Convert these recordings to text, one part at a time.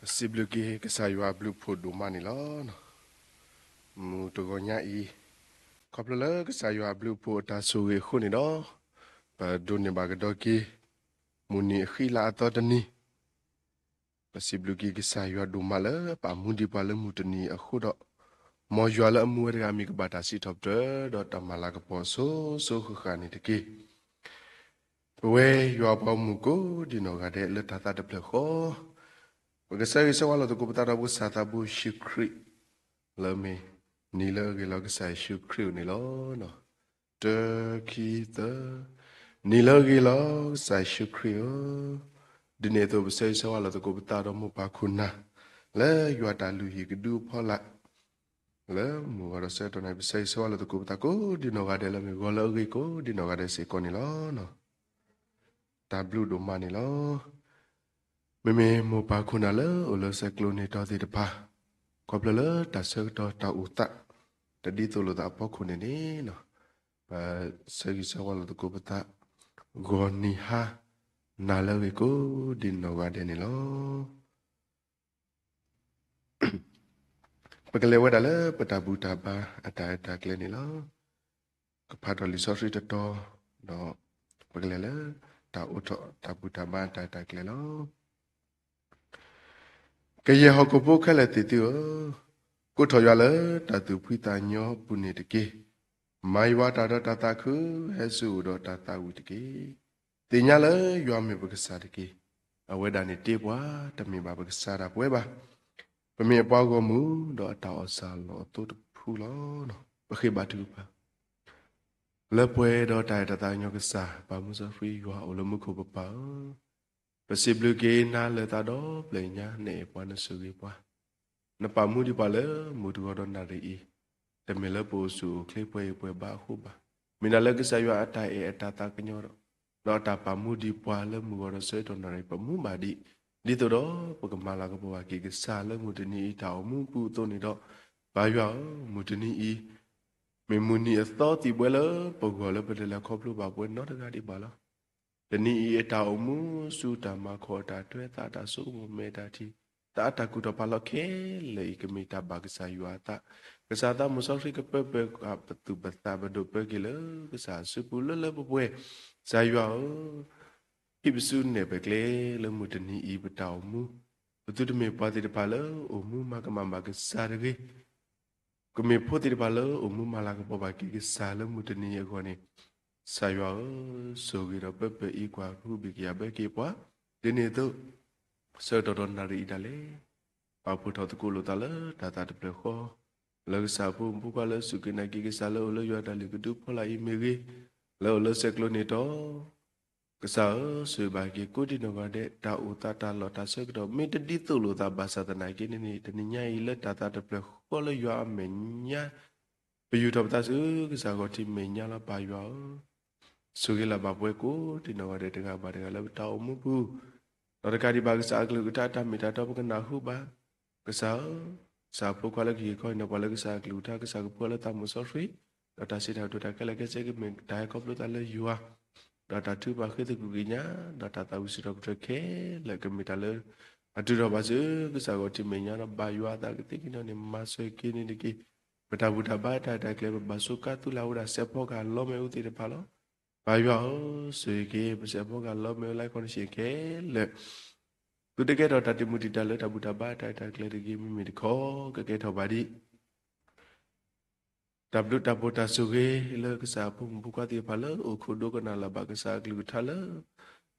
ပစံးဘျုးက့ၤကစၢ်ယွၤအဘျုးအဖှိၣ်ဒိၣ်မးန့ၣ်လီၤ. မုၢ်တဂီၤညါအံၤ, ခီဖျိလၢကစၢ်ယွၤအဘျုးအဖှိၣ်အတၢ်ဆိၣ်ဂ့ၤအဃိန့ၣ်ဒီး, ပဒိးန့ၢ်ဘၣ်ကဒီးက့ၤ မုၢ်နံၤအဃံလၤအသီတနံၤ, ပစံးဘျုးက့ၤကစၢ်ယွၤဒိၣ်မးလၢပာ်မူဒံးပှၤလၢမုၢ်တနံၤအံၤအဃိဒီး, မ်ယွၤလၢအမူဝဲတဂၤအမံၤကဘၣ်တၢ်စံးထီၣ်ပတြၢၤ ဒီးတၢ်မၤလၤကပီၤအစိၤစိၤဃၣ်ဃၣ်န့ၣ်တက့ၢ်. ပဝဲယွၤအပှၤဂီၢ်မုၢ်ကိးဒံနီၢ်ဂၤဒဲးလၢတၢ်သးတဖျၢၣ်ဃီ, ပကဆၢဂ့ၤဆၢဝါလိာ်သကိးပသးဒီးပကစၢ်သးဘိယ့ၣ်ၡူးခရံာ်, လၢမ့ၢ်နံၤလၢအဂ့ၤလီၤကစၢ်ယ့ၣ်ၡူးခရံာ်အအိၣ်န့ၣ်လီၤ. တၢ ခံ သၢ, နံၤလၢအဂ့ၤလီၤကစၢ်ယ့ၣ်ၡူးခရံာ်ဧၢ, ဒ်န့ၣ်အသိးပဆၢဂ့ၤဆၢဝါလိာ်သကိးပသးဒီးမိၢ်ပၢ်ခိၣ်နၢ်, လၢယွၤတၢ်လုၢ်ဟံၣ်ကဒုအဖီလာ် လၢမုၢ်ဂီၤဒီးဆၢကတီၢ်န့ၣ် ပဆၢဂ့ၤဆၢဝါလိာ်သကိးပသးကိးဒံနီၢ်ဂၤဒဲးလၢမ့ၢ်ဂီၤလၢအဂ့ၤကိးဒံနီၢ်ဂၤဒဲးစ့ၢ်ကီးန့ၣ်လီၤ. တၢ်ဘျုးဒိၣ်မးန့ၣ်လီၤ. မ့မ့ၢ်မိၢ်ပၢ်ခိၣ်နၢ်လၢအိၣ်လၢဆဲးကျိးန့ၢ်တီၤသ့ၣ်တဖၣ်, ခီဖျိလၢတၢ်ဆၢကတီၢ်တၢ်အိၣ်သး တဒ်သိးလိာ်သးအဖီခိၣ်န့ၣ်န့ၣ်, ပဆၢဂ့ၤဆၢဝါလိာ်သကိးပသး, ဂီၤနံၤဟါနၤလၢအဂ့ၤကိးဒံနီၢ်ဂၤဒဲးန့ၣ်လီၤ. ပကလဲၤဝဲဒၣ်လၢပတၢ်ဘူၣ်တၢ်ဘါအတၢ်အဲၣ်တၢ်ကျဲၤန့ၣ်လီၤ. ကဖးထီၣ်လံာ်စီဆှံတတီၤ, ဒီးပကလဲၤလၢတၢ်အိးထီၣ်တၢ်ဘူၣ်တၢ်ဘါအတၢ်အဲၣ်တၢ်ကျဲၤလီၤ. ကယဲၢ်ဟီၣ်ခိၣ်ဖိခဲလၢာ်သ့ၣ်သုဧၢ, ကိးထီၣ်ယွၤလၢတၢ်သူၣ်ဖှံသးညီအပူၤန့ၣ်တက့ၢ်. မၤယွၤတၢ်ဒီးတၢ်သးခု, ဟဲဆူအအိၣ်ဒီးတၢ်သးဝံၣ်တက့ၢ်. သ့ၣ်ညါလၢယွၤမ့ၢ်ပကစၢ်တက့ၢ်. အဝဲဒၣ်န့ၣ်တ့ပှၤ, တမ့ၢ်ဘၣ်ပကစၢ်ဒၣ်ပဝဲဘၣ်. ပမ့ၢ်အပှၤဂီၢ်မုၢ်, ဒီးအတၢ်အီၣ်စၢ်လီၤအသိတဖုလီၤ. ပဃ့ဘါထုကဖၣ်. လၢပှဲၤဒီးတၢ်အဲၣ်တၢ်သးကညီၤကစၢ်, ပၢ်မူစီဆှံယွၤအိၣ်လၢမူခိၣ်ပပၢ်ဧၢ, ပစံးဘျုးက့ၤနၤလၢသးဒီဖျၢၣ်ညါ နအဲၣ်ပှၤနဆိၣ်ဂ့ၤပှၤ, နပာ်မူဒံးပှၤလၢမုၢ်တဂီၤဒီးနၣ်ရံၣ်အံၤ, တမ့ၢ်လၢပအိၣ်ဆူၣ်အိၣ်ချ့ပှဲၤအံၤပှဲၤဘါအဃိဘၣ်. မ့ၢ်နၤလၢကစၢ်ယွၤအတၢ်အဲၣ်အတၢ်သးကညီၤဒီး, ဒီးအတၢ်ပာ်မူဒံးပှၤလၢမုၢ်ဂီၤဒီးဆၢကတီၢ်နၣ်ရံၣ်ပမူဘၣ်ဒံး, ဒ်သိးဒီးပကမၤလၤကပီၤဘၣ်က့ၤကစၢ်လၢမုၢ်တနံၤအံၤတၢ်အိၣ်မူပူၤအသိးန့ၣ်ဒီး, ပၢ်ယွၤဧၢ, မုၢ်တနံၤအံၤ မ့ၢ်မုၢ်နံၤအသီသံၣ်ဘှဲလၢပဂီၢ်လၢပတလဲၤခီဖျိဘၣ်ပဝဲနီတဂၤဒံးဘၣ်လီၤ. တနံၤအံၤအတၢ်အိၣ်မူဆူတၢ်မၤခီၣ်တၢ်ထွဲသးတၢ်ဆိကမိၣ်မဲာ်တၢ်ထံၣ်, သးအတၢ်ကူၣ်ထီၣ်ဖးလီၤခဲလၢာ်အံၤ ကမ့ၢ်တၢ်ဘၣ်ကစၢ်ယွၤအသး, ကစၢ်သးမုၢ်စီဆှံကပၢပၢၢ်ပသူၣ်ပသးပဒိၣ်ပၢက့ၤလၢကစၢ်အစုပူၤလၢလၢပှဲၤပှဲၤ, ကစၢ်ယွၤဧၢ, ဟံးပစုနဲၣ်ပကျဲလၢမုၢ်တနံၤအံၤပတၢ်အိၣ်မူ, ပသုတမ့ၢ်ပှၤသ့ၣ်တဖၣ်လၢအိၣ်မူမၤကမၣ်ဘၣ်ကစၢ်တဂ့ၤ ကမ့ၢ်ဖိသ့ၣ်တဖၣ်လၢအိၣ်မူမၤလၤကပီၤဘၣ်က့ၤကစၢ်လၢမုၢ်တနံၤအံၤအဂီၢ်န့ၣ်, ကစၢ်ယွၤဧၢ, ဆိၣ်ဂ့ၤဒီးပၢပၢအံၤကွၢ်ဟုၣ်ဘံၣ်ကယၤဘၢက့ၤပှၤ, ဒ်န့ၣ်အသိး, ဆၢကတီၢ်ဒီးနၣ်ရံၣ်အံၤဒၣ်လဲာ်, ပာ်ဖှိၣ်ထီၣ်သကိးလိာ်သးလၢတၢ်သးတဖျၢၣ်ဃီ, လၢကစၢ်အဖိမုၣ်ဖိခွါလၢစူၢ်က့ၤနာ်က့ၤကစၢ်လၢအိၣ်လၢယွၤတၢ်လုၢ်ကဒုဖီလာ်အံၤမ့ၢ်ဂ့ၤ, လၢအိၣ်လၢဆဲးကျိးန့ၢ်တီၤ ကစၢ်ဧၢ, ဆိၣ်ဂ့ၤဘၣ်က့ၤကိးဒံနီၢ်ဂၤဒဲး တၢ်အိၣ်သးတၢ်လီၢ်တၢ်ဆၢကတီၢ် မ့ၢ်တဒ်သိးလိာ်သးဘၣ်ဆၣ်သနာ်က့န့ၣ်န့ၣ် တနံၤညါအံၤလၢတၢ်သးတဖျၢၣ်ဃီလၢယွၤအမဲာ်ညါ ပယူာ်ထီၣ်ပသးဆူကစၢ်ဂီၤထံးမဲာ်ညါလီၤ ပၢ်ယွၤဧၢ, ဆိၣ်ဂ့ၤလၢ်ဘၣ်ပဝဲကိးဒံနီၢ်ဂၤဒဲးတဂၤဘၣ်တဂၤလၢပတၢ်အိၣ်မူပူၤ, ဒီးတကးဒံးဘၣ်ကစၢ်အကလုၢ်ကထါတၢ်မ့ၢ်တၢ်တီ ပကနၢ်ဟူဘၣ် ကစၢ်ဧၢ, ကစၢ်အဖိခွါလၢကဟ့ၣ်ခီဟ့ၣ်နီၤပှၤလၢကစၢ်အကလုၢ်ကထါ ကစၢ်ကဖၢလၢသးမုၢ်စီဆှံ, ဒီးတၢ်စံးတၢ်ကတိၤတၢ်ခဲလၢာ်ခဲဆ့ကမ့ၢ်တၢ်ဟဲခီဖျိသးလၢယွၤ, ဒီးတၢ်ထုကဖၣ်ဃ့သကွံၢ်ကညး, ဒီးတၢ်သးဝံၣ်စံးထီၣ်ပတြၢၤခဲလၢာ်ကမ့ၢ်တၢ်လၢ အတုၤထီၣ်ဘၣ်ဆၢကစၢ်ဂီၤထံးမဲာ်ညါဒီးဘၣ်ယွၤအသးကသ့ကညီၤန့ၣ် မၤစၢၤက့ၤန့ၣ်တက့ၢ်. ပတၢ်ဘူၣ်တၢ်ဘါတၢ်အဲၣ်တၢ်ကျဲၤ ပဘၣ်စူးကါသူလၢ်ဝဲဒၣ်စဲးဖီကဟၣ်လီမ့ၣ်အူသ့ၣ်တဖၣ်လီၤ. ပၢ်ယွၤဧၢ, ဆိၣ်ဂ့ၤက့ၤ ပစဲးဖီကဟၣ်လီမ့ၣ်အူ life condition ခဲလၢာ် သုတကဲထီၣ်တၢ်တံာ်မုၢ်တံာ်တာ်လၢတၢ်ဘူၣ်တၢ်ဘါတၢ်အဲၣ်တၢ်ကျဲၤတဂ့ၤ မ့မ့ၢ်တခီ ကကဲထီၣ်ဘၣ်ဒံး တၢ်ဘျုးတၢ်ဖှိၣ်တၢ်ဆိၣ်ဂ့ၤလၢကစၢ်အဖိမုၣ်ဖိခွါသ့ၣ်တဖၣ်လၢအိၣ်ခိးဒိကနၣ်လၢ်ဘၣ် ကစၢ်အကလုၢ်ကထါလၢ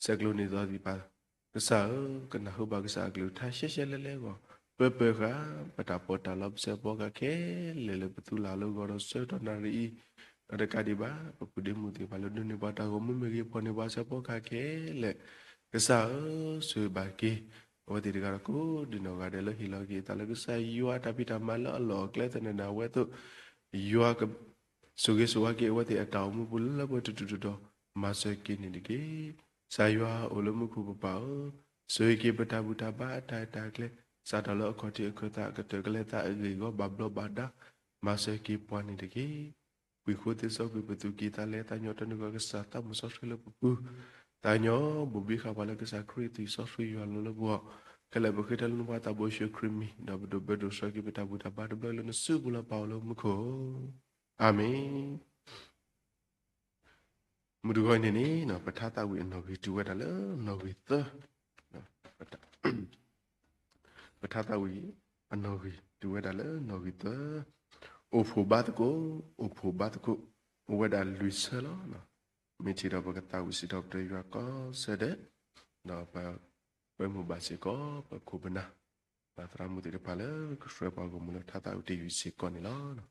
ဆဲးကျိးန့ၢ်သီသ့ၣ်တဖၣ်, ကစၢ်ဧၢ, ကနၢ်ဟူဘၣ်ကစၢ်အကလုၢ်ကထါရှဲရှဲလဲလဲအဂီၢ်, ပၢပၢဃာ် ပတၢ်ပီးတၢ်လီ ပစဲးဖီကဟၣ်ခဲလၢာ်လၢ ပသူလၢ်လၢဂီၤဒီးဆၢကတီၢ်နၣ်ရံၣ်အံၤ, ဒီးတကးဒံးဘၣ် ပပုၢ်ဒ့မုၣ်သ့ၣ်တဖၣ်လၢဒိးန့ၢ်ပှၤတၢ်ဂီၤမူမ့ၢ်ဂ့ၤ ဖီၣ်န့ၢ်ပှၤစဲးဖီကဟၣ်ခဲလၢာ်, ကစၢ်ဧၢ, ဆိၣ်ဂ့ၤဘၣ်က့ၤ အဝဲသ့ၣ်တဂၤဒီးကိးဒံနီၢ်ဂၤဒဲးလၢဟ့ၣ်လီၤက့ၤအသးလၢကစၢ်ယွၤအတၢ်ဖံးတၢ်မၤလၢအလီၢ်အကျဲသနၢၣ်ဒၣ်ဝဲအသိး, ယွၤက ဆိၣ်ဂ့ၤဆိၣ်ဝါက့ၤအဝဲသ့ၣ်အတၢ်အိၣ်မူပူၤလၢလၢပှဲၤပှဲၤတုၤတုၤဒီး မၤစၢၤက့ၤန့ၣ်တက့ၢ်. ကစၢ်ယွၤအိၣ်လၢမူခိၣ်ပပၢ်ဧၢ, ဆိၣ်ဂ့ၤက့ၤပတၢ်ဘူၣ်တၢ်ဘါအတၢ်အဲၣ်တၢ်ကျဲၤ, စးထီၣ်လၢအခီၣ်ထံးအခၢၣ်သး အကတၢၢ်ကလဲၤသးအဂ့ၢ်အဂီၢ်ဘၣ်ဘျီးဘၣ်ဒါ, မၤစၢၤက့ၤပှၤန့ၣ်တက့ၢ်. ပှ့ၤဃိသ့စီကွံာ်ပသူၣ်ကံၢ်သးလဲ သးကညီၤတၢ်နုာ်ကီၢ်ကစၢ်သးမုၢ်စီဆှံလၢပပူၤ, သးကညီၤဘိၣ်ဘံဃာ်ပှၤလၢကစၢ်ခရံာ်အသွံၣ်စီဆှံယွၤလီၤလၢပဂီၢ်, ခဲလၢာ်ပဃ့ထီၣ်လၢနဖိသးဘိယ့ၣ်ၡူးခရံာ်မံၤ, ဒီးပဒိးဘျၢဒိးဆှၢက့ၤပတၢ်ဘူၣ်တၢ်ဘါတဘျီလၢနစုပူၤလၢပာ်အီၤလၢမူခိၣ်. အၤမ့ၣ်. မုၢ်တဂီၤအံၤန့ၣ်န့ၣ် ပထါသးဝံၣ်အနီၣ်ဂံၢ်တုၤဝဲဒၣ်လၢနီၣ်ဂံၢ်သၢ, ပထါသးဝံၣ်အနီၣ်ဂံၢ်တုၤဝဲဒၣ်လၢနီၣ်ဂံၢ်သၢ, အိၣ်ဖှိၣ်ဘါသကိး, အိၣ်ဖှိၣ်ဘါသကိး, အိၣ်ဝဲဒၣ်လွံၢ်ဆၢလီၤ. မ့ၢ်ထံၣ်ဒီးပကသးဝံၣ်စံးထီၣ်ပတြၢၤယွၤကိးဆၢဒဲး, ဒီးပကွဲမုာ်ဘၣ်စ့ၢ်ကီး ပခိၣ်ပနၢ်, ပသရၣ်မုၣ်သ့ၣ်တဖၣ်လၢကဆှၢပှၤဂီၢ်မုၢ်လၢထါသးဝံၣ်တယုၢ်စ့ၢ်ကီးန့ၣ်လီၤ.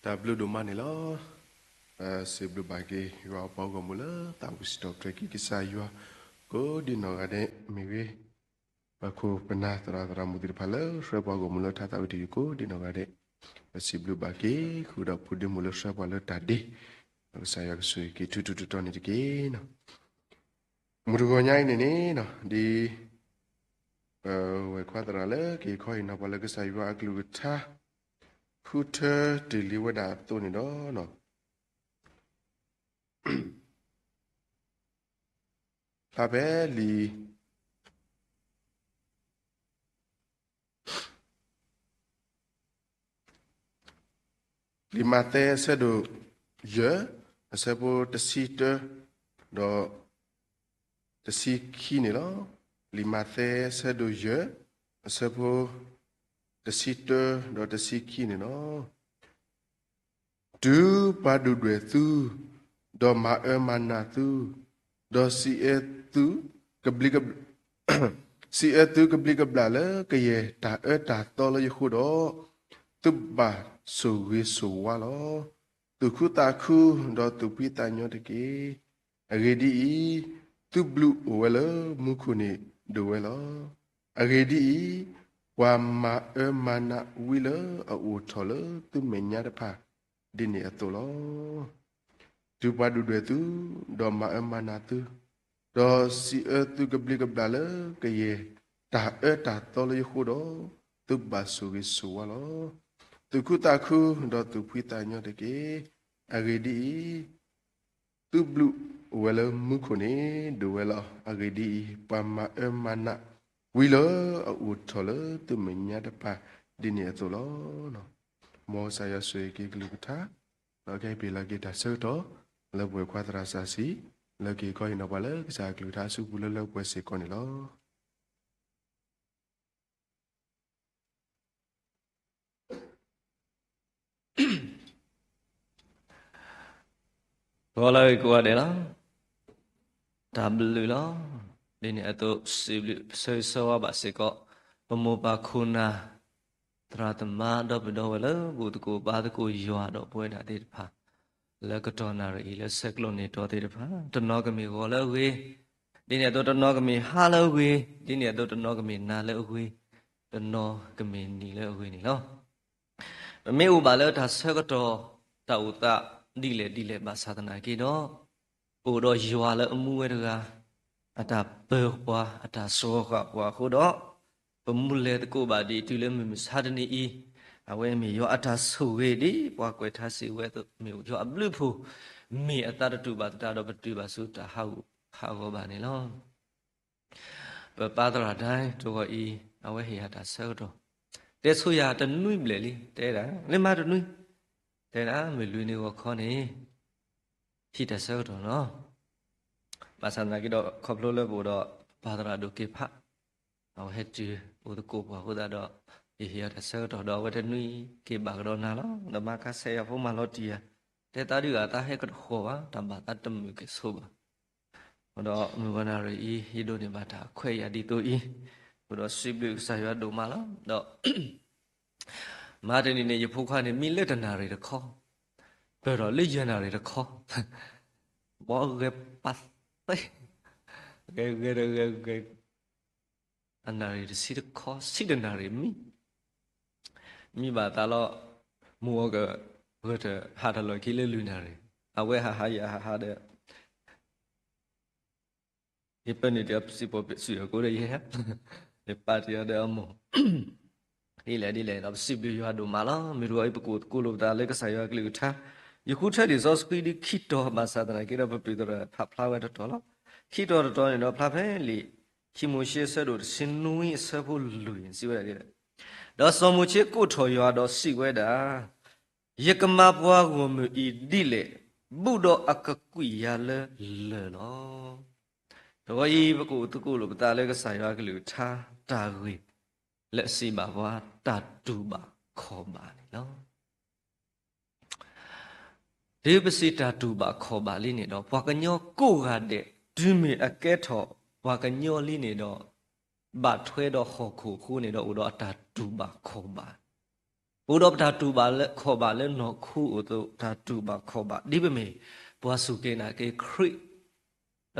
တၢ်ဘျုးဒိၣ်မးန့ၣ်လီၤ. ပစံးဘျုးဘၣ်က့ၤယွၤပှၤဂီၢ်မုၢ်လၢသးဝံၣ်စံးထီၣ်ပတြၢၤက့ၤကစၢ်ယွၤ ကိးဒံနီၢ်ဂၤဒဲးမ့ၢ်ဂ့ၤ, ပခိၣ်ပနၢ်သရၣ်သရၣ်မုၣ်သ့ၣ်တဖၣ်လၢဆှၢပှၤဂီၢ်မုၢ်လၢထါသးဝံၣ်တယုၢ်ကိးဒံနီၢ်ဂၤဒဲး, ပစံးဘျုးဘၣ်က့ၤဃုာ်ဒီးဖိဒ့မုၣ်လၢဆှၢပှၤလၢတၢ်ဒ့, ဒီးကစၢ်ယွၤကဆိၣ်ဂ့ၤက့ၤထူထူတီတီန့ၣ်တက့ၢ်. မုၢ်တဂီၤညါအံၤန့ၣ်န့ၣ် ဒ် ပဝဲၢ်ခွါသရၣ်လၢက့ၤခီဟ့ၣ်နီၤပှၤလၢကစၢ်ယွၤအကလုၢ်ကထါ ဃုထၢတ့ၢ်လံဝဲဒၣ်အသိးန့ၣ်ဒီး ဖျါဖဲလံာ် လံာ်မးသဲအဆၢဒိၣ်ယဲၢ် အဆၢဖိတဆံတၢ ဒီး တဆံခံန့ၣ်လီၤ. လံာ်မးသဲအဆၢဒိၣ်ယဲၢ် အဆၢဖိ တဆံတၢ ဒီးတဆံခံန့ၣ်လီၤ. တုၤပှၤဒုၣ်ဒွဲၣ်သု, ဒီးမၤအၢမၤနးသု, ဒီးစံးအၢသုကဘျံးကဘျၣ် စံးအၢသုကဘျံးကဘျၣ်လၢကယဲၢ်တၢ်အၢတၢ်သီလၢယဃိဒီး, သုဘၣ်ဆိၣ်ဂ့ၤဆိၣ်ဝါလီၤ. သူၣ်ခုသးခု, ဒီးသူၣ်ဖှံသးညီတက့ၢ်. အဂ့ၢ်ဒ်အံၤ, သုဘျုးအိၣ်ဝဲလၢမူခိၣ်န့ၣ်ဒိၣ်ဝဲလီၤ. အဂ့ၢ်ဒ်အံၤ, ပှၤမၤအၢမၤနးဝံလၢအအိၣ်ထီၣ်လၢသုမဲာ်ညါတဖၣ် ဒ်န့ၣ်အသိးလီၤ. တုၤပှၤဒုၣ်ဒွဲၣ်သု, ဒီးမၤအၢမၤနးသု, ဒီးစံးအၢသုကဘျံးကဘျၣ်လၢကယဲၢ်တၢ်အၢတၢ်သီလၢယဃိဒီး, သုဘၣ်ဆိၣ်ဂ့ၤဆိၣ်ဝါလီၤ. သူၣ်ခုသးခု, ဒီးသူၣ်ဖှံသးညီတက့ၢ်. အဂ့ၢ်ဒ်အံၤ, သုဘျုးအိၣ်ဝဲလၢမူခိၣ်န့ၣ်ဒိၣ်ဝဲလီၤ. အဂ့ၢ်ဒ်အံၤ, ပှၤမၤအၢမၤနး ဝံၤလၢအအိၣ်ထီၣ်လၢသူၣ်မဲာ်ညါတဖၣ်ဒ်န့ၣ်အသိးလီၤ. မ်ကစၢ်ယွၤဆိၣ်ဂ့ၤက့ၤကလုၢ်ကထါ, ဒီးကဟဲပ့ၤလီၤက့ၤတၢ်ဆၢကတီၢ် လၢပဝဲၢ်ခွါသရၣ်စီဆှံ လၢက့ၤခီဟ့ၣ်နီၤပှၤလၢကစၢ်အကလုၢ်ကထါအစုပူၤလၢလၢပှဲၤပှဲၤစ့ၢ်ကီးန့ၣ်လီၤ. ဂီၤလၢအဂ့ၤကိးဂၤဒဲးလီၤ. တၢ်ဘျုးလီၤ. ဒ်န့ၣ်အသိး စံးဘျုးဆၢဂ့ၤဆၢဝါဘၣ်စ့ၢ်ကီး ပမိၢ်ပၢ်ခိၣ်နၢ် သရၣ်သမါ ဒီပုၢ်ဒီဝဲၢ်လၢ ဘူၣ်သကိးဘါသကိးယွၤဒီးပဝဲဒၣ်သ့ၣ်တဖၣ် လၢကတီၢ်နၣ်ရံၣ်အံၤ လၢဆဲးကျိးန့ၢ်တီသ့ၣ်တဖၣ် တနီၤကမ့ၢ်ဂီၤလၢအဂ့ၤ, ဒ်န့ၣ်အသိးတနီၤကမ့ၢ်ဟါလၢအဂ့ၤ, ဒ်န့ၣ်အသိးတနီၤကမ့ၢ်နၤလၢအဂ့ၤ, တနီၤကမ့ၢ်နံၤလၢအဂ့ၤန့ၣ်လီၤ. ပမ့ၢ်အိၣ်ဘၣ်လၢတၢ်ဆၢကတီၢ် တၢ်အိၣ်သးဒ်လဲၣ်ဒ်လဲၣ်ဘၣ်ဆၣ်သနာ်က့ဒီး ပအိၣ်ဒီးယွၤလၢအမူဝဲတဂၤ, အတၢ်ပၢၤပှၤ အတၢ်စှီၤဃာ်ပှၤအဃိဒီး ပမူလဲၤသကိးဘၣ်ဒံးတုၤလၢမုၢ်မဆါတနံၤအံၤ, အဝဲမ့ၢ်ယွၤအတၢ်ဆိၣ်ဂ့ၤဒ်ပှၤကွဲးထါစံးဝဲအသိး မ့ၢ်ယွၤအဘျုးအဖှိၣ်, မ့ၢ်အသးတတူာ်ဘၣ်သတးဒီး ပတုၤဘၣ်ဆူတၢ်ဟးဂူာ်ဟးဂီၤဘၣ်န့ၣ်လီၤ. ပပၢ်သရၣ်ဒၣ်တဂီၤအံၤ အဝဲဟ့ၣ်ယၤတၢ်ဆၢကတီၢ်, တဲဆိယၤတနွံဘျဲၣ်လံ တဲဒၣ် လၢမၤတနွံ, တဲဒၣ် မုၢ်လွံၢ်နံၤဂီၤခီန့ၣ် ဟံးတၢ်ဆၢကတီၢ်လီၤ. ဘၣ်ဆၣ်သနာ်က့ဒီး ခီဖျိလၢပအိၣ်ဒီးပပၢ်သရၣ်ဒိၣ်က့ၤဖး, အဝဲဟဲတုၤအိၣ်သကိးပှၤအဃိသတးဒီး ယဟ့ၣ်အီၤတၢ်ဆၢကတီၢ်ဒီး အဝဲတနွံက့ၤဘၣ်ကဒီးနၤလီၤ. ဒီးမၤကၤဆဲးယၤဖိမၤလီၤတံၢ်ယၤ, တဲသးဒုးဂၤသးဟဲကတဃီၤဘၣ်, တၢ်ဘၣ်သးတမုာ်ကဲၣ်ဆိးဘၣ်. အဃိဒီးမုၢ်ဂီၤနၣ်ရံၣ်အံၤ ယဒိးန့ၢ်ဘၣ်တၢ်ခွဲးယာ်ဒ်သိးအံၤ, အဃိဒီးစံးဘျုးကစၢ်ယွၤဒိၣ်မးလီၤ. ဒီး မၤတနံၤန့ၣ် ယဖိခွါန့ၣ် မံလၢတနၣ်ရံၣ်တခီ, ပၢၢ်ထီၣ်လၢယဲၢ်နၣ်ရံၣ်တခီ, ဘီဂဲၤပာ်သ့, ဂဲၤဂဲၤတဂဲၤဂဲၤ, အနၣ်ရံၣ်တဆံတခီ ဆံတနၣ်ရံၣ်မံ, မံဘၣ်သးလီၤ, မုၢ်ဂီၤကဂဲၤထၢၣ်ဟးထီၣ်လီၢ်ခံလၢလွံၢ်နၣ်ရံၣ်, အဝဲဟးဟးယၤဟးဟးဒီး ယပၢနုာ်တ့ၢ်အီၤပစံးပိာ်စံးအီၤကိးဒီးယဲ, ယပာ်တ့ၢ်အီၤဒီးအမိၢ်, ဒ်လဲၣ်ဒ်လဲၣ်ဒီး ပစံးဘျုးယွၤဒိၣ်မးလီၤ. မ့ၢ်တဂီၤအံၤ ပကအိၣ်သကိးလိာ်ပသးလၢကစၢ်ယွၤအကလုၢ်ကထါ, ယဃုထၢလံာ်စီဆှံဒ်ခံတီၤ ဘၣ်ဆၣ်သနာ်က့ဒီး ပပုၢ်သရၣ်ဖးဖျါဝဲတတီၤလီၤ. ခံတီၤတတီၤန့ၣ်ဒီး ဖျါဖဲလံာ်ခံမိၤၡ့ အဆၢဒိၣ်တဆံနွံ အဆၢဖိလွံၢ် စံးဝဲဒၣ်ဒ်လဲၣ်, ဒီးစီၤမိၤၡ့ကိးထီၣ်ယွၤဒီးစံးဝဲဒၣ် ယကမၤပှၤဂီၢ်မုၢ်အံၤဒ်လဲၣ်, ဘူးဒီးအကကွံာ်ယၤလၢလၢၢ်လီၤ. တဂီၤအံၤ ပကအိၣ်သကိးလိာ်ပသးလၢကစၢ်ယွၤအကလုၢ်ကထါ တၢ်ဂ့ၢ် လၢအစံးဘၣ်ပှၤ တၢ်တူၢ်ဘၣ်ခီၣ်ဘၣ်န့ၣ်လီၤ. တုၤပစံးတၢ်တူၢ်ဘၣ်ခီၣ်ဘၣ်လံန့ၣ်ဒီး ပှၤကညီကိးဂၤဒဲး တုၤမ့ၢ်အကဲထီၣ်ပှၤကညီလံန့ၣ်ဒီး ဘၣ်ထွဲဒီးဟီၣ်ခိၣ်အဃိန့ၣ်ဒီး အိၣ်ဒီးအတၢ်တူၢ်ဘၣ်ခီၣ်ဘၣ်, အိၣ်ဒီးပတၢ်တူၢ်ဘၣ်လၢခီၣ်ဘၣ်လၢနီၢ်ခိအသိး တၢ်တူၢ်ဘၣ်ခီၣ်ဘၣ် ဒ်ပမ့ၢ်ပှၤစူၢ်က့ၤနာ်က့ၤခရံာ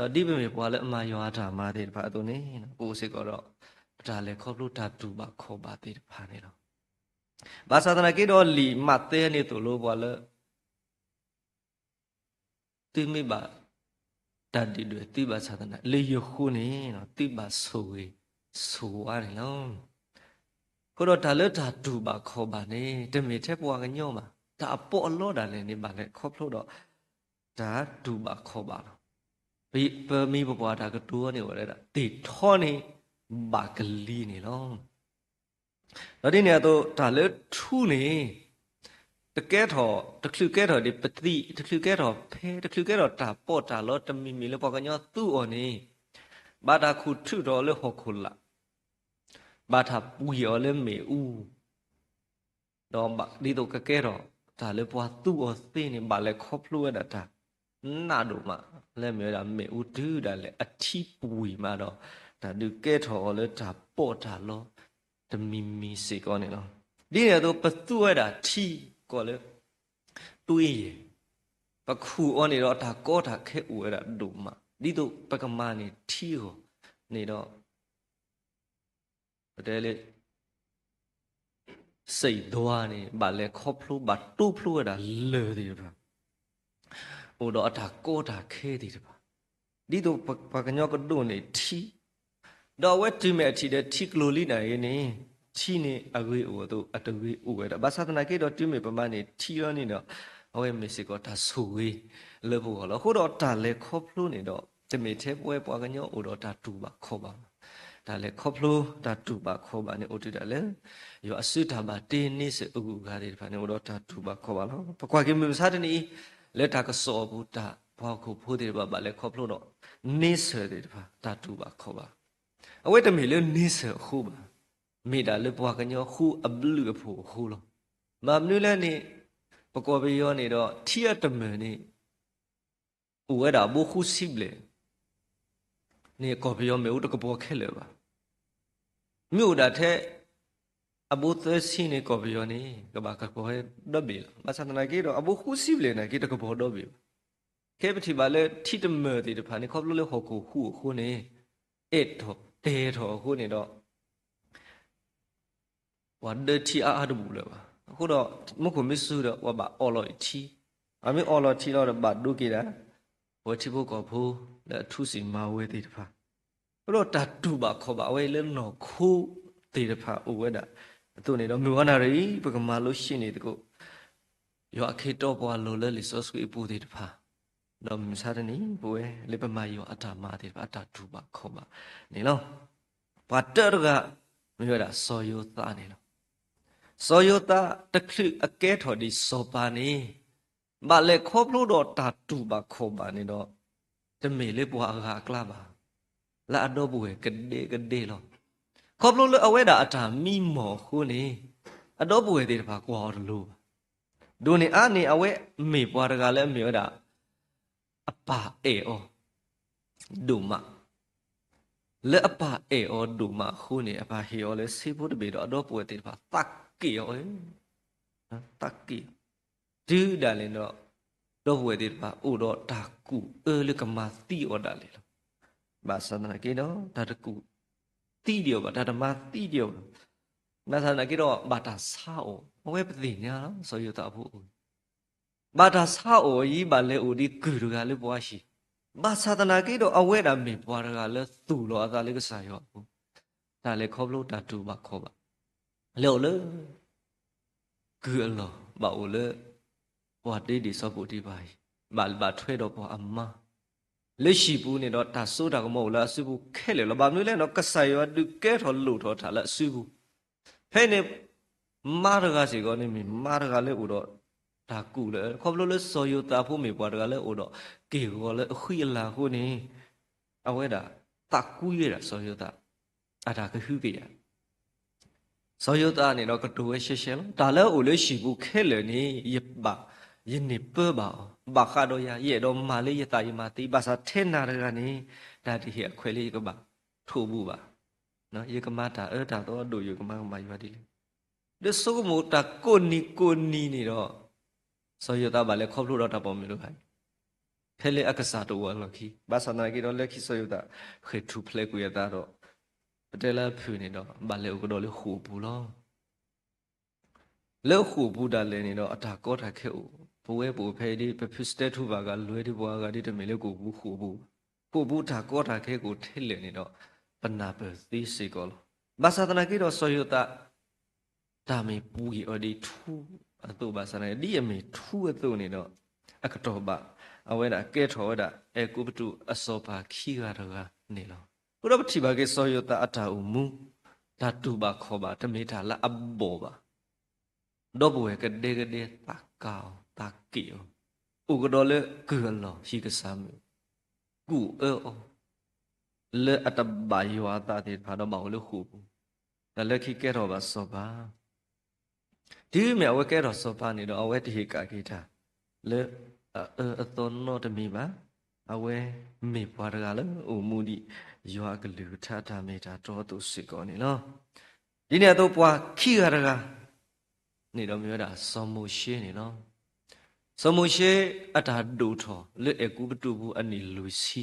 ်, ဒီးဒ်ပမ့ၢ်ပှၤလၢအမၤယွၤအတၢ်မၤသ့ၣ်တဖၣ်အသိးန့ၣ် ပအိၣ်စ့ၢ်ကီးဒီး ပတၢ်လဲၤခီဖျိတၢ်တူၢ်ဘၣ်ခီၣ်ဘၣ်သ့ၣ်တဖၣ်န့ၣ်လီၤ. ဘၣ်ဆၣ်သနာ်က့ဒီး လံာ်မးသဲန့ၣ်သိၣ်လိပှၤလၢ သုမ့ၢ်ဘၣ်တၢ်ဒုၣ်ဒွဲၣ်သုဘၣ်ဆၣ်သနာ် လၢယဃိန့ၣ် သုဘၣ်ဆိၣ်ဂ့ၤဆိၣ်ဝါန့ၣ်လီၤ. အဃိဒီးတၢ်လၢတၢ်တူၢ်ဘၣ်ခီၣ်ဘၣ်န့ၣ် တမ့ၢ်ထဲပှၤကညီဘၣ်, တၢ်အပီးအလီဒၣ်လဲာ်န့ၣ် ဘၣ်လဲၤခီဖျိဒီး တၢ်တူၢ်ဘၣ်ခီၣ်ဘၣ်လီၤ. ပမံၤပပှၢ်တၢ်ကတိၤန့ၣ်ဝဲဒၣ် သ့ၣ်ထီန့ၣ် ဘၣ်ကလံၤန့ၣ်လီၤ. ဒီးဒ်န့ၣ်အသိး တၢ်လၢထူန့ၣ် တကဲထီၣ် တချုးကဲထီၣ်ဒ်ပသံး, တချုးကဲထီၣ်ဖဲ, တချုးကဲထီၣ်တၢ်ပီးတၢ်လီတမံၤမံၤလၢပှၤကညီသူအီၤန့ၣ် ဘၣ်တၢ်ခူၣ်ထုးထီၣ်လၢဟီၣ်ခိၣ်လာ်, ဘၣ်တၢ်ပှံၤအီၤလၢမ့ၣ်အူ ဒီးဒ်သိးကကဲထီၣ်တၢ်လၢပှၤသူအီၤသ့န့ၣ် ဘၣ်လဲၤခီဖျိဝဲဒၣ်တၢ်နးဒိၣ်မး လၢမ့ၢ်ဝဲဒၣ်မ့ၣ်အူတုၤဒၣ်လဲာ်အထံပှံၤမးဒီး တၢ်ဒုးကဲထီၣ်အီၤလၢတၢ်ပီးတၢ်လီတမံၤမံၤစ့ၢ်ကီးန့ၣ်လီၤ. ဒ်န့ၣ်အသိး ပသူဝဲဒၣ်ထံကီၢ်လၢ သွေးရည်, ပခူၣ်အီၤန့ၣ်ဒီးတၢ်ကီတၢ်ခဲအိၣ်ဝဲဒၣ်ဒိၣ်မး ဒ်သိးပကမၤန့ၢ်ထံအဂီၢ်န့ၣ်ဒီး ပတဲလၢ စိတ်သွားန့ၣ် ဘၣ်လဲၤခီဖျိ ဘၣ်တိဖျိဝဲဒၣ်လၢၢ်သ့ၣ်တဖၣ်, အိၣ်ဒီးအတၢ်ကီတၢ်ခဲသ့ၣ်တဖၣ်, ဒ်သိးပှၤကညီကဒိးန့ၢ်ထံ, ဒီးအဝဲတုၤမ့ၢ်အထံၣ်ဒီးထံကျိၤလံန့ၣ်အံၤန့ၣ်, ထံန့ၣ်အဂ့ၤအိၣ်အသိး အတဂ့ၤအိၣ်ဝဲဒၣ်. ဘၣ်ဆၣ်သနာ်က့ဒီး တုၤမ့ၢ်ပမၤန့ၢ်ထံလီၤန့ၣ်ဒီး အဝဲမ့ၢ်စ့ၢ်ကီးတၢ်ဆိၣ်ဂ့ၤလၢပဂီၢ်လီၤ. အဃိဒီးတၢ်လဲၤခီဖျိန့ၣ်ဒီး တမ့ၢ်ထဲပဝဲပှၤကညီအိၣ်ဒီးတၢ်တူၢ်ဘၣ်ခီၣ်ဘၣ်ဘၣ်. တၢ်လဲၤခီဖျိတၢ်တူၢ်ဘၣ်ခီၣ်ဘၣ်န့ၣ် အိၣ်တုၤဒၣ်လၢ ယွၤအစုတၢ်ဘၣ်တ့န့ဆၢၣ်အဂုၤအဂၤသ့ၣ်တဖၣ်န့ၣ် အိၣ်ဒီးတၢ်တူၢ်ဘၣ်ခီၣ်ဘၣ်လီၤ. ပကွၢ်က့ၤမုၢ်မဆါတနံၤအံၤ လၢတၢ်ကစီၣ်အပူၤ တၢ်ပှၤဟီၣ်ခိၣ်ဖိသ့ၣ်တဖၣ်ဘၣ်လဲၤခီဖျိဒီး န့ဆၢၣ်သ့ၣ်တဖၣ် တၢ်တူၢ်ဘၣ်ခီၣ်ဘၣ်, အဝဲတမ့ၢ်လၢန့ဆၢၣ်အဃိဘၣ်, မ့ၢ်ဒၣ်လၢပှၤကညီဃုအဘျုးအဖှိၣ်အဃိလီၤ. ဘၣ်မနုၤလဲၣ်န့ၣ် ပကီၢ်ပယီၤန့ၣ်ဒီး ထံအတမၢၢ်န့ၣ် အိၣ်ဝဲဒၣ်အဘိဃုဆံဘျဲၣ် န့ၣ် ကီၢ်ပယီၤမ့ၢ်အိၣ်တကပီၤခဲလၢာ်ဘၣ်. မ့ၢ်အိၣ်ဒၣ်ထဲ အဘိသၢဆံန့ၣ် ကီၢ်ပယီၤန့ၣ် ကဘၣ်ကပီၤဝဲဒီဘ့ၣ်လီၤ. ဘၣ်ဆၣ်သနာ်က့ဒီး အဘိဃုဆံဘျဲၣ်နာ်က့တကပီၤဒီဘ့ၣ်ဘၣ်. ခဲပထံၣ်ဘၣ်လၢထံတမၢၢ်သ့ၣ်တဖၣ်န့ၣ် ခီဖျိလၢဟီၣ်ခိၣ်ဃုအဃိန့ၣ် အဲၣ်ထီၣ်တဲာ်ထီၣ်အဃိန့ၣ်ဒီး ပှၤဒၢထံအါအါတဘူၣ်လၢၤဘၣ်. အဃိဒီး မူခိၣ်မ့ၢ်စူၤဒီး ပှၤဘၣ်အီၣ်လီၤအံၤထံ, အမ့ၢ်အီၣ်လီၤထံလီၤဒီး ဘၣ်ဒိက့ၤဒၣ် ပဝဲထံဖိကီၢ်ဖိလၢအထူစံၣ်မၤဝဲသ့ၣ်တဖၣ်, အဃိဒီးတၢ်တူၢ်ဘၣ်ခီၣ်ဘၣ်အဝဲအံၤလၢနီၢ်ခိသ့ၣ်တဖၣ်အိၣ်ဝဲဒၣ်အသိးန့ၣ်ဒီး မုၢ်ဂီၤနၣ်ရံၣ် ပကမၤလိရှဲန့ၣ်သကိး ယွၤအခ့အတီပှၤလီၢ်လၢလံာ်စီဆှံအပူၤသ့ၣ်တဖၣ်, ဒီးမုၢ်မဆါတနံၤ ပဝဲလၢပမၤယွၤအတၢ်မၤသ့ၣ်တဖၣ် အတၢ်တူၢ်ဘၣ်ခီၣ်ဘၣ်န့ၣ်လီၤ. ပှၤတၢတဂၤ မ့ၢ်ဝဲဒၣ်စီၤယိၤသးန့ၣ်လီၤ. စီၤယိၤသးတချုးအကဲထီၣ်ဒံးစီၤပၤန့ၣ် ဘၣ်လဲၤခီဖျိဒီးတၢ်တူၢ်ဘၣ်ခီၣ်ဘၣ်န့ၣ်ဒီး တမ့ၢ်လၢပှၤအဂၤအကျါဘၣ်, လၢအဒီပုၢ်ဝဲၢ်ကဒဲကဒဲလီၤ. ခီဖျိလၢအဝဲဒၣ်အတၢ်မံမီၢ်အဃိန့ၣ် အဒီပုၢ်ဝဲၢ်သ့ၣ်တဖၣ်ကွၢ်အီၤတလိၤဘၣ်. ဒိးန့ၢ်အါန့ၢ် အဝဲမ့ၢ်ပှၤတဂၤလၢအမ့ၢ်ဝဲဒၣ် အပၢ်အဲၣ်အီၤဒိၣ်မး, လၢအပၢ်အဲၣ်အီၤဒိၣ်မးအဃိန့ၣ် အပၢ်ဟ့ၣ်အီၤလၢဆ့ဖိတဘ့ၣ်ဒီး အဒီပုၢ်ဝဲၢ်သ့ၣ်တဖၣ်သးက့ၣ်အီၤ, သးက့ၣ်အီၤ, တုၤဒၣ်လဲာ်ဒီး ဒီပုၢ်ဝဲၢ်သ့ၣ်တဖၣ်အိၣ်ဒီးတၢ်ကူၣ်အၢလၢကမၤသံအီၤဒၣ်လဲာ်လီၤ. ဘၣ်ဆၣ်သနာ်က့ဒီး တၢ်တကူၣ်သံဒံးအီၤဘၣ်, တၢ်တမၤသံဒံးအီၤဘၣ်. ဘၣ်ဆၣ်သနာ်က့ဒီး ဘၣ်တၢ်ဆါအီၤ, အဝဲပသ့ၣ်ညါလီၤ စီၤယိၤသးအဖိအအိၣ် ဘၣ်တၢ်ဆါအီၤအံၤ ဘၣ်လဲၤအိၣ်ဒံးကုၢ်တဂၤလၢပှၤဟံၣ်, ဘၣ်ဆၣ်သနာ်က့ဒီး အဝဲဒၣ်မ့ၢ်ပှၤတဂၤလၢသူၣ်လီၤအသးလၢကစၢ်ယွၤအပူၤ, တၢ်လဲၤခီဖျိတၢ်တူၢ်ဘၣ်ခီၣ်ဘၣ်, လဲၤအိၣ်လၢ ကုၢ်အလီၢ်, ဘၣ်အိၣ်လၢ ပှၤဒ့ဒ့ၣ်စီၤပိၤတံဖၤအဟံၣ်, ဘၣ်ဘၣ်ထွဲဒီးပှၤအမါ လၢဟံၣ်ပူၤန့ၣ်ဒီး တၢ်စိတၢ်ကမီၤအိၣ်လၢအစုပူၤခဲလၢာ်လီၤ. ဘၣ်မနုၤလဲၣ်န့ၣ် ကစၢ်ယွၤဒုးကဲထီၣ်လိၣ်ထီၣ်တၢ်လၢအစုပူၤ, ဖဲန့ၣ် မါတဂၤစ့ၢ်ကီးန့ၣ်မ့ၢ်မါတဂၤလၢအိၣ်ဒီးတၢ်ကူၣ်လၢ ခီဖျိလၢစီၤယိၤသးဖိမ့ၢ်ပှၤတဂၤလၢအိၣ်ဒီးက့ၢ်ဂီၤလၢအဃံအလၤအဃိန့ၣ်, အဝဲဒၣ်သးကွံဝဲဒၣ်စီၤယိၤသး အတၢ်ကဟုကယာ် စီၤယိၤသးန့ၣ်ဒီးကတိၤဝဲရှဲရှဲလီၤ. တၢ်လၢအအိၣ်လၢဟံၣ်ပူၤခဲလၢာ်န့ၣ် ယဘၣ်, ယန့ၢ်ပၢဘၣ်အီၤ, ဘၣ်ဃးဒီးယၤ ယအဲၣ်ဒိးမၤလၢယသးယမၤသ့, ဘၣ်ဆၣ်ထဲနၤတဂၤန့ၣ် တၢ်တဟ့ၣ်အခွဲးလၢယကဘၣ်ထိးဘူးဘၣ်. ယကမၤတၢ်အၢတၢ်သီဒိၣ်ယိာ် ကမၤကမၣ်ယွၤဒ်လဲၣ်. ဒီးဆိကမိၣ်တၢ်ကိးနံၤကိးနံၤန့ၣ်ဒီး စီၤယိၤသးဘၣ်လဲၤခီဖျိဒီးတၢ်ပိာ်မုၣ်တဂၤအံၤ ဖဲလၢအကစၢ်တအိၣ်အလီၢ်ခံ, ဘၣ်ဆၣ်သနာ်က့ဒီး လၢခံစီၤယိၤသး ဃ့ၢ်ထူၣ်ဖျဲးကွံာ်အသးဒီး ပတဲလၢအဖုၣ်န့ၣ်ဒီး ဘၣ်လဲၤအိၣ်ကဒီးလၢဃိာ်ပူၤလီၤ. လၢဃိာ်ပူၤဒၣ်လဲာ်န့ၣ်ဒီး အတၢ်ကီတၢ်ခဲအိၣ်, ပဝဲပအိၣ်ဖဲအံၤဒ် ပဖုစတဲထူဘၣ်ဂၤ လဲၤဒ်ပှၤဂၤဒ် တမ့ၢ်လၢကအိၣ်ပူၤဃိာ်ပူၤ, ဃိာ်ပူၤတၢ်ကီတၢ်ခဲကအိၣ်ထဲလဲၣ်န့ၣ်ဒီး ပနၢ်ပၢၢ်သ့စ့ၢ်ကီးလီၤ. ဘၣ်ဆၣ်သနာ်က့ဒီး စီၤယိၤသး တၢ်မ့ၢ်ပှ့ၤအီၤဒ်ထူအသိးဘၣ်ဆၣ်သနာ်က့ ဒ်အမ့ၢ်ထူအသိးန့ၣ်ဒီး အကတီၢ်ဘၣ် အဝဲဒၣ်ကဲထီၣ်ဝဲဒၣ် အဲၤကူပတူးအစီၤပၤခံဂၤတဂၤန့ၣ်လီၤ. အဃိဒီးပထံၣ်ဘၣ်က့ၤစီၤယိၤသးအတၢ်အိၣ်မူ တၢ်တူၢ်ဘၣ်ခီၣ်ဘၣ် တမ့ၢ်တၢ်လၢအဘီၣ်ဘၣ်. ဒီပုၢ်ဝဲၢ်ကဒဲကဒဲသးက့ၣ်အီၤ, သးက့ၣ်အီၤ, အိၣ်ကဒီးလၢကုၢ်အလီၢ်ဟံၣ်ကစၢ်မုၣ်, ကူၣ်အၢအီၤ လၢအတဘၣ်ယွၤအသးသ့ၣ်တဖၣ်ဒီးဘၣ်အိၣ်လၢဃိာ်ပူၤ, တၢ်လၢခံကဲထီၣ်ဘၣ်စီၤပၤ တုၤမ့ၢ်အဝဲကဲထီၣ်စီၤပၤန့ၣ်ဒီး အဝဲတဟ့ၣ်ကးက့ၤတၢ် လၢအအၢအသီနီတမံၤဘၣ်. အဝဲမ့ၢ်ပှၤတဂၤလၢအိၣ်မူဒ် ယွၤအကလုၢ်ကထါတၢ်မ့ၢ်တၢ်တီအသိးစ့ၢ်ကီးန့ၣ်လီၤ. ဒ်န့ၣ်အသိးပှၤခံဂၤတဂၤ န့ၣ်ဒီးမ့ၢ်ဝဲဒၣ်စီၤမိၤၡ့န့ၣ်လီၤ. စီၤမိၤၡ့အတၢ်ဒိၣ်ထီၣ်လၢအဲၤကူပတူးပူၤအနံၣ်လွံၢ်ဆံ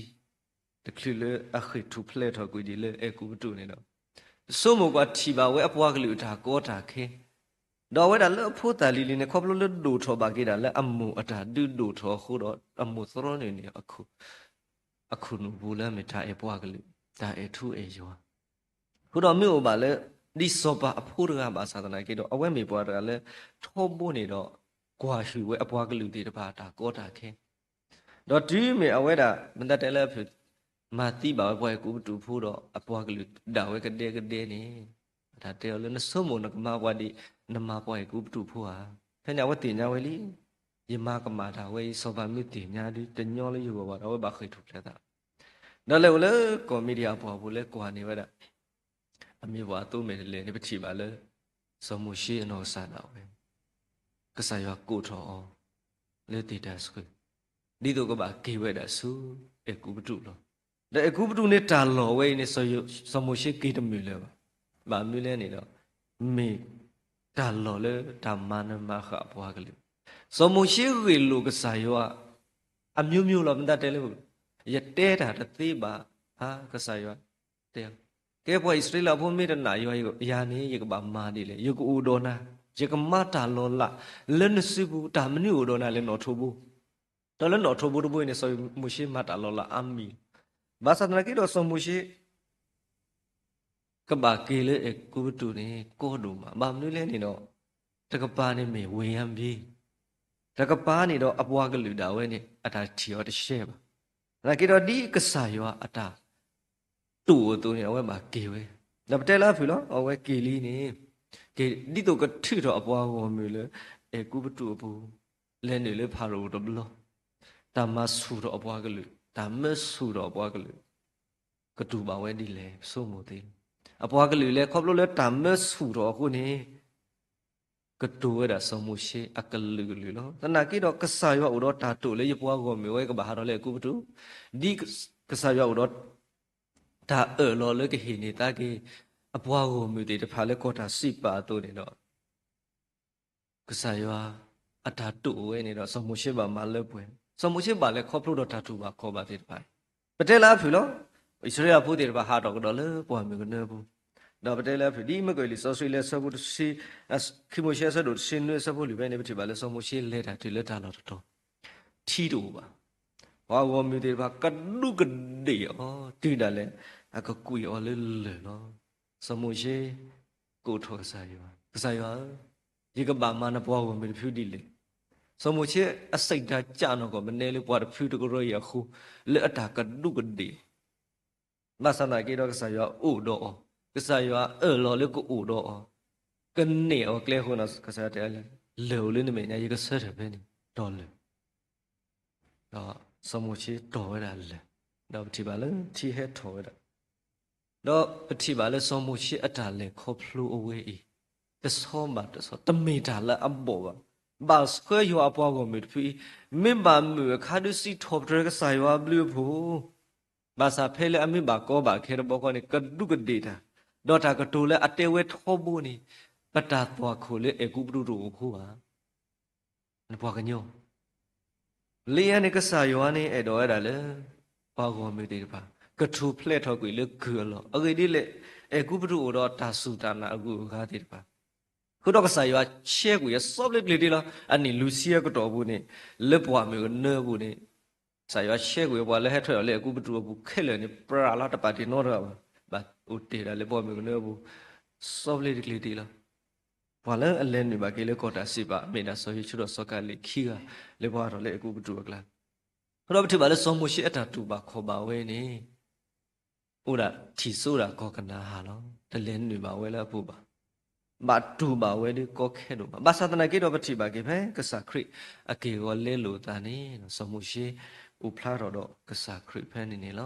တချုးလၢအဃ့ၢ်ထူၣ်ဖျဲးထီၣ်ကွံာ်ဒံးလၢအဲၤကူပတူးန့ၣ်ဒီး ဆိကမိၣ်ကွၢ်ထံၣ်ဘၣ်ဝဲအပှၤကလုာ်အတၢ်ကီတၢ်ခဲ, ဒီးအဝဲဒၣ်လၢအဖိသၣ်လံၤလံၤန့ၣ် ခီဖျိလၢဒိၣ်ထီၣ်ဘၣ်က့ၤဒၣ်လၢအမိၢ်အတၢ်ဒုးဒိၣ်ထီၣ်အဃိဒီး အမိၢ်သရီန့ၣ်န့ၣ် အခိၣ်နူာ်ပူၤလၢအမ့ၢ်တၢ်အဲၣ်ပှၤကလုာ်, တၢ်အဲၣ်ထူအဲၣ်ယွၤ, အဃိဒီးမ့ၢ်အိၣ်ဘၣ်လၢ ဒ်စီၤပၤအဖိတဂၤဘၣ်ဆၣ်သနာ်က့ဒီး အဝဲမ့ၢ်ပှၤတဂၤလၢ ထီဘိန့ၣ်ဒီး ကွၢ်ဟုၣ်ဝဲအပှၤကလုာ်သ့ၣ်တဖၣ်အတၢ်ကီတၢ်ခဲ ဒီးတုၤမ့ၢ်အဝဲဒၣ် မ့ၢ်တၢ်တဲလၢအဖုၣ် မၤသံဘၣ်ဝဲပှၤအဲၤကူပတူးဖိဒီး အပှၤကလုာ်ဒၣ်ဝဲကဒဲကဒဲန့ၣ်, အတၢ်တဲအီၤလၢ နဆိကမိၣ်နကမၤပှၤဒ်နမၤပှၤအဲၤကူပတူးဖိဧါ. ဖဲန့ၣ်အဝဲသ့ၣ်ညါဝဲလံ, ယမၤကမၣ်တၢ်ဝဲအံၤ စီၤပၤမ့ၢ်သ့ၣ်ညါဒီး တညီလၢယဂီၢ်ဘၣ်ဒီး အဝဲဘၣ်ဃ့ၢ်ထူၣ်ဖျဲးသး. ဒီးလဲၤအိၣ်လၢကီၢ်မံၤဒယၣ်အပှၢ်ပူၤ လဲၤကွၢ်န့ၢ်ဝဲဒၣ် အမ့ၢ်ပှၤအသိးမဲာ်တလဲၣ်န့ၣ် ပထံၣ်ဘၣ်လၢ စီၤမိၤၡ့အနီၢ်ကစၢ်ဒၣ်ဝဲ ကစၢ်ယွၤကိးထီၣ်အီၤ လၢသ့ၣ်တၢ်ဆှၢ ဒ်သိးကဘၣ်က့ၤဝဲဒၣ်ဆူအဲၤကူပတူးလီၤ. ဒီးအဲၤကူပတူးန့ၣ်တၢ်လီၢ်ဝဲအံၤန့ၣ် စီၤမိၤၡ့က့ၤတမုာ်လၢၤဘၣ်. ဘၣ်မနုၤလဲၣ်န့ၣ်ဒီး မ့ၢ်တၢ်လီၢ်လၢတၢ်မၤနၢၤမၤဃၣ်အပှၤကလုာ်, စီၤမိၤၡ့ဂ့ၢ်လိာ်ကစၢ်ယွၤ အမျိုးမျိုးလီၤ. မ့ၢ်တၢ်တဲလၢ ယတဲတၢ်တသ့ဘၣ်ဧါ, ကစၢ်ယွၤတဲ, ကဲပှၤအံၣ်စရ့လးဖိ မ့ၢ်တနာ်ယၤန့ၣ် ယကဘၣ်မၤဒ်လဲၣ်. ယကအိၣ်ဒီးနၤ, ယကမၤတၢ်လီၤလးလၢနစုပူၤ, တၢ်မနုၤအိၣ်ဒီးနၤလဲၣ် နီၣ်ထိးဘိ. ဒီးလၢနီၣ်ထိးဘိတဘိအံၤန့ၣ် စီၤမိၤၡ့မၤတၢ်လီၤလးအါမံၤ, ဘၣ်ဆၣ်သနာ်က့ဒီး စီၤမိၤၡ့ ကဘၣ်က့ၤလၢအဲၤကူပတူးန့ၣ် ကီဒိၣ်မး. ဘၣ်မနုၤလဲၣ်န့ၣ်ဒီး တကပၤန့ၣ်မ့ၢ်ဝ့ၢ်ယါဘ့, တကပၤန့ၣ်ဒီးအပှၤကလုာ်ဒၣ်ဝဲန့ၣ် အတၢ်ထံၣ်အီၤတရှဲဘၣ်. သနာ်က့ဒီးဒ်ကစၢ်ယွၤအတၢ်တိာ်အသိးန့ၣ် အဝဲဘၣ်က့ၤဝဲ, ဒီးပတဲလၢအဖုၣ်လီၤ. အဝဲက့ၤလံန့ၣ် က့ၤဒ်သိးကထုးထီၣ်အပှၤဂီၢ်မုၢ်လၢအဲၤကူပတူးအပူၤ, လဲၤနုာ်လၢဖၤရိၤတဘျီ, တၢ်မၤဆူၣ်ထီၣ်အပှၤကလုာ်, တၢ်မၢဆူၣ်ထီၣ်အပှၤကလုာ် ကတူၢ်ဘၣ်ဝဲဒ်လဲၣ် ပဆိကမိၣ်သ့. အပှၤကလုာ်လဲၤခီဖျိလၢတၢ်မၢဆူၣ်ထီၣ်အဃိန့ၣ် ကတိၤဝဲဒၣ်စီၤမိၤၡ့အကလုာ်ကလုာ်လီၤ. သနာ်က့ဒီးကစၢ်ယွၤအိၣ်ဒီးတၢ်တိာ်လၢယပှၤဂီၢ်မုၢ်ဝဲကဘၣ်ဟးထီၣ်လၢအဲၤကူပတူး, ဒ်ကစၢ်ယွၤအိၣ်ဒီးတၢ်အၢၣ်လီၤလၢကဟ့ၣ်န့ၢ်သးက့ၤ အပှၤဂီၢ်မုၢ်သ့ၣ်တဖၣ်လၢကီၢ်တၢ်စံးပာ်အသိးန့ၣ်ဒီး ကစၢ်ယွၤအတၢ်တိာ်ဝဲန့ၣ်ဒီး စီၤမိၤၡ့ဘၣ်မၤလၢပှဲၤ, စီၤမိၤၡ့ဘၣ်လဲၤခီဖျိဒီးတၢ်တူၢ်ဘၣ်ခီၣ်ဘၣ်သ့ၣ်တဖၣ်, ပတဲလၢအဖုၣ်လီၤ. အံၣ်စရ့လးဖိသ့ၣ်တဖၣ်ဟးထီၣ်ကဒီးလၢပှၢ်မုၢ်ကနၢအပူၤ, ဒီးပတဲလၢအဖုၣ် ဒ်မုၢ်ကီၢ်လံာ်စီဆှံလၢအဆၢဖိတဆံ, ခံမိၤၡ့အဆၢဒိၣ်တဆံနွံအဆၢဖိလွံၢ်ဖဲန့ၣ် ပထံၣ်ဘၣ်လၢ စီၤမိၤၡ့လဲၤတၢ်တုၤလၢတၢ်လီၢ်တတီၤ, ထံတအိၣ်ဘၣ်, ပှၤဂီၢ်မုၢ်သ့ၣ်တဖၣ်ကဒူးကဒ့ၣ်အီၤ တုၤဒၣ်လဲာ် အကကွံာ်အီၤလၢလၢၢ်လီၤ. စီၤမိၤၡ့ ကိးထီၣ်ကစၢ်ယွၤ, ကစၢ်ယွၤဧၢ, ယကဘၣ်မၤနပှၤဂီၢ်မုၢ်တဖုဒ်လဲၣ်. စီၤမိၤၡ့အစံးတၢ်ကၢ်နီၢ်ကီၢ် မနဲလၢပှၤတဖုတကရၢအံၤအဃိ, လၢအတၢ်ကဒူးကဒ့ၣ်အီၤ, ဘၣ်ဆၣ်သနာ်က့ဒီးကစၢ်ယွၤအိၣ်ဒီးအီၤ, ကစၢ်ယွၤအၢၣ်လီၤလၢကအိၣ်ဒီးအီၤ, ကန့ၢ်အီၤကျဲအဃိန့ၣ် ကစၢ်ယွၤတဲလၢ လၢၢ်အိၣ်လၢနမဲာ်ညါ ယကဆၢထၢၣ်ဖဲန့ၣ်တီၢ်လၢၢ် ဒီးစီၤမိၤၡ့တီၢ်ဝဲဒၣ်လၢၢ်, ဒီးပထံၣ်ဘၣ်လၢထံဟဲထီၣ်ဝဲဒၣ်, ဒီးပထံၣ်ဘၣ်လၢစီၤမိၤၡ့အတၢ်လဲၤခီဖျိအဝဲအံၤ, တဆီဘၣ်တဆီ တမ့ၢ်တၢ်လၢအဘီၣ်ဘၣ်, ဘၣ်ဆှၢယွၤအပှၤဂီၢ်မုၢ်တဖုအံၤ, မ့ၢ်ဘၣ်မုာ်အခါဒုးစံးထီၣ်ပတြၢၤကစၢ်ယွၤအဘျုးအဖှိၣ်, ဘၣ်ဆၣ်ဖဲလၢအမ့ၢ်ဘၣ်ကီဘၣ်ခဲတဘျီဃီန့ၣ် ကဒူးကဒ့ၣ်တၢ်, ဒီးတၢ်ကတိၤလၢအတဲဝဲထီဘိန့ၣ်, ပတၢ်သွၣ်ခိၣ်လၢအဲၤကူပတူးတအိၣ်အဃိဘၣ်. နပှၤကညီ, လံယၤန့ၣ် ကစၢ်ယွၤန့ၣ်အဲၣ်ဒိးဝဲဒၣ်လၢ ပှၤဂီၢ်မုၢ်သ့ၣ်တဖၣ် ကထူၣ်ဖျဲးထီၣ်ကွံာ်လၢကုၢ်အလီၢ်, အဂ့ၢ်ဒ်လဲၣ်, အဲၤကူပတူးအိၣ်ဒီးတၢ်စူၢ်တၢ်နာ်အဂုၤအဂၤသ့ၣ်တဖၣ်, အဃိဒီးကစၢ်ယွၤဆှဲးကွံာ်အီၤ စီၤပျ့ၤတကျ့ၤတ့လီၤ. အနံၣ်လွံၢ်ဆံအကတီၢ်ပူၤန့ၣ်, လၢပှၢ်မုၢ်ကနၢပူၤန့ၣ်, ကစၢ်ယွၤဆှဲးကွံာ်ပှၤလၢဟဲထီၣ်လၢအဲၤကူပတူးအပူၤခဲလၢာ်န့ၣ် ပြးလီၤ တပာ်တ့ၢ်နီတဂၤဘၣ်, ဘၣ်အိၣ်တ့ၢ်ဒၣ်လၢပှၢ်မုၢ်ကနၢအပူၤ, စီၤပျ့ၤတကျ့ၤတ့လီၤ. ပှၤလၢအလဲၤနုာ်ဘၣ်က့ၤလၢကီၢ်တၢ်စံးပာ် မ့ၢ်ဒၣ်စီၤယိၤၡူဒီးစီၤကၤလ့းခံဂၤ လၢပှၤထီၣ်လၢအဲၤကူပတူးအကျါ, အဃိဒီးပထံၣ်ဘၣ်လၢစီၤမိၤၡ့အတၢ်တူၢ်ဘၣ်ခီၣ်ဘၣ်ဝဲန့ၣ် အိၣ်ဒၣ်ထံၣ်စိဒၣ်ကီၢ်ကနၤအၣ်လီၤ. တလဲၤနုာ်ဘၣ်ဝဲလၢအပူၤဘၣ်, ဘၣ်တူၢ်ဘၣ်ဝဲဒ်ကီခဲဒိၣ်မး, ဘၣ်ဆၣ်သနာ်က့ဒီးပထံၣ်ဘၣ်က့ၤဖဲကစၢ်ခရံာ်အက့ၢ်အဂီၤလဲလိာ်အသးန့ၣ် စီၤမိၤၡ့အိၣ်ဖျါထီၣ်ဒီးကစၢ်ခရံာ်ဖဲန့ၣ်န့ၣ်လ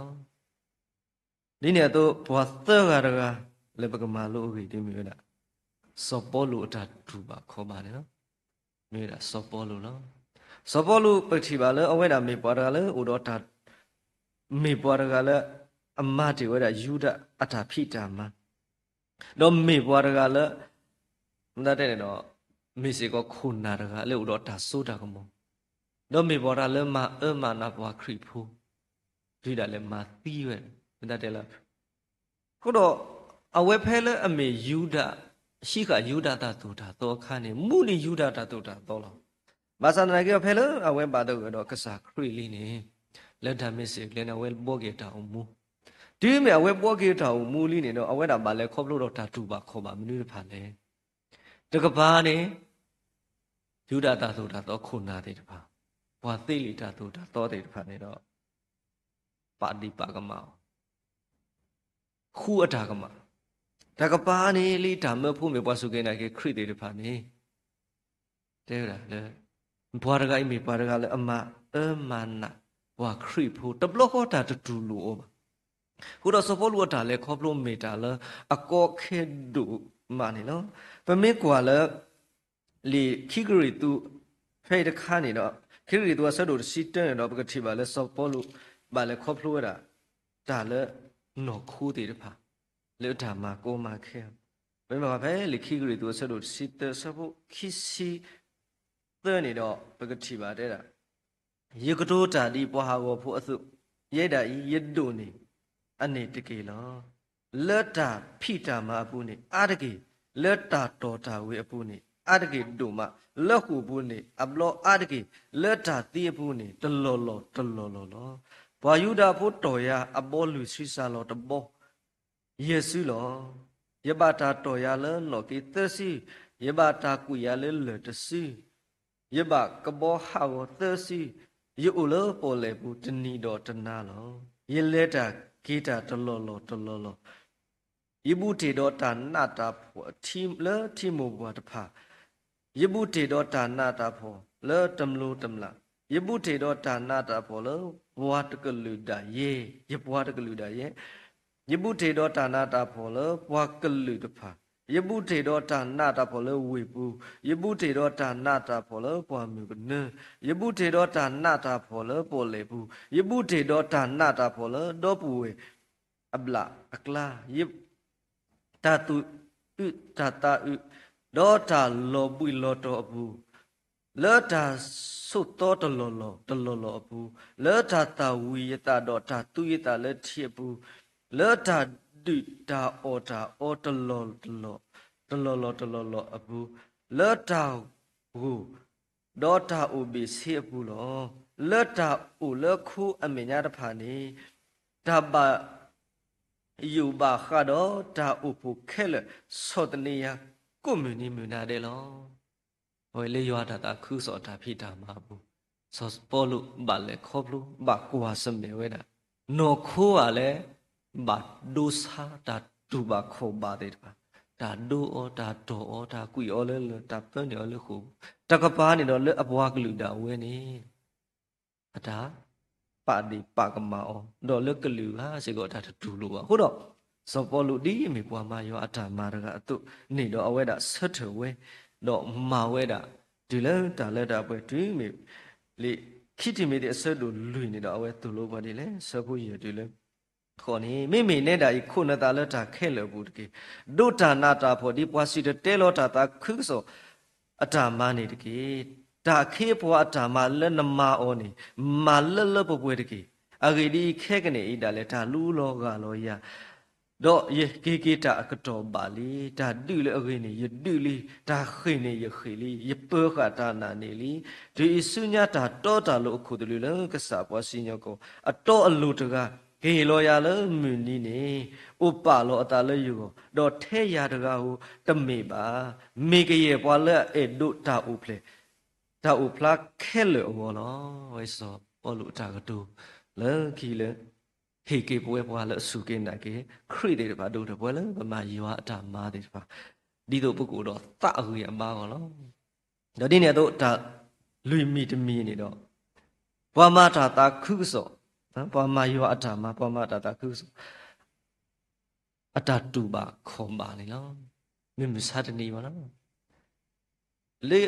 ီၤ. ဒ်န့ၣ်အသိး ပှၤသၢဂၤတဂၤလၢပကမၤလိအဂ့ၢ်ဒ်မ့ၢ်ဝဲဒၣ် စီၤပီလူးအတၢ်တူၢ်ဘၣ်ခီၣ်ဘၣ်န့ၣ်လီၤ. မ့ၢ်ဝဲဒၣ်စီၤပီလူးလီၤ. စီၤပီလူးပထံၣ်ဘၣ်လၢအဝဲဒၣ်မ့ၢ်ပှၤတဂၤလၢအိၣ်ဒီးတၢ်, မ့ၢ်ပှၤတဂၤလၢအမၤတ့ၢ်ဝဲဒၣ်ယူဒၤအတၢ်ဖံးတၢ်မၤ, ဒီးမ့ၢ်ပှၤတဂၤလၢ မ့ၢ်တဲန့ၣ်ဒီး မ့ၢ်စ့ၢ်ကီးခိၣ်နၢ်တဂၤလၢအိၣ်ဒီးတၢ်စိတၢ်ကမီၤ, ဒီးမ့ၢ်ပှၤတဂၤလၢမၤအၢမၤနးပှၤခရံာ်ဖိ, တုၤဒၣ်လဲာ်မၤသံဝဲ, မ့ၢ်တဲလၢ အဃိဒီး အဝဲဖဲလၢအမ့ၢ်ယူဒၤ, ဟံးဃာ်ယူဒၤတၢ်သိၣ်တၢ်သီအခါန့ၣ် မူဒံးယူဒၤတၢ်သိၣ်တၢ်သီလီၤ. ဘၣ်ဆၣ်သနာ်က့ဒီး ဖဲလၢအဝဲဘၣ်သဂၢၢ်ဒီးကစၢ်ခရံာ်လံန့ၣ်, လၢဒၤမ့းစ့းအကျဲန့ၣ် အဝဲဘှီက့ၤတၢ်အိၣ်မူ, တုၤမ့ၢ်အဝဲဘှီက့ၤတၢ်အိၣ်မူလံန့ၣ်ဒီး အဝဲဒၣ်ဘၣ်လဲၤခီဖျိဒီးတၢ်တူၢ်ဘၣ်ခီၣ်ဘၣ်မနုၤတဖၣ်လဲၣ်. တကပၤန့ၣ် ယူဒၤတၢ်သိၣ်တၢ်သီခိၣ်နၢ်သ့ၣ်တဖၣ်, ပှၤသ့လံာ်တၢ်သိၣ်တၢ်သီသ့ၣ်တဖၣ်န့ၣ်ဒီး ပာ်ဒံးပာ်ကမၣ်အီၤ, ဃူအတၢ်ကမၣ်. တၢ်ကပၤန့ၣ် လၢတၢ်မၢဖိမ့ၢ်ပှၤစူၢ်က့ၤနာ်က့ၤခရံာ်သ့ၣ်တဖၣ်န့ၣ် တဲဝဲဒၣ်လၢ ပှၤတဂၤအံၤမ့ၢ်ပှၤတဂၤလၢအမၤအၢမၤနးပှၤခရံာ်ဖိ, တဘျီဃီတၢ်တတူၢ်လိာ်အီၤဘၣ်. အဃိဒီးစီၤပီလူးအတၢ်လဲၤခီဖျိမ့ၢ်တၢ်လၢအကီခဲဒိၣ်မးန့ၣ်လီၤ. ပမ့ၢ်ကွၢ်လၢ လံာ်ခံကရံၣ်သူး ဖဲအံၤတခါန့ၣ်ဒီး ခံကရံၣ်သူးအဆၢဒိၣ်တဆံတၢန့ၣ်ဒီး ပကထံၣ်ဘၣ်လၢစီၤပီလူး ဘၣ်လဲၤခီဖျိဝဲဒၣ် တၢ်လၢနီၢ်ခိသ့ၣ်တဖၣ် လၢအတၢ်မၤကီမၤခဲအီၤ, ပမ့ၢ်ကွၢ်ဖဲလံာ်ခံကရံၣ်သူးအဆၢဒိၣ်တဆံတၢ အဆၢဖိခံဆံသၢန့ၣ်ဒီး ပကထံၣ်ဘၣ်တဲဒၣ် ယကတိၤတၢ်ဒ်ပှၤဟးဂီၤဖိအသိး, ယဲဒၣ်အံၤ ယဒိၣ်န့ၢ်အန့ၣ်တက့ၢ်လီၤ. လၢတၢ်ဖံးတၢ်မၤအပူၤန့ၣ် အါတက့ၢ်, လၢတၢ်တီၢ်တၢ်ဝံၤအပူၤန့ၣ် အါတက့ၢ်ဒိၣ်မး, လၢဃိာ်ပူၤန့ၣ် အဘျီအါတက့ၢ်, လၢတၢ်သံအပူၤန့ၣ် တလီၢ်လီၢ်တလီၢ်လီၢ်လီၤ. ပှၤယူဒၤဖိတီၢ်ယၤအဘီလွံၢ်ဆံစၢ်လီၤတဘီ ယဲၢ်စုလီၤ. ယဘၣ်တၢ်တီၢ်ယၤလၢနီၣ်က့သၢစု, ယဘၣ်တၢ်ကွံာ်ယၤလၢလၢၢ်တစု, ယဘၣ်ကဘီဟးဂီၤသၢစု, ယအိၣ်လၢပီၣ်လဲၣ်ပူၤတနံၤဒီးတနၤလီၤ. ယလဲၤတၢ်က့ၤတၢ်တလီၢ်လီၢ်တလီၢ်လီၢ်, ယဘူးတ့ၢ်ဒီးတၢ်နးတၢ်ဖှီၣ်လၢထံမိၢ်ပှၢ်တဖၣ်, ယဘူးတ့ၢ်ဒီးတၢ်နးတၢ်ဖှီၣ်လၢတမျိၤတမျာ်, ယဘူးတ့ၢ်ဒီးတၢ်နးတၢ်ဖှီၣ်လၢပှၤတကလုာ်ဒၣ်ယဲ, ယပှၤတကလုာ်ဒၣ်ယဲ, ယဘူးတ့ၢ်ဒီးတၢ်နးတၢ်ဖှီၣ်လၢပှၤကလုာ်တဖၣ်, ယဘူးတ့ၢ်ဒီးတၢ်နးတၢ်ဖှီၣ်လၢဝ့ၢ်ပူၤ, ယဘူးတ့ၢ်ဒီးတၢ်နးတၢ်ဖှီၣ်လၢပှၢ်မုၢ်ကနၢ, ယဘူးတ့ၢ်ဒီးတၢ်နးတၢ်ဖှီၣ်လၢပီၣ်လဲၣ်ပူၤ, ယဘူးတ့ၢ်ဒီးတၢ်နးတၢ်ဖှီၣ်လၢဒီပုၢ်ဝဲၢ်အဘျၣ်အကျါ, တၢ်သူၣ်အုးတၢ်သးအုး, ဒီးတၢ်လီၤဘှံးလီၤတီၤအပူၤ, လၢတၢ်ဆိးသီတလီၢ်လီၢ်တလီၢ်လီၢ်အပူၤ, လၢတၢ်သၣ်ဝံၤယသးဒီးတၢ်သူယသးလၢထံအပူၤ, လၢတၢ်ဒုၣ်တၢ်အီၣ်တၢ်အီတလီၢ်တလီၢ်, တလီၢ်လီၢ်တလီၢ်လီၢ်အပူၤ, လၢတၢ်ဂိၢ် ဒီးတၢ်အိၣ်ဘ့ၣ်ဆ့အပူၤလီၤ. လၢတၢ်အိၣ်လၢခိအမဲာ်ညါတဖၣ်န့ၣ်, တၢ်ဘၣ်ယိၣ်ဘၣ်ဃးဒီးတၢ်အိၣ်ဖှိၣ်ခဲလၢာ် ဆီၣ်သနံးယၤကိးမုၢ်နံၤမုၢ်နၤဒဲးလီၤ. အဝဲလၢယွၤတၢ်သးခုကစီၣ်အတၢ်ဖံးတၢ်မၤအပူၤ, စီၤပီလူးဘၣ်လဲၤခီဖျိ ဘၣ်ကွၢ်ဆၢၣ်မဲာ်ဝဲဒၣ် နီၢ်ခိဂၤလၢ ဘၣ်ဒိဆါတၢ်တူၢ်ဘၣ်ခီၣ်ဘၣ်သ့ၣ်တဖၣ်, တၢ်ဒိအီၤ တၢ်တီၢ်အီၤ တၢ်ကွံာ်အီၤလၢလၢၢ် တၢ်ပၢန့ၢ်အီၤလၢဃိာ်ပူၤ, တၢ်ကပၤန့ၣ်ဒီးလၢအပှၤကလုာ်ဒၣ်ဝဲန့ၣ် အတၢ်ပာ်ဒ့ၣ်ပာ်ကမၣ်အီၤ, ဒီးလၢကလုာ်ဂၤစ့ၢ်ကီးတၢ်တတူၢ်လိာ်ဘၣ်. အဃိဒီး စီၤပီလူးဒ်အမ့ၢ်ပှၤမၤယွၤအတၢ်မၤတဂၤအသိးန့ၣ်ဒီး အဝဲဒၣ်ဆၢထၢၣ်ဝဲ, ဒီးမၤဝဲဒၣ် တုၤလၢတၢ်လၢတၢ်ပှဲၤတုၤမ့ၢ် လံာ်ခံတံၤမသ့းအဆၢဒိၣ်လွံၢ်န့ၣ်ဒီး အဝဲသိၣ်လိပှၤဒ်လဲၣ်, ဆၢဖိယဲၢ်တုၤလၢ ဃိးန့ၣ်, မ့မ့ၢ်နဲဒၣ်အံၤ ခိးနသးလၢတၢ်ခဲလၢာ်အပူၤတက့ၢ်. ဒိးတၢ်နးတၢ်ဖှီၣ်ဒ်ပှၤစံၣ်တဲၤတဲလီၤတၢ်သးခုကစီၣ်အတၢ်မၤန့ၣ်တက့ၢ်. တၢ်အခ့အပှၤအတၢ်မၤလၢနမၤအီၤန့ၣ် မၤလၢလၢပှဲၤပှဲၤတက့ၢ်. အဂ့ၢ်ဒ်အံၤ, ခဲကနံၣ်အံၤဒၣ်လဲာ် တၢ်လူလီၤဂၢ်လီၤယၤ ဒီးယက့ၤက့ၤတၢ်အကတီၢ်ဘၣ်လံ. တၢ်ဒုးလၢအဂ့ၤန့ၣ် ယဒုးလံ, တၢ်ဃ့ၢ်န့ၣ်ယဃ့ၢ်လံ, ယပၢၤဃာ်တၢ်နာ်န့ၣ်လံ. တုၤအံၤဆူညါတၢ်တီတၢ်လိၤအခိၣ်သလုးလၢကစၢ်ပှၤစံၣ်ညီၣ်ကွီၢ် အတီအလိၤတဂၤ က့ၤလီၤယၤလၢမုၢ်နံၤန့ၣ် အိၣ်ပာ်လီၤအသးလၢယဂီၢ်, ဒီးထဲယၤတဂၤဧိၤတမ့ၢ်ဘၣ်. မ့ၢ်ကယဲၢ်ပှၤလၢအအဲၣ်ဒိးတၢ်အိၣ်ဖျဲၣ် တၢ်အိၣ်ဖျါခဲလၢာ်အဂီၢ်လီၤ. ဝဲစီၤပီလူးအတၢ်ကတိၤလၢခံလၢ ဟ့ၣ်က့ၤပဝဲပှၤလၢအစူၢ်က့ၤနာ်က့ၤ ခရံာ်သ့ၣ်တဖၣ် ဒိၣ်ထီၣ်ပှဲၤလၢပမၤယွၤအတၢ်မၤသ့ၣ်တဖၣ် ဒ်သိးပကအိၣ်ဒီးသးအဂ့ၤအဘါအဂီၢ်လီၤ. ဒီးဒ်န့ၣ်အသိး တၢ်လွံၢ်မံၤတမံၤန့ၣ်ဒီး ပှၤမၤတၢ်သးခုကစီၣ်, ပှၤမၤယွၤအတၢ်မၤ, ပှၤမၤတၢ်သးခုကစီၣ် အတၢ်တူၢ်ဘၣ်ခီၣ်ဘၣ်န့ၣ်လီၤ. မုၢ်မဆါတနံၤဘၣ်လီၤ. လၢ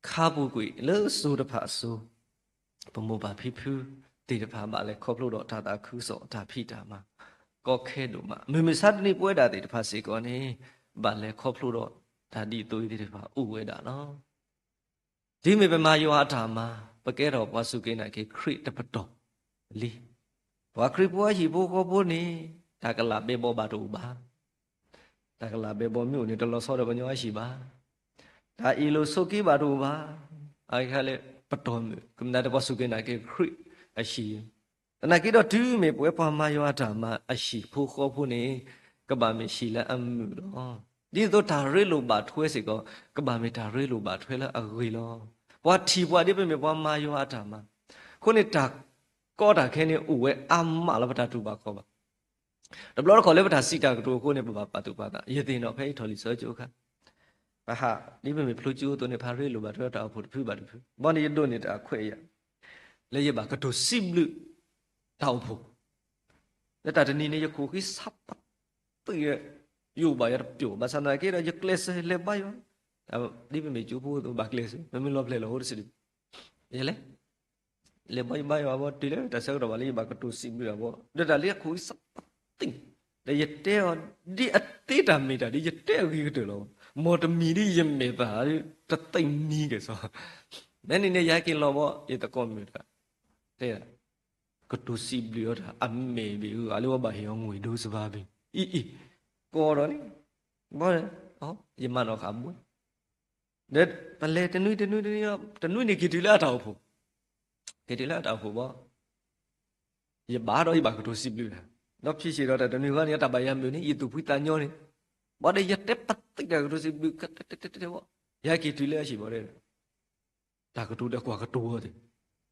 ခါပူၤကွံာ်လၢစိၤတဖၣ်အစိၤ, ပမိၢ်ပၢ်ဖံဖုသ့ၣ်တဖၣ်ဘၣ်လဲၤခီဖျိဒီးတၢ်သးခုကစီၣ်အတၢ်ဖံးတၢ်မၤ ကီခဲဒိၣ်မး. မုၢ်မဆါတနံၤပဝဲဒၣ်သ့ၣ်တဖၣ်စ့ၢ်ကီးန့ၣ် ဘၣ်လဲၤခီဖျိဒီးတၢ်ဒ်သိးအံၤသ့ၣ်တဖၣ်အိၣ်ဝဲဒၣ်လီၤ. တုၤမ့ၢ်ပမၤယွၤအတၢ်မၤ, ပကဲထီၣ်ပှၤစူၢ်က့ၤနာ်က့ၤခရံာ်တပတီၢ်လံ. ပှၤခရံာ်ဖိအဟံၣ်ဖိဃီဖိန့ၣ် တၢ်ကလၢ်ဘဲဘီဘၣ်တအိၣ်ဘၣ်. တၢ်ကလၢ်ဘဲဘီမ့ၢ်အိၣ်န့ၣ် တလီၤဆီဒီးပှၤကညီအဟံၣ်ဘၣ်. တၢ်အ့ၣ်လိာ်ဆိးက့ဘၣ်တအိၣ်ဘၣ်. အခဲလၢာ်ပတီၢ်မုၢ် ကမၤတၢ်ပှၤစူၢ်က့ၤနာ်က့ၤခရံာ်အဟံၣ်. သနာ်က့ဒီးတုၤမ့ၢ်ပဝဲပှၤမၤယွၤအတၢ်မၤအဟံၣ်ဖိဃီဖိန့ၣ် ကဘၣ်မ့ၢ်ဟံၣ်လၢအမုာ်လီၤ. ဒ်သိးတၢ်ရ့လိာ်ဘၣ်ထွဲစ့ၢ်ကီး ကဘၣ်မ့ၢ်တၢ်ရ့လိာ်ဘၣ်ထွဲလၢအဂ့ၤလီၤ. ပှၤထံၣ်ပှၤဒ်ပမ့ၢ်ပှၤမၤယွၤအတၢ်မၤ. အဃိန့ၣ်တၢ် ကီတၢ်ခဲန့ၣ်အိၣ်ဝဲအါမးလီၤ ပတၢ်တူၢ်ဘၣ်ခီၣ်ဘၣ်. တဘျီတခီၣ်လၢပတၢ်စံးတၢ်ကတိၤအဃိန့ၣ် ပဘၣ်ပာ်သူၣ်ပာ်သး, ယသ့ၣ်နီၣ်ဖဲယထီၣ်လံာ်စီဆှံကၠိအခါ, ပဟး, ဒ်ပမ့ၢ်ဖျိကၠိအသိးန့ၣ် ပဟးရ့လိာ်ဘၣ်ထွဲတၢ်အိၣ်ဖှိၣ်တဖုဘၣ်တဖု, ဘီန့ၣ်ယဒိးန့ၢ်တၢ်ခွဲးယာ် လၢယဘၣ်ကတိၤစံးဘျုးတၢ်အိၣ်ဖှိၣ်, လၢတၢ်တနံၤန့ၣ် ယခိၣ်ဃံဆးပသံၣ်, ယအိၣ်ဘၣ်ယွၤတပျိာ်, ဘၣ်ဆၣ်သနာ်က့ဒီး ယကျဲးစၢးလဲၤဘါယွၤ, ဒ်ပမ့ၢ်ကၠိဖိအသိး ဘၣ်ကျဲးစၢး, ပမ့ၢ်လီၤဖျဲၣ်လီၤဟိတစံးဒံး, ယလဲၤ လဲၤဘါယွၤဘီ တုၤလၢတၢ်ဆၢကတီၢ်ဘၣ်လၢယဘၣ်ကတိၤစံးဘျုးတၢ်ဘီ, ဒီးတၢ်လၢယခိၣ်ဃံဆးပသံၣ်, ဒီးယတဲအီၤ ဒ်အသ့တၢ်မ့ၢ်တၢ်ဒ်ယတဲအဂ့ၤကတၢၢ်လီၤ. မ်တမံၤဒ်ယမဲာ်သၣ် တသ့ၣ်နံၤက့ၤစီ, မ့ၢ်န့ၣ်န့ၣ် ယဟဲက့ၤလီၤဘီ ယသကိးမုၣ်တဂၤ, တဲ ကတိၤစံးဘျုးအီၤတၢ် အမဲာ်ဘ့ၣ်အဂၤလၢပဘၣ်ဟ့ၣ်အီၤငွေဒိစဘါဘ့ၣ်, အံၤအံၤ, ကိးဒီးန့ၣ်, ဘီ, ယမၤနီၣ်ဃာ်ဘှဲ, ဒီးပလဲၤတနွံတနွံတနွံ, တနွံန့ၣ်က့ၤတုၤလၢအတၢ်အိၣ်ဖှိၣ်, က့ၤတုၤလၢအတၢ်အိၣ်ဖှိၣ်ဘီ, ယဘါဒီးယဘၣ်ကတိၤစံးဘျုးတၢ်, ဒီးဖံးစ့ၢ်ဒီးတၢ်တနွံဃီန့ၣ် တၢ်ဘၣ်ယၤမုာ်န့ၣ် ယသူၣ်ဖှံသးညီန့ၣ်, ဘီဒီးယတဲပသံၣ်တၢ်ကတိၤစံးဘျုး, ဘီ, ယဟဲက့ၤတုၤလၢအဟံၣ်ဘီဒီး တၢ်ကတိၤဒီးကွၢ်ကတိၤအီၤသ့ၣ်,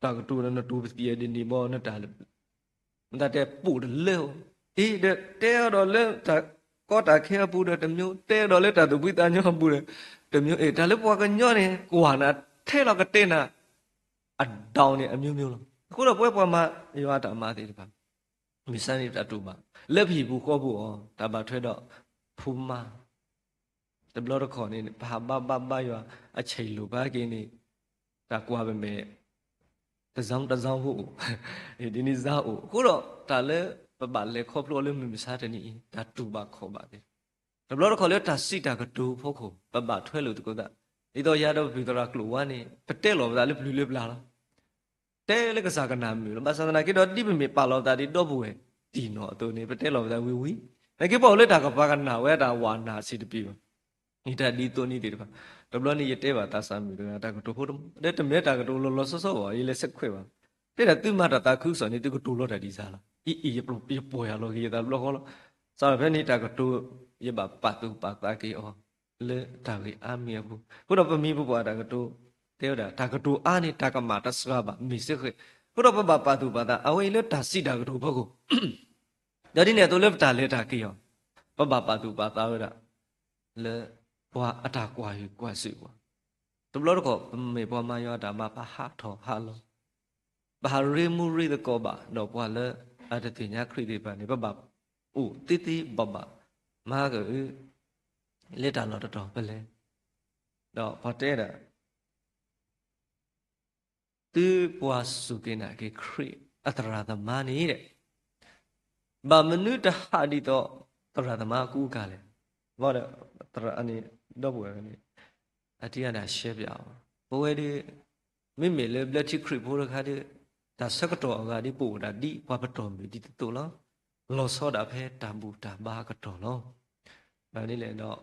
တၢ်ကတိၤဒီးနတိၤပသံၣ်အဒ်န့ၣ်ဘီ နတၢ်, မတၤတဲပိာ်တလၢအီၤ, အ့ ဒီးတဲအီၤဒီးလၢတၢ်ကီတၢ်ခဲအပူၤဒီးတမျိုး, တဲအီၤဒီးလၢတၢ်သူၣ်ဖှံသးညီအပူၤဒီးတမျိုး, အ့ တၢ်လၢပှၤကညီန့ၣ် ကွၢ်နၤထဲလီၤကတဲနၤ အဒီးန့ၣ် အမျိုးမျိုးလီၤ. အဃိဒီးပဝဲပှၤမၤယွၤအတၢ်မၤသ့ၣ်တဖၣ်, မုၢ်ဆါန့ၣ်တၢ်တူၢ်ဘၣ်, လၢပဟံၣ်ပူၤဃီပူၤအီၤ တၢ်ဘၣ်ထွဲဒီးဖိမါ တဘျီတခီၣ်န့ၣ် ပဟးဘါဘါဘါယွၤ အဆဲးလိာ်ဖးက့ၤန့ၣ်, တၢ်ကွၢ်ပမဲာ် တစၢတစၢဖိအိၣ်, ဒ်န့ၣ်စၢအိၣ်, အဃိဒီးတၢ်လၢပဘၣ်လဲၤခီဖျိအီၤလၢမုၢ်မဆါတနံၤအံၤ တၢ်တူၢ်ဘၣ်ခီၣ်ဘၣ်သ့ၣ်, တဘျီတခီၣ်လၢတၢ်စံးတၢ်ကတိၤဖီခိၣ် ပဘၣ်ထွဲလိာ်သကိးသး, ဒ်သိးယၤဒီးပပုၢ်သရၣ်ကျိာ်ဝါန့ၣ် ပတဲလီၤပသးလၢပျုၤလၢပျၢ်လီၤ. တဲလၢကစၢ်ကနၣ်မုာ်လီၤ. ဘၣ်ဆၣ်သနာ်က့ဒီး ဒ်ပမ့ၢ်ပာ်လီၤပသးဒ်ဒီပုၢ်ဝဲၢ်တံၢ်နီၢ်အသိးန့ၣ် ပတဲလီၤပသးဝံၤဝံၤ, နာ်က့ပအိၣ်လၢတၢ်ကပၤကနၣ်ဝဲတၢ်ဝးနၢ်စံးတပံၤဘၣ်. တၢ်ဒ်သိးန့ၣ်သ့ၣ်တဖၣ်, တဘျီန့ၣ်ယတဲဘၣ်သးစၢ်မုၣ်တဂၤ တၢ်ကတိၤဖိတမံၤ, ဒီးတမ့ၢ်တၢ်ကတိၤလီၤလီၤဆီဆီဘၣ်, ယလဲၤဆဲးခွဲးဘၣ်, တဲဒၣ်သုမၤတၢ်သးခုကစီၣ်န့ၣ် သုကတိၤလီၤတၢ်ဒ်စၢ်လီၤ. အံၤအံၤ ယပှဲၤယၤလီၤက့ၤယသးတဘျီဃီလီၤ. စးထီၣ်ဖဲန့ၣ် တၢ်ကတိၤ ယဘၣ်ပာ်သူၣ်ပာ်သးက့ၤအီၤ လၢတၢ်ဂ့ၢ်အါမံၤအပူၤ, အဃိဒီးပမိၢ်ပပၢ်တၢ်ကတိၤ တဲဝဲဒၣ် တၢ်ကတိၤအါန့ၣ် တၢ်ကမၣ်တစှၤဘၣ် မ့ၢ်စ့ၢ်ကီး, အဃိဒီးပဘၣ်ပာ်သူၣ်ပာ်သး အဝဲအံၤလၢတၢ်စံးတၢ်ကတိၤဖီခိၣ်, ဒီးဒ်န့ၣ်အသိးလၢပတၢ်လဲၤတၢ်က့ၤအီၤ, ပဘၣ်ပာ်သူၣ်ပာ်သးဝဲဒၣ် လၢပှၤအတၢ်ကွၢ်ဟုၣ်ကွၢ်စူၣ်ပှၤ, တဘျီတခီၣ် ပမ့ၢ်ပှၤမၤယွၤအတၢ်မၤ ပဟးထီၣ်ဟးလီၤ, ပဟးရ့မူရ့သကိးဘၣ်ဒီးပှၤလၢအတသ့ၣ်ညါခရံာ်သ့ၣ်တဖၣ်န့ၣ် ပဘၣ်အိၣ်သ့သ့ဘၣ်ဘၣ် မၤကအု လၢတၢ်လီၢ်တတီၤပလဲၤ, ဒီးပှၤတဲဒၣ် သုပှၤစူၢ်က့ၤနာ်က့ၤ ခရံာ်အသရၣ်သမါန့ၣ်ဒီး ဘၣ်မနုၤတဟးဒ်သိးသရၣ်သမါအကူအကၤလဲၣ်. ဘၣ်ဒီး သရၣ်န့ၣ် ဒီပုၢ်ဝဲၢ်န့ၣ် အထံၣ်အဒၣ်ရှဲပၠးအီၤ, ပဝဲဒီး မ့မ့ၢ်လၢဘျၢထံခရံာ်ဖိတခါဒီး တၢ်ဆၢကတီၢ်အဂၤဒီး ပအိၣ်ဒၣ်ဒ်ပှၤပတီၢ်မုၢ်ဒ်သိးသိးလီၤ. လီၤဆီဒၣ်ဖဲတၢ်ဘူၣ်တၢ်ဘါအကတီၢ်လီၤ. ဘၣ်န့ၣ်လဲၣ်ဒီး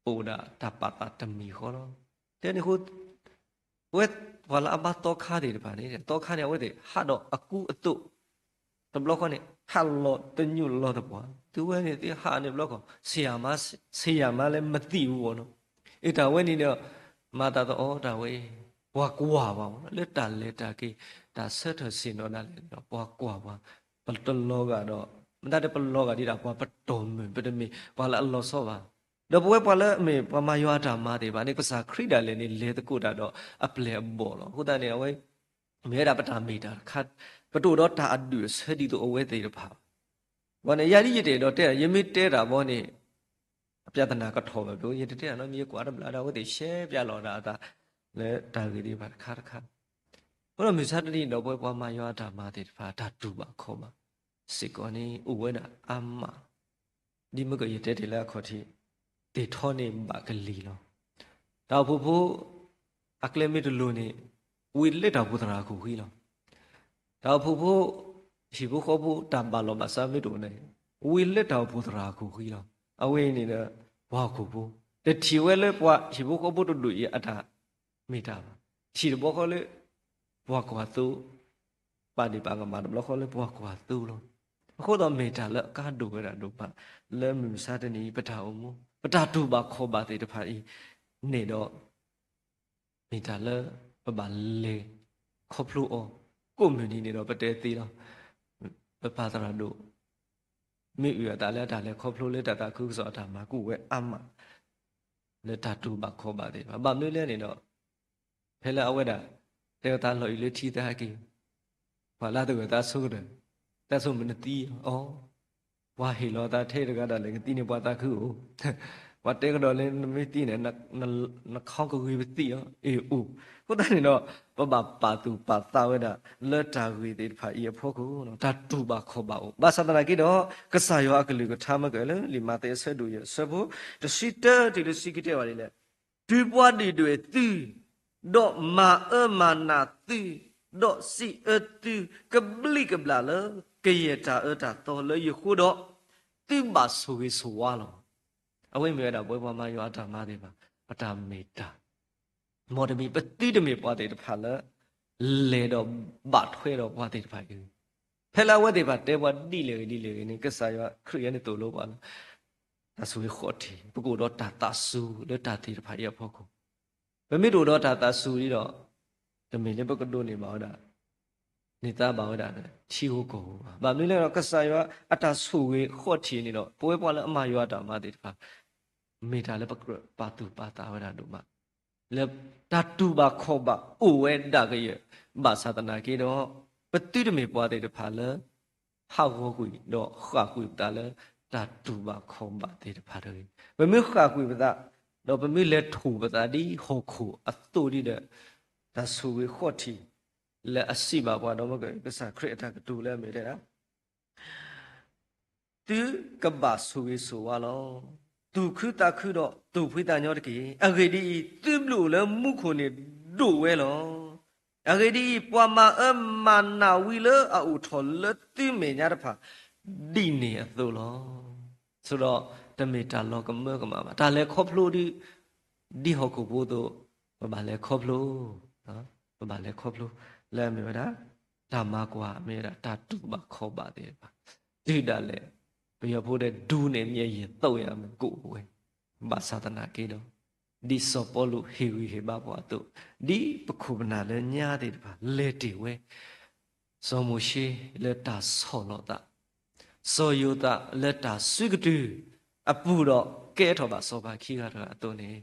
ပအိၣ်ဒၣ်တၢ်ပာ်သးတမံၤဃီလီၤ. တဲန့ၣ်အဃိ ပဝဲပှၤလၢအဘါသီခါသ့ၣ်တဖၣ်န့ၣ် သီခါန့ၣ် အဝဲသ့ၣ်ဟးဒီးအကူအသိး, တဘျီဃီန့ၣ် ဟးလီၤတညိၣ်လီၤသပှၢ်, သုဝဲန့ၣ်သ့ၣ်ဟးန့ၣ်တဘျီဃီ ဆံးယၤမါလၢမသံးဘူးအီၤနီၤ, အတၢ်ဝဲန့ၣ်ဒီး မၤသးသအီတၢ်ဝဲအံၤ ပှၤကွၢ်ပှၤမး လၢတၢ်လဲၤတၢ်က့ၤ တၢ်ဆၢထၢၣ်ဆ့ၣ်နီၤဒၣ်လဲာ်ဒီး ပှၤကွၢ်ပှၤ, ပတလီၤဂာ်ဒီး မတၤဒီးပလီၤဂာ်ဒ်တၢ်ပှၤပတီၢ်မုၢ် ပတမ့ၢ်ပှၤလၢအလီၤဆီဘၣ်. ဒီးပဝဲပှၤလၢအမ့ၢ်ပှၤမၤယွၤအတၢ်မၤသ့ၣ်တဖၣ်န့ၣ် ကစၢ်ခရံာ်ဒၣ်လဲာ်န့ၣ် လဲၤသကိးတၢ်ဒီးအပျဲၢ်အဘီၣ်လီၤ. အဃိသတးန့ၣ် အဝဲ မ့ၢ်ဝဲဒၣ်ပတၢ်မ့ၢ်တၢ်တခါ, ပတအိၣ်ဒီးတၢ်အဒူၣ်အဆၢဒ်သိးအဝဲသ့ၣ်တဖၣ်ဘၣ်. ဘၣ်န့ၣ် ယၤဒ်ယတအဲၣ်ဒိးတဲ ယမ့ၢ်တဲတၢ်ဘီန့ၣ် အပြဿနာကထီၣ်ဘၣ်ဘျီ ယတတဲအနီၤ မ့ၢ်ယကွၢ်တဘျီဒီး အဝဲသ့ၣ်ရှဲပၠးလီၤဒၣ်အသးလၢတၢ်ဂ့ၢ်သ့ၣ်တဖၣ်တခါတခါ. အဃိဒီးမုၢ်ဆါတနံၤဒီး ပဝဲပှၤမၤယွၤအတၢ်မၤသ့ၣ်တဖၣ် တၢ်တူၢ်ဘၣ်ခီၣ်ဘၣ်စ့ၢ်ကီးန့ၣ် အိၣ်ဝဲဒၣ်အါမး ဒ်မ့ၢ်ကယတဲတ့ၢ်လၢအခီၣ်ထံး သ့ၣ်ထီန့ၣ်ဘၣ်ကလံၤလီၤ. တၢ်အိၣ်ဖှိၣ်ဖိ အကျဲမ့ၢ်တလိၤန့ၣ် ဝံၤလၢတၢ်အိၣ်ဖှိၣ်သရၣ်အခိၣ်ဃံလီၤ. တၢ်အိၣ်ဖှိၣ်ဖိ ဟံၣ်ဖိဃီဖိတၢ်ဘၣ်လီၤဘၣ်စးမ့ၢ်တအိၣ်န့ၣ် ဝံၤလၢတၢ်အိၣ်ဖှိၣ်သရၣ်အခိၣ်ဃံလီၤ. အဝဲအံၤန့ၣ်ဒီး ပှၤဟီၣ်ခိၣ်ဖိ တထံၣ်ဝဲလၢပှၤဟံၣ်ဖိဃီဖိတဒူၣ်အံၤအတၢ် မ့ၢ်တၢ်ဘၣ်. ထံၣ်တဘျီဃီလၢ ပှၤကွၢ်သိ, ပာ်ဒ့ၣ်ပာ်ကမၣ်တဘျီဃီလၢပှၤကွၢ်သိလီၤ. အဃိဒီးမ့ၢ်တၢ်လၢအကါဒိၣ်ဝဲဒၣ်ဒိၣ်မး လၢမုၢ်မဆါတနံၤအံၤ ပတၢ်အိၣ်မူ ပတၢ်တူၢ်ဘၣ်ခီၣ်ဘၣ်သ့ၣ်တဖၣ်အံၤန့ၣ်ဒီး မ့ၢ်တၢ်လၢပဘၣ်လဲၤခီဖျိအီၤ ကိးမုၢ်နံၤန့ၣ်ဒီး ပတဲသ့လီၤ. ပပၢ်သရၣ်ဒိၣ် မ့ၢ်အုၣ်အသးလၢအတၢ်လဲၤခီဖျိလၢတၢ်သးခုကစီၣ်အတၢ်မၤ ကအိၣ်ဝဲအါမး လၢတၢ်တူၢ်ဘၣ်ခီၣ်ဘၣ်သ့ၣ်တဖၣ်. ဘၣ်မနုၤလဲၣ်န့ၣ်ဒီး ဖဲလၢအဝဲဒၣ် တဲဝဲသးလီၤအံၤလၢထံသးဟဲက့ၤ, ပှၤလၢအသဂၢၢ်သးဆိကတၢၢ်, တၢ်ဆိကမိၣ်နသံအီၤ, ပှၤဟ့ၣ်လီၤသးထဲတဂၤဒၣ်လဲာ်ကသံန့ၣ် ပှၤသးခုအိၣ်, ပှၤတဲကဒီးလၢနမ့ၢ်သံန့ၣ် နခီကဂ့ၤပသံအီၤ, အ့ၣ်အိၣ်. အဃိသတးန့ၣ်ဒီး ပဘၣ်ပာ်သူၣ်ပာ်သးဝဲဒၣ် လၢတၢ်ဂ့ၢ်သ့ၣ်တဖၣ်အံၤအဖီခိၣ် တၢ်တူၢ်ဘၣ်ခီၣ်ဘၣ်အိၣ်. ဘၣ်ဆၣ်သနာ်က့ဒီး ကစၢ်ယွၤအကလုၢ်ကထါမ့ၢ်ကလၢ လံာ်မးသဲအဆၢဒိၣ်ယဲၢ်အဆၢဖိ တဆံတၢတုၤလၢဆံခံတဲဝဲဒ်လဲၣ်, တုၤပှၤဒုၣ်ဒွဲၣ်သု, ဒီးမၤအၢမၤနးသု, ဒီးစံးအၢသု ကဘျံးကဘျၣ်လၢ ကယဲၢ်တၢ်အၢတၢ်သီလၢယဃိဒီး, သုဘၣ်ဆိၣ်ဂ့ၤဆိၣ်ဝါလီၤ. အဝဲမ့ၢ်ဝဲဒၣ်ပဝဲပှၤမၤယွၤအတၢ်မၤသ့ၣ်တဖၣ် ပတၢ်မ့ၢ်တၢ် မ်တမံၤ ပသုတမ့ၢ်ပှၤသ့ၣ်တဖၣ်လၢ လဲၤဒီးဘၣ်ထွဲဒီးပှၤသ့ၣ်တဖၣ်အံၤ, ဖဲလၢအဝဲသ့ၣ်တဖၣ်တဲပှၤဒ်လဲၣ်ဂ့ၤဒ်လဲၣ်ဂ့ၤန့ၣ် ကစၢ်ယွၤခရံာ်အံၤန့ၣ်သိၣ်လိပှၤလၢ တၢ်ဆိၣ်ဂ့ၤဃီၣ်ထံး ပကအိၣ်ဒီးတၢ်သးစူၤလၢတၢ်သ့ၣ်တဖၣ်အံၤအဖီခိၣ်, ပမ့ၢ်တအိၣ်ဒီးတၢ်သးစူၤဒ်ဒီး တမ့ၢ်လၢပကဒိးန့ၢ်ဘၣ်ဝဲဒၣ် န့ၢ်သါဘၣ်ဝဲဒၣ် ထံဧိၤကီၢ်ဧိၤဘၣ်. ဘၣ်မနုၤလဲၣ်ဒီး ကစၢ်ယွၤအတၢ်ဆိၣ်ဂ့ၤဃီၣ်ထံးန့ၣ်ဒီး ပဝဲပှၤလၢအမၤယွၤအတၢ်မၤသ့ၣ်တဖၣ် မ့ၢ်တၢ်လၢပကြၢးပာ်သူၣ်ပာ်သးဝဲဒၣ်ဒိၣ်မး လၢတၢ်တူၢ်ဘၣ်ခီၣ်ဘၣ်အိၣ်ဝဲဒၣ်ကယၢၢ်, ဘၣ်ဆၣ်သနာ်က့ဒီး ပသုတမ့ၢ်ပှၤသ့ၣ်တဖၣ်လၢ ဟးဂီၤကွံာ်ဒီးဃၣ်ကွံာ်ပသးလၢ တၢ်တူၢ်ဘၣ်ခီၣ်ဘၣ်သ့ၣ်တဖၣ်တဂ့ၤ. ပမ့ၢ်ဃၣ်ကွံာ်ပသး ဒီးပမ့ၢ်လဲၤထိၣ်ပသးဒ်ဟီၣ်ခိၣ်အသိးဒ်ဒီး တၢ်ဆိၣ်ဂ့ၤဃီၣ်ထံး လၢအစံးဘၣ်ပှၤဒီးမ့ၢ်ကစၢ်ခရံာ်အတၢ်ကတိၤလၢအမ့ၢ်တဲဒၣ် သုကဘၣ်ဆိၣ်ဂ့ၤဆိၣ်ဝါလီၤ. သူၣ်ခုသးခုဒီးသူၣ်ဖှံသးညီတက့ၢ်. အဂ့ၢ်ဒ်အံၤ, သုဘျုးအိၣ်လၢမူခိၣ်န့ၣ်ဒိၣ်ဝဲလီၤ. အဂ့ၢ်ဒ်အံၤ, ပှၤမၤအၢမၤနးဝံလၢအအိၣ်ထီၣ်လၢသုမဲာ်ညါတဖၣ် ဒ်န့ၣ်အသိးလီၤ. ဆိဒီးတမ့ၢ်တၢ်လီၤကမၢကမၣ်ဘၣ်. တၢ်လဲၤခီဖျိဒ် ဒ်ဟီၣ်ခိၣ်ဖိအသိး ပဘၣ်လဲၤခီဖျိ ပဘၣ်လဲၤခီဖျိ လၢအမ့ၢ်ဝဲဒၣ် တၢ်မၤကွၢ် မ့ၢ်ဝဲဒၣ်တၢ်တူၢ်ဘၣ်ခီၣ်ဘၣ်သ့ၣ်တဖၣ် တုၤဒၣ်လဲာ် ပယီၤဖိတဲ ဒူန့ၣ်မ့ၢ်အယဲၢ်သိးယၤမ့ၢ်ကအိၣ်ဝဲ ဘၣ်ဆၣ်သနာ်က့ဒီး ဒ်စီၤပီလူးဟ့ၣ်ဂံၢ်ဟ့ၣ်ဘါပှၤအသိး ဒ်ပခိၣ်ပနၢ်လၢညါသ့ၣ်တဖၣ် လဲၤတ့ၢ်ဝဲ စီၤမိၤၡ့လၢတၢ်ဆီၣ်လီၤသး, စီၤယိၤသးလၢတၢ်စုကတုၤအပူၤဒီး ကဲထီၣ်ဘၣ်စီၤပၤခံဂၤတဂၤအသိးန့ၣ်,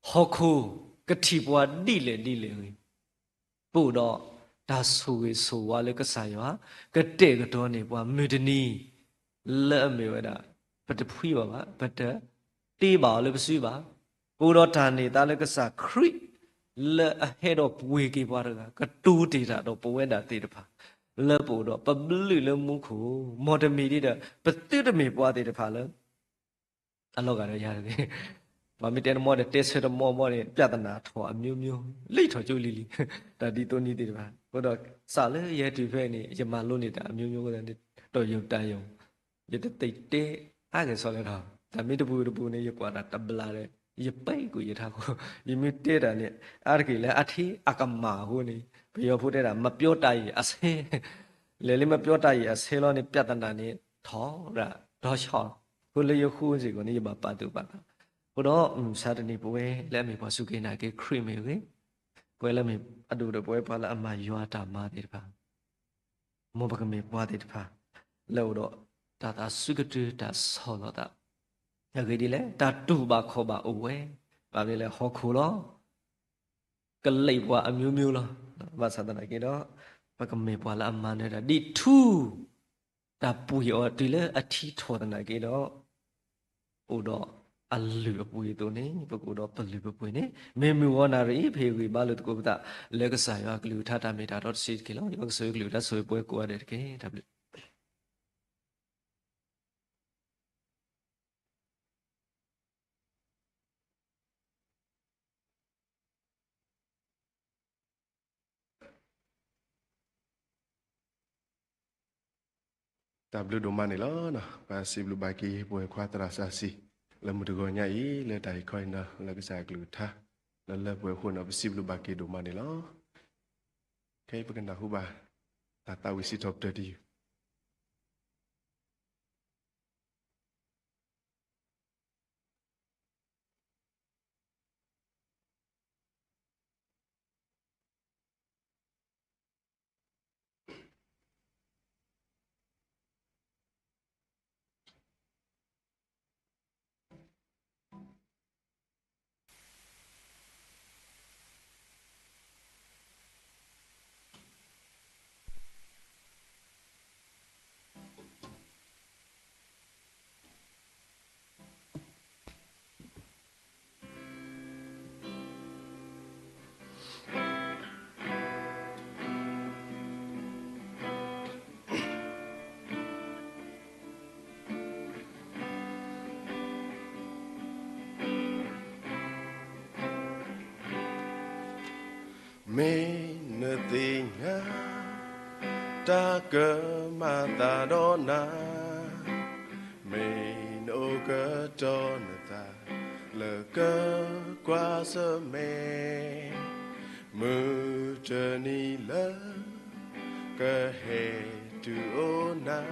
ဟီၣ်ခိၣ်ကထံၣ်ပှၤဒ်လဲၣ်ဒ်လဲၣ်ဂ့ၤ, ပအိၣ်ဒီးတၢ်ဆိၣ်ဂ့ၤဆိၣ်ဝါလၢကစၢ်ယွၤ ကတဲာ်ကတီၤန့ၢ်ပှၤမုၢ်တနံၤ လၢအမ့ၢ်ဝဲဒၣ် ပတဖှံဘၣ်ဘၣ်, ပတတ့ဘၣ်အီၤလၢပစုဘၣ်. ပအိၣ်ဒီးတၢ်န့ၢ်သါလၢကစၢ်ခရံာ် လၢအဟဲဒီးပှ့ၤက့ၤပှၤတဂၤ ကတိၤတ့ၢ်တၢ်ဒီးပဝဲဒၣ်သ့ၣ်တဖၣ် လၢပအိၣ်ဒီးပဘျုးလၢမူခိၣ်, မ်တမံၤဒ်ဒီး ပသုတမ့ၢ်ပှၤသ့ၣ်တဖၣ်လၢ အလီၤဂာ်ဒီးယၤတဂ့ၤ. ပှၤမ့ၢ်တဲတမီဒီး တဲဆၢတမီဘီန့ၣ် ပြဿနာထီၣ်အမျိုးမျိုး လံာ်ထီၣ်ကၠိလံၤလံၤ တၢ်ဒ်သိးနံၤသ့ၣ်တဖၣ်. အဃိဒီး စးလၢယဟဲတုၤဖဲအံၤန့ၣ် ယမၤလိန့ၢ်တၢ်အမျိုးမျိုး ဒီးယိၤတၢ်ယိၤ ယတသ့တဲအါဂၤဆီလဲၣ်ထီၣ်. တၢ်မ့ၢ်တပူၤတပူၤန့ၣ် ယကွၢ်တၢ်တဘျီဒီး ယပဲာ်ကွံာ်ယထးခိၣ်, ယမ့ၢ်တဲတၢ်န့ၣ် အါတက့ၢ်လၢအထံအကမၣ်အဃိန့ၣ် ပယီၤဖိတဲဒၣ် မပြောတတ်ရင်အဆဲ လဲၤလၢမပြောတတ်ရင်အဆဲလီၤန့ၣ် ပြဿနာန့ၣ် ထီၣ်ရၣ်ဒီဆီၣ်လီၤ. အဃိလၢယဃိစ့ၢ်ကီးန့ၣ် ယဘၣ်ပာ်သူၣ်ပာ်သး. အဃိဒီး မုၢ်မဆါတနံၤ ပဝဲလၢအမ့ၢ်ပှၤစူၢ်က့ၤနာ်က့ၤခရံာ်မ့ၢ်ဂ့ၤ, ပဝဲလၢအမ့ၢ်အဒိၣ်ဒီးပဝဲပှၤလၢအမၤယွၤအတၢ်မၤသ့ၣ်တဖၣ် မ်ပကမ့ၢ်ပှၤသ့ၣ်တဖၣ် လၢအအိၣ်ဒီးတၢ်သးစူၤကတုၤ တၢ်ဆီၣ်လီၤသး, အဂ့ၢ်ဒ်လဲၣ် တၢ်တူၢ်ဘၣ်ခီၣ်ဘၣ်အိၣ်ဝဲ, ဘၣ်မနုၤလဲၣ် ဟီၣ်ခိၣ်လီၤ, ကလံၣ်ပှၤအမျိုးမျိုးလီၤ. ဘၣ်ဆၣ်သနာ်က့ဒီး ပကမ့ၢ်ပှၤလၢအမၤနၢၤတၢ် ဒ်ထူ တၢ်ပှ့ၤအီၤတုၤလၢအထံထီၣ်သနာ်က့ဒီး အိၣ်ဒီးအလုၢ်အပှ့ၤအသိးန့ၣ် ပကအိၣ်ဒီးပလုၢ်ပပှ့ၤန့ၣ် မ့ၢ်မုၢ်ဂီၤနၣ်ရံၣ်အံၤ ပဟ့ၣ်ဂံၢ်ဘါလိာ်သကိးပသး လၢကစၢ်ယွၤအကလုၢ်ကထါတၢ်မ့ၢ်တၢ်တီတစုတက့ၢ်လီၤ. ယွၤကဆိၣ်ဂ့ၤကလုၢ်ကထါဆိၣ်ဂ့ၤပဝဲကိးဂၤဒဲးတက့ၢ်. တၢ်ဘျုးတၢ်ဘျုးဒိၣ်မးန့ၣ်လီၤ. ပစံးဘျုးဘၣ်က့ၤ ပဝဲခွါသရၣ်စီဆှံ လၢမုၢ်တဂီၤညါအံၤ လၢတၢ်အံၤခီအံၤဒီး လၢကစၢ်အကလုၢ်ကထါ လၢလၢပှဲၤပှဲၤအဃိန့ၣ် ပစံးဘျုးဘၣ်က့ၤဒိၣ်မးန့ၣ်လီၤ. ခဲအံၤပကနၢ်ဟူဘၣ် တၢ်သးဝံၣ်စံးထီၣ်ပတြၢၤတယုၢ် မ့ၢ်နသ့ၣ်ညါ တၢ်ကမၤသးဒီးနၤ, မ့ၢ်နအိၣ်ကတီၢ်နသး လၢကကွၢ်ဆၢၣ်မဲာ်, မုၢ်တနံၤလၢ ကဟဲတုၤအိၣ်နၤ,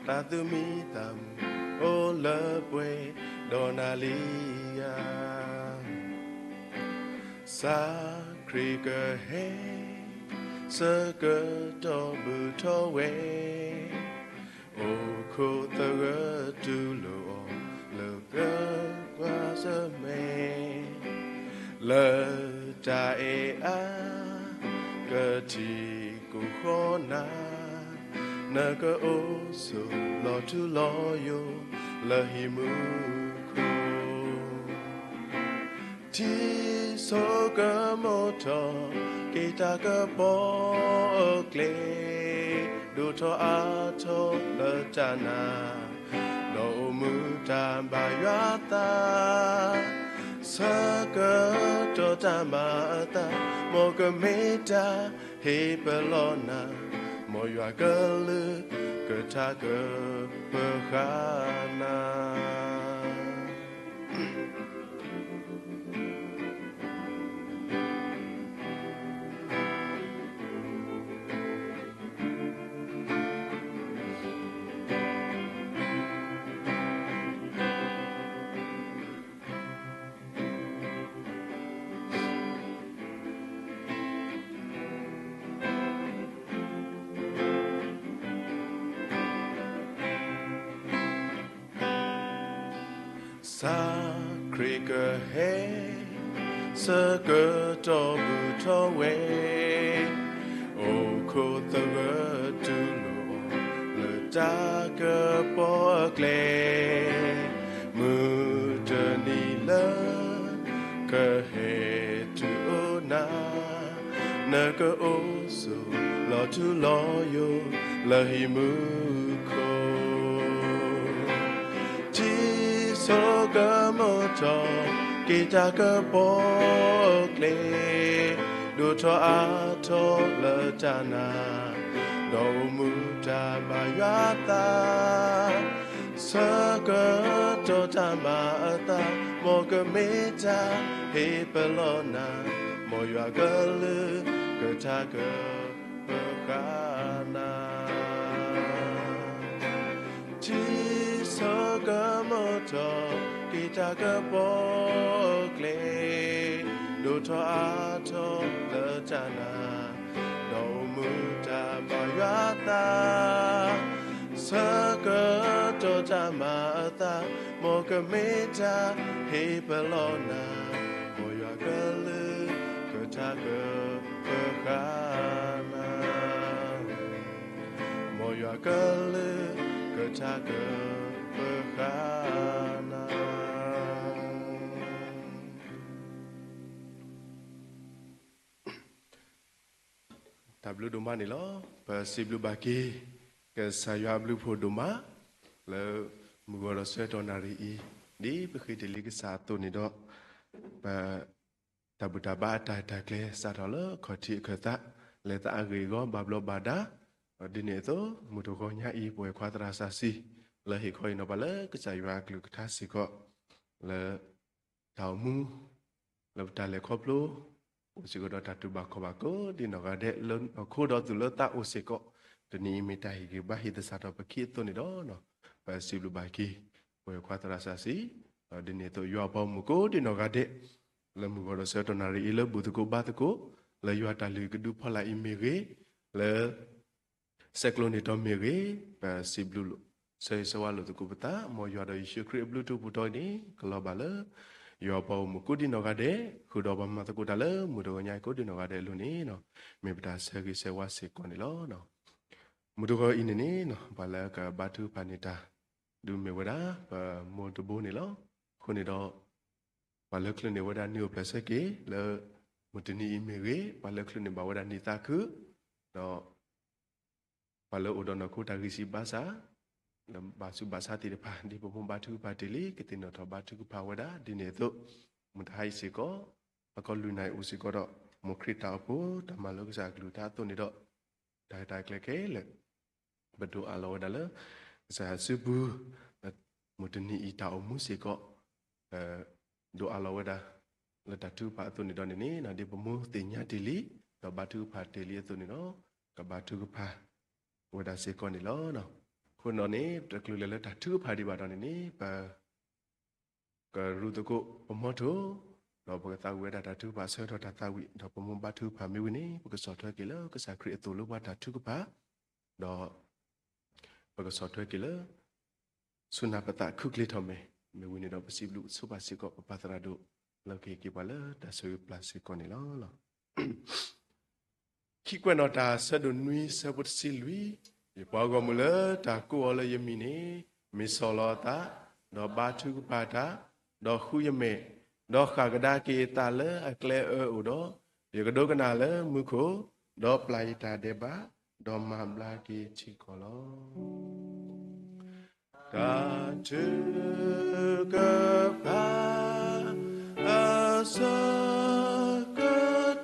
သးသမံသးမုာ်အိၣ်လၢပှဲၤဒီးနၤလံဧါ. စၢ်ခရံာ်ကဟဲ ဆၢကတီၢ်ဘုၣ်ထီၣ်ဝဲ, အိၣ်ခိးသဂၢၢ်တူၢ်လိာ်အီၤ လၢကကွၢ်ဆၢၣ်မဲာ်, လၢတၢ်အဲၣ်အါ ကထံၣ်ကိးဃီနၤ, နကအိၣ်ဆိးလီၤထူလီၤယိာ် လၢဟံၣ်မူခိၣ် ထံဆိကမိၣ်ထီၣ်က့ၤတၢ်ကပီၤအကျဲ, ဒိၣ်ထီၣ်အါထီၣ်လၢတၢ်နာ်, ဒီးအိၣ်မူတၢ်ဘၣ်ယွၤသး, ဆၢကတီၢ်တၢ်မၤအသး, မ်ကမ့ၢ်တၢ်ဟ့ၣ်ပလီၢ်နၤ, မ်ယွၤကလုၢ်ကထါကပၢၤဃာ်နၤ. စၢ်ခရံာ်ကဟဲ ဆၢကတီၢ်ဘုၣ်ထီၣ်ဝဲ, အိၣ်ခိးသဂၢၢ်တူၢ်လိာ်အီၤ လၢတၢ်ကပီၤအကျဲ, မုၢ်တနံၤလၢ ကဟဲတုၤအိၣ်နၤ, နကအိၣ်ဆိးလီၤထူလီၤယိာ် လၢဟံၣ်မူခိၣ် ထံဆိကမိၣ်ထီၣ်က့ၤတၢ်ကပီၤအကျဲ, ဒိၣ်ထီၣ်အါထီၣ်လၢတၢ်နာ်, ဒီးအိၣ်မူတၢ်ဘၣ်ယွၤသး, ဆၢကတီၢ်တၢ်မၤအသး, မ်ကမ့ၢ်တၢ်ဟ့ၣ်ပလီၢ်နၤ, မ်ယွၤကလုၢ်ကထါကပၢၤဃာ်နၤ. ထံဆိကမိၣ်ထီၣ်က့ၤတၢ်ကပီၤအကျဲ, ဒိၣ်ထီၣ်အါထီၣ်လၢတၢ်နာ်, ဒီးအိၣ်မူတၢ်ဘၣ်ယွၤသး, ဆၢကတီၢ်တၢ်မၤအသး, မ်ကမ့ၢ်တၢ်ဟ့ၣ်ပလီၢ်နၤ, မ်ယွၤကလုၢ်ကထါကပၢၤဃာ်နၤ. မ်ယွၤကလုၢ်ကထါကပၢၤဃာ်နၤ. တၢ်ဘျုးဒိၣ်မးန့ၣ်လီၤ. ပစံးဘျုးဘၣ်က့ၤ ကစၢ်ယွၤအဘျုးဖှိၣ်ဒိၣ်မး လၢမုၢ်ဂီၤဒီးဆၢကတီၢ်နၣ်ရံၣ်အံၤ, ဒ်ပဃ့တ့ၢ်လံကစၢ်အသိးန့ၣ်ဒီး, ပ တၢ်ဘူၣ်တၢ်ဘါအတၢ်အဲၣ်တၢ်ကျဲ စးထီၣ်လၢခီၣ်ထံးအခၢၣ်သး, လဲၤသးအဂ့ၢ်အဂီၢ်ဘၣ်ဘျီးဘၣ်ဒါ, ဒီးဒ်န့ၣ်အသိး မုၢ်တဂီၤညါအံၤ ပဝဲၢ်ခွါသရၣ်စီဆှံ လၢဟ့ၣ်ခီအံၤန့ၣ် ပှၤလၢကစၢ်ယွၤအကလုၢ်ကထါစ့ၢ်ကီး, လၢ တၢ်အိၣ်မူ လၢပတၢ်လဲၤခီဖျိ အိၣ်စ့ၢ်ကီးဒီးတၢ်တူၢ်ဘၣ်ခီၣ်ဘၣ်ကိးဒံးနီၢ်ဂၤဒဲး လၢနီၢ်ခိဒီးသူၣ်လၢသးအိၣ်စ့ၢ်ကီး, တနံၤအံၤမ့ၢ်တၢ်ဟ့ၣ်ဂံၢ်ဘါဟ့ၣ်သဆၣ်ထီၣ်ပခံအသိးန့ၣ်ဒီး, ပစံးဘျုးဘၣ်က့ၤ ပဝဲၢ်ခွါသရၣ်စီဆှံ, ဒီးဒ်န့ၣ်အသိး ယွၤအပှၤဂီၢ်မုၢ်ကိးဒံးနီၢ်ဂၤဒဲး, လၢမုၢ်ဂီၤဒီးဆၢကတီၢ်နၣ်ရံၣ်အံၤ လၢဘူၣ်သကိးဘါသကိး, လၢယွၤတၢ်လုၢ်ကဒုဖီလာ်အံၤမ့ၢ်ဂ့ၤ, လၢ ဆဲးကျိးန့ၢ်တီမ့ၢ်ဂ့ၤ, ပစံးဘျုးလိာ်, ဆၢဂ့ၤဆၢဝါလိာ်သကိးပသး, မ်ယွၤဒီးယ့ၣ်ၡူးခရံာ်အဘျုးထူးပူၤတီၤန့ၣ် ကလီၤဘၣ်လၢ ယွၤအပှၤဂီၢ်မုၢ်ကိးဒံးနီၢ်ဂၤဒဲး, ဃုာ်ဒီးပှၤမၤသကိးတၢ်လၢမုၢ်တဂီၤညါအံၤကိးဒံးနီၢ်ဂၤဒဲးအလိၤန့ၣ်, မ့ၢ်ပတၢ်ဆၢဂ့ၤဆၢဝါစ့ၢ်ကီးန့ၣ်လီၤ. မုၢ်တဂီၤအံၤန့ၣ်န့ၣ် ပှၤလၢကဘါထုကဖၣ်န့ၢ်တၢ် ဒုးမ့ၢ်ဝဲဒၣ် ပမိၢ်တဘိန့ၣ်လီၤ. အဃိန့ၣ်ဒီး ပှၤလၢချုးန့ၢ်ဝဲဒၣ်နံၣ်အိၣ်ဖျဲၣ်ဆၢက့ၤ လၢမုၢ်တနံၤအံၤမ့ၢ်ဂ့ၤ, ပှၤလၢချုးန့ၢ်ဘၣ်ဝဲဒၣ်နံၣ်သးခု, ဒီး ပှၤလၢအိၣ်ဒီးနီၢ်ခိတၢ်ဂံၢ်စၢ်ဘါစၢ်, လၢဘၣ်ဆူးဘၣ်ဆါသ့ၣ်တဖၣ် ဒ်ပမိၢ်ဘါထုကဖၣ်တ့ၢ်လံ ကသ့ၣ်နီၣ်ထီၣ်ဘါထုကဖၣ်ဝဲဒၣ် ဒ်န့ၣ်အသိး, မုၢ်တဟါအံၤစ့ၢ်ကီး ဟါခီလွံၢ်နၣ်ရံၣ်အိၣ်စ့ၢ်ကီးဒီး မိၢ်ခရံာ်တၢ်အိၣ်ဖှိၣ် တၢ်မၤလိကစၢ်အကလုၢ်ကထါအသိးန့ၣ်ဒီး တၢ်ဂ့ၢ်တၢ်ကျဲၤခဲလၢာ် ပဒိးအးလီၤဝဲဒၣ်လၢ ကစၢ်ယွၤစုပူၤ, မုၢ်တနံၤအံၤတၢ်အိၣ်မူစ့ၢ်ကီး ဒိးအးလီၤဝဲဒၣ် လၢတၢ်ထုကဖၣ်အသိးန့ၣ်ဒီးန့ၣ်န့ၣ် ဒ်ပမူသ့ၣ်ညါတ့ၢ်လံ ဒီးဘါထုကဖၣ်တ့ၢ်လံအသိးန့ၣ်ဒီး ကဘါထုကဖၣ်ဝဲဒၣ်စ့ၢ်ကီးန့ၣ်လီၤ. အဃိဒီးန့ၣ် တချုးလဲၤလၢတၢ်ထုကဖၣ်ဒံးဘၣ်ဒီးန့ၣ်န့ၣ် ပ ကရူၢ်သကိးပမီထိၣ်, ဒီးပကသးဝံၣ်ဝဲဒၣ်တၢ်ထုကဖၣ်ဆၢကတီၢ်တၢ်သးဝံၣ် ဒီးပမူဘါထုကဖၣ်မ့ၢ်ဝံၤန့ၣ် ပကဆီၣ်ထွဲက့ၤလၢကစၢ်ခရံာ်အသိးလၢပှၤတၢ်ထုကဖၣ်, ဒီး ပကဆီၣ်ထွဲက့ၤလၢ ဆူနၢ်ပသးခုချ့ထီၣ်မဲာ်, မ့ၢ်ဝံၤန့ၣ်ဒီးပစံးဘျုးဆိပာ်စ့ၢ်ကီး ပပၢ်သရၣ်ဒိၣ် လၢကဟ့ၣ်က့ၤပှၤလၢတၢ်ဆိၣ်ဂ့ၤပျၢ်စ့ၢ်ကီးန့ၣ်လီၤ. ခံကွဲးနီၣ်တၢ် ဆၢဒိၣ်နွံ ဆၢဖိတဆံလွံၢ်, ယပှၤဂီၢ်မုၢ်လၢတၢ်ကိးအီၤလၢယမံၤန့ၣ် မ့ၢ်ဆီၣ်လီၤအသး, ဒီးဘါထုကဖၣ်တၢ်, ဒီးဃုယမဲာ်, ဒီးဃၣ်ကဒါက့ၤအသးလၢအကျဲအၢအအိၣ်ဒီး, ယကဒိကနၣ်လၢမူခိၣ်, ဒီးပျၢ်ယတၢ်ဒဲးဘး, ဒီးမၤဘျါက့ၤထံကီၢ်လီၤ. တၢ်ထုကဖၣ်အဆၢက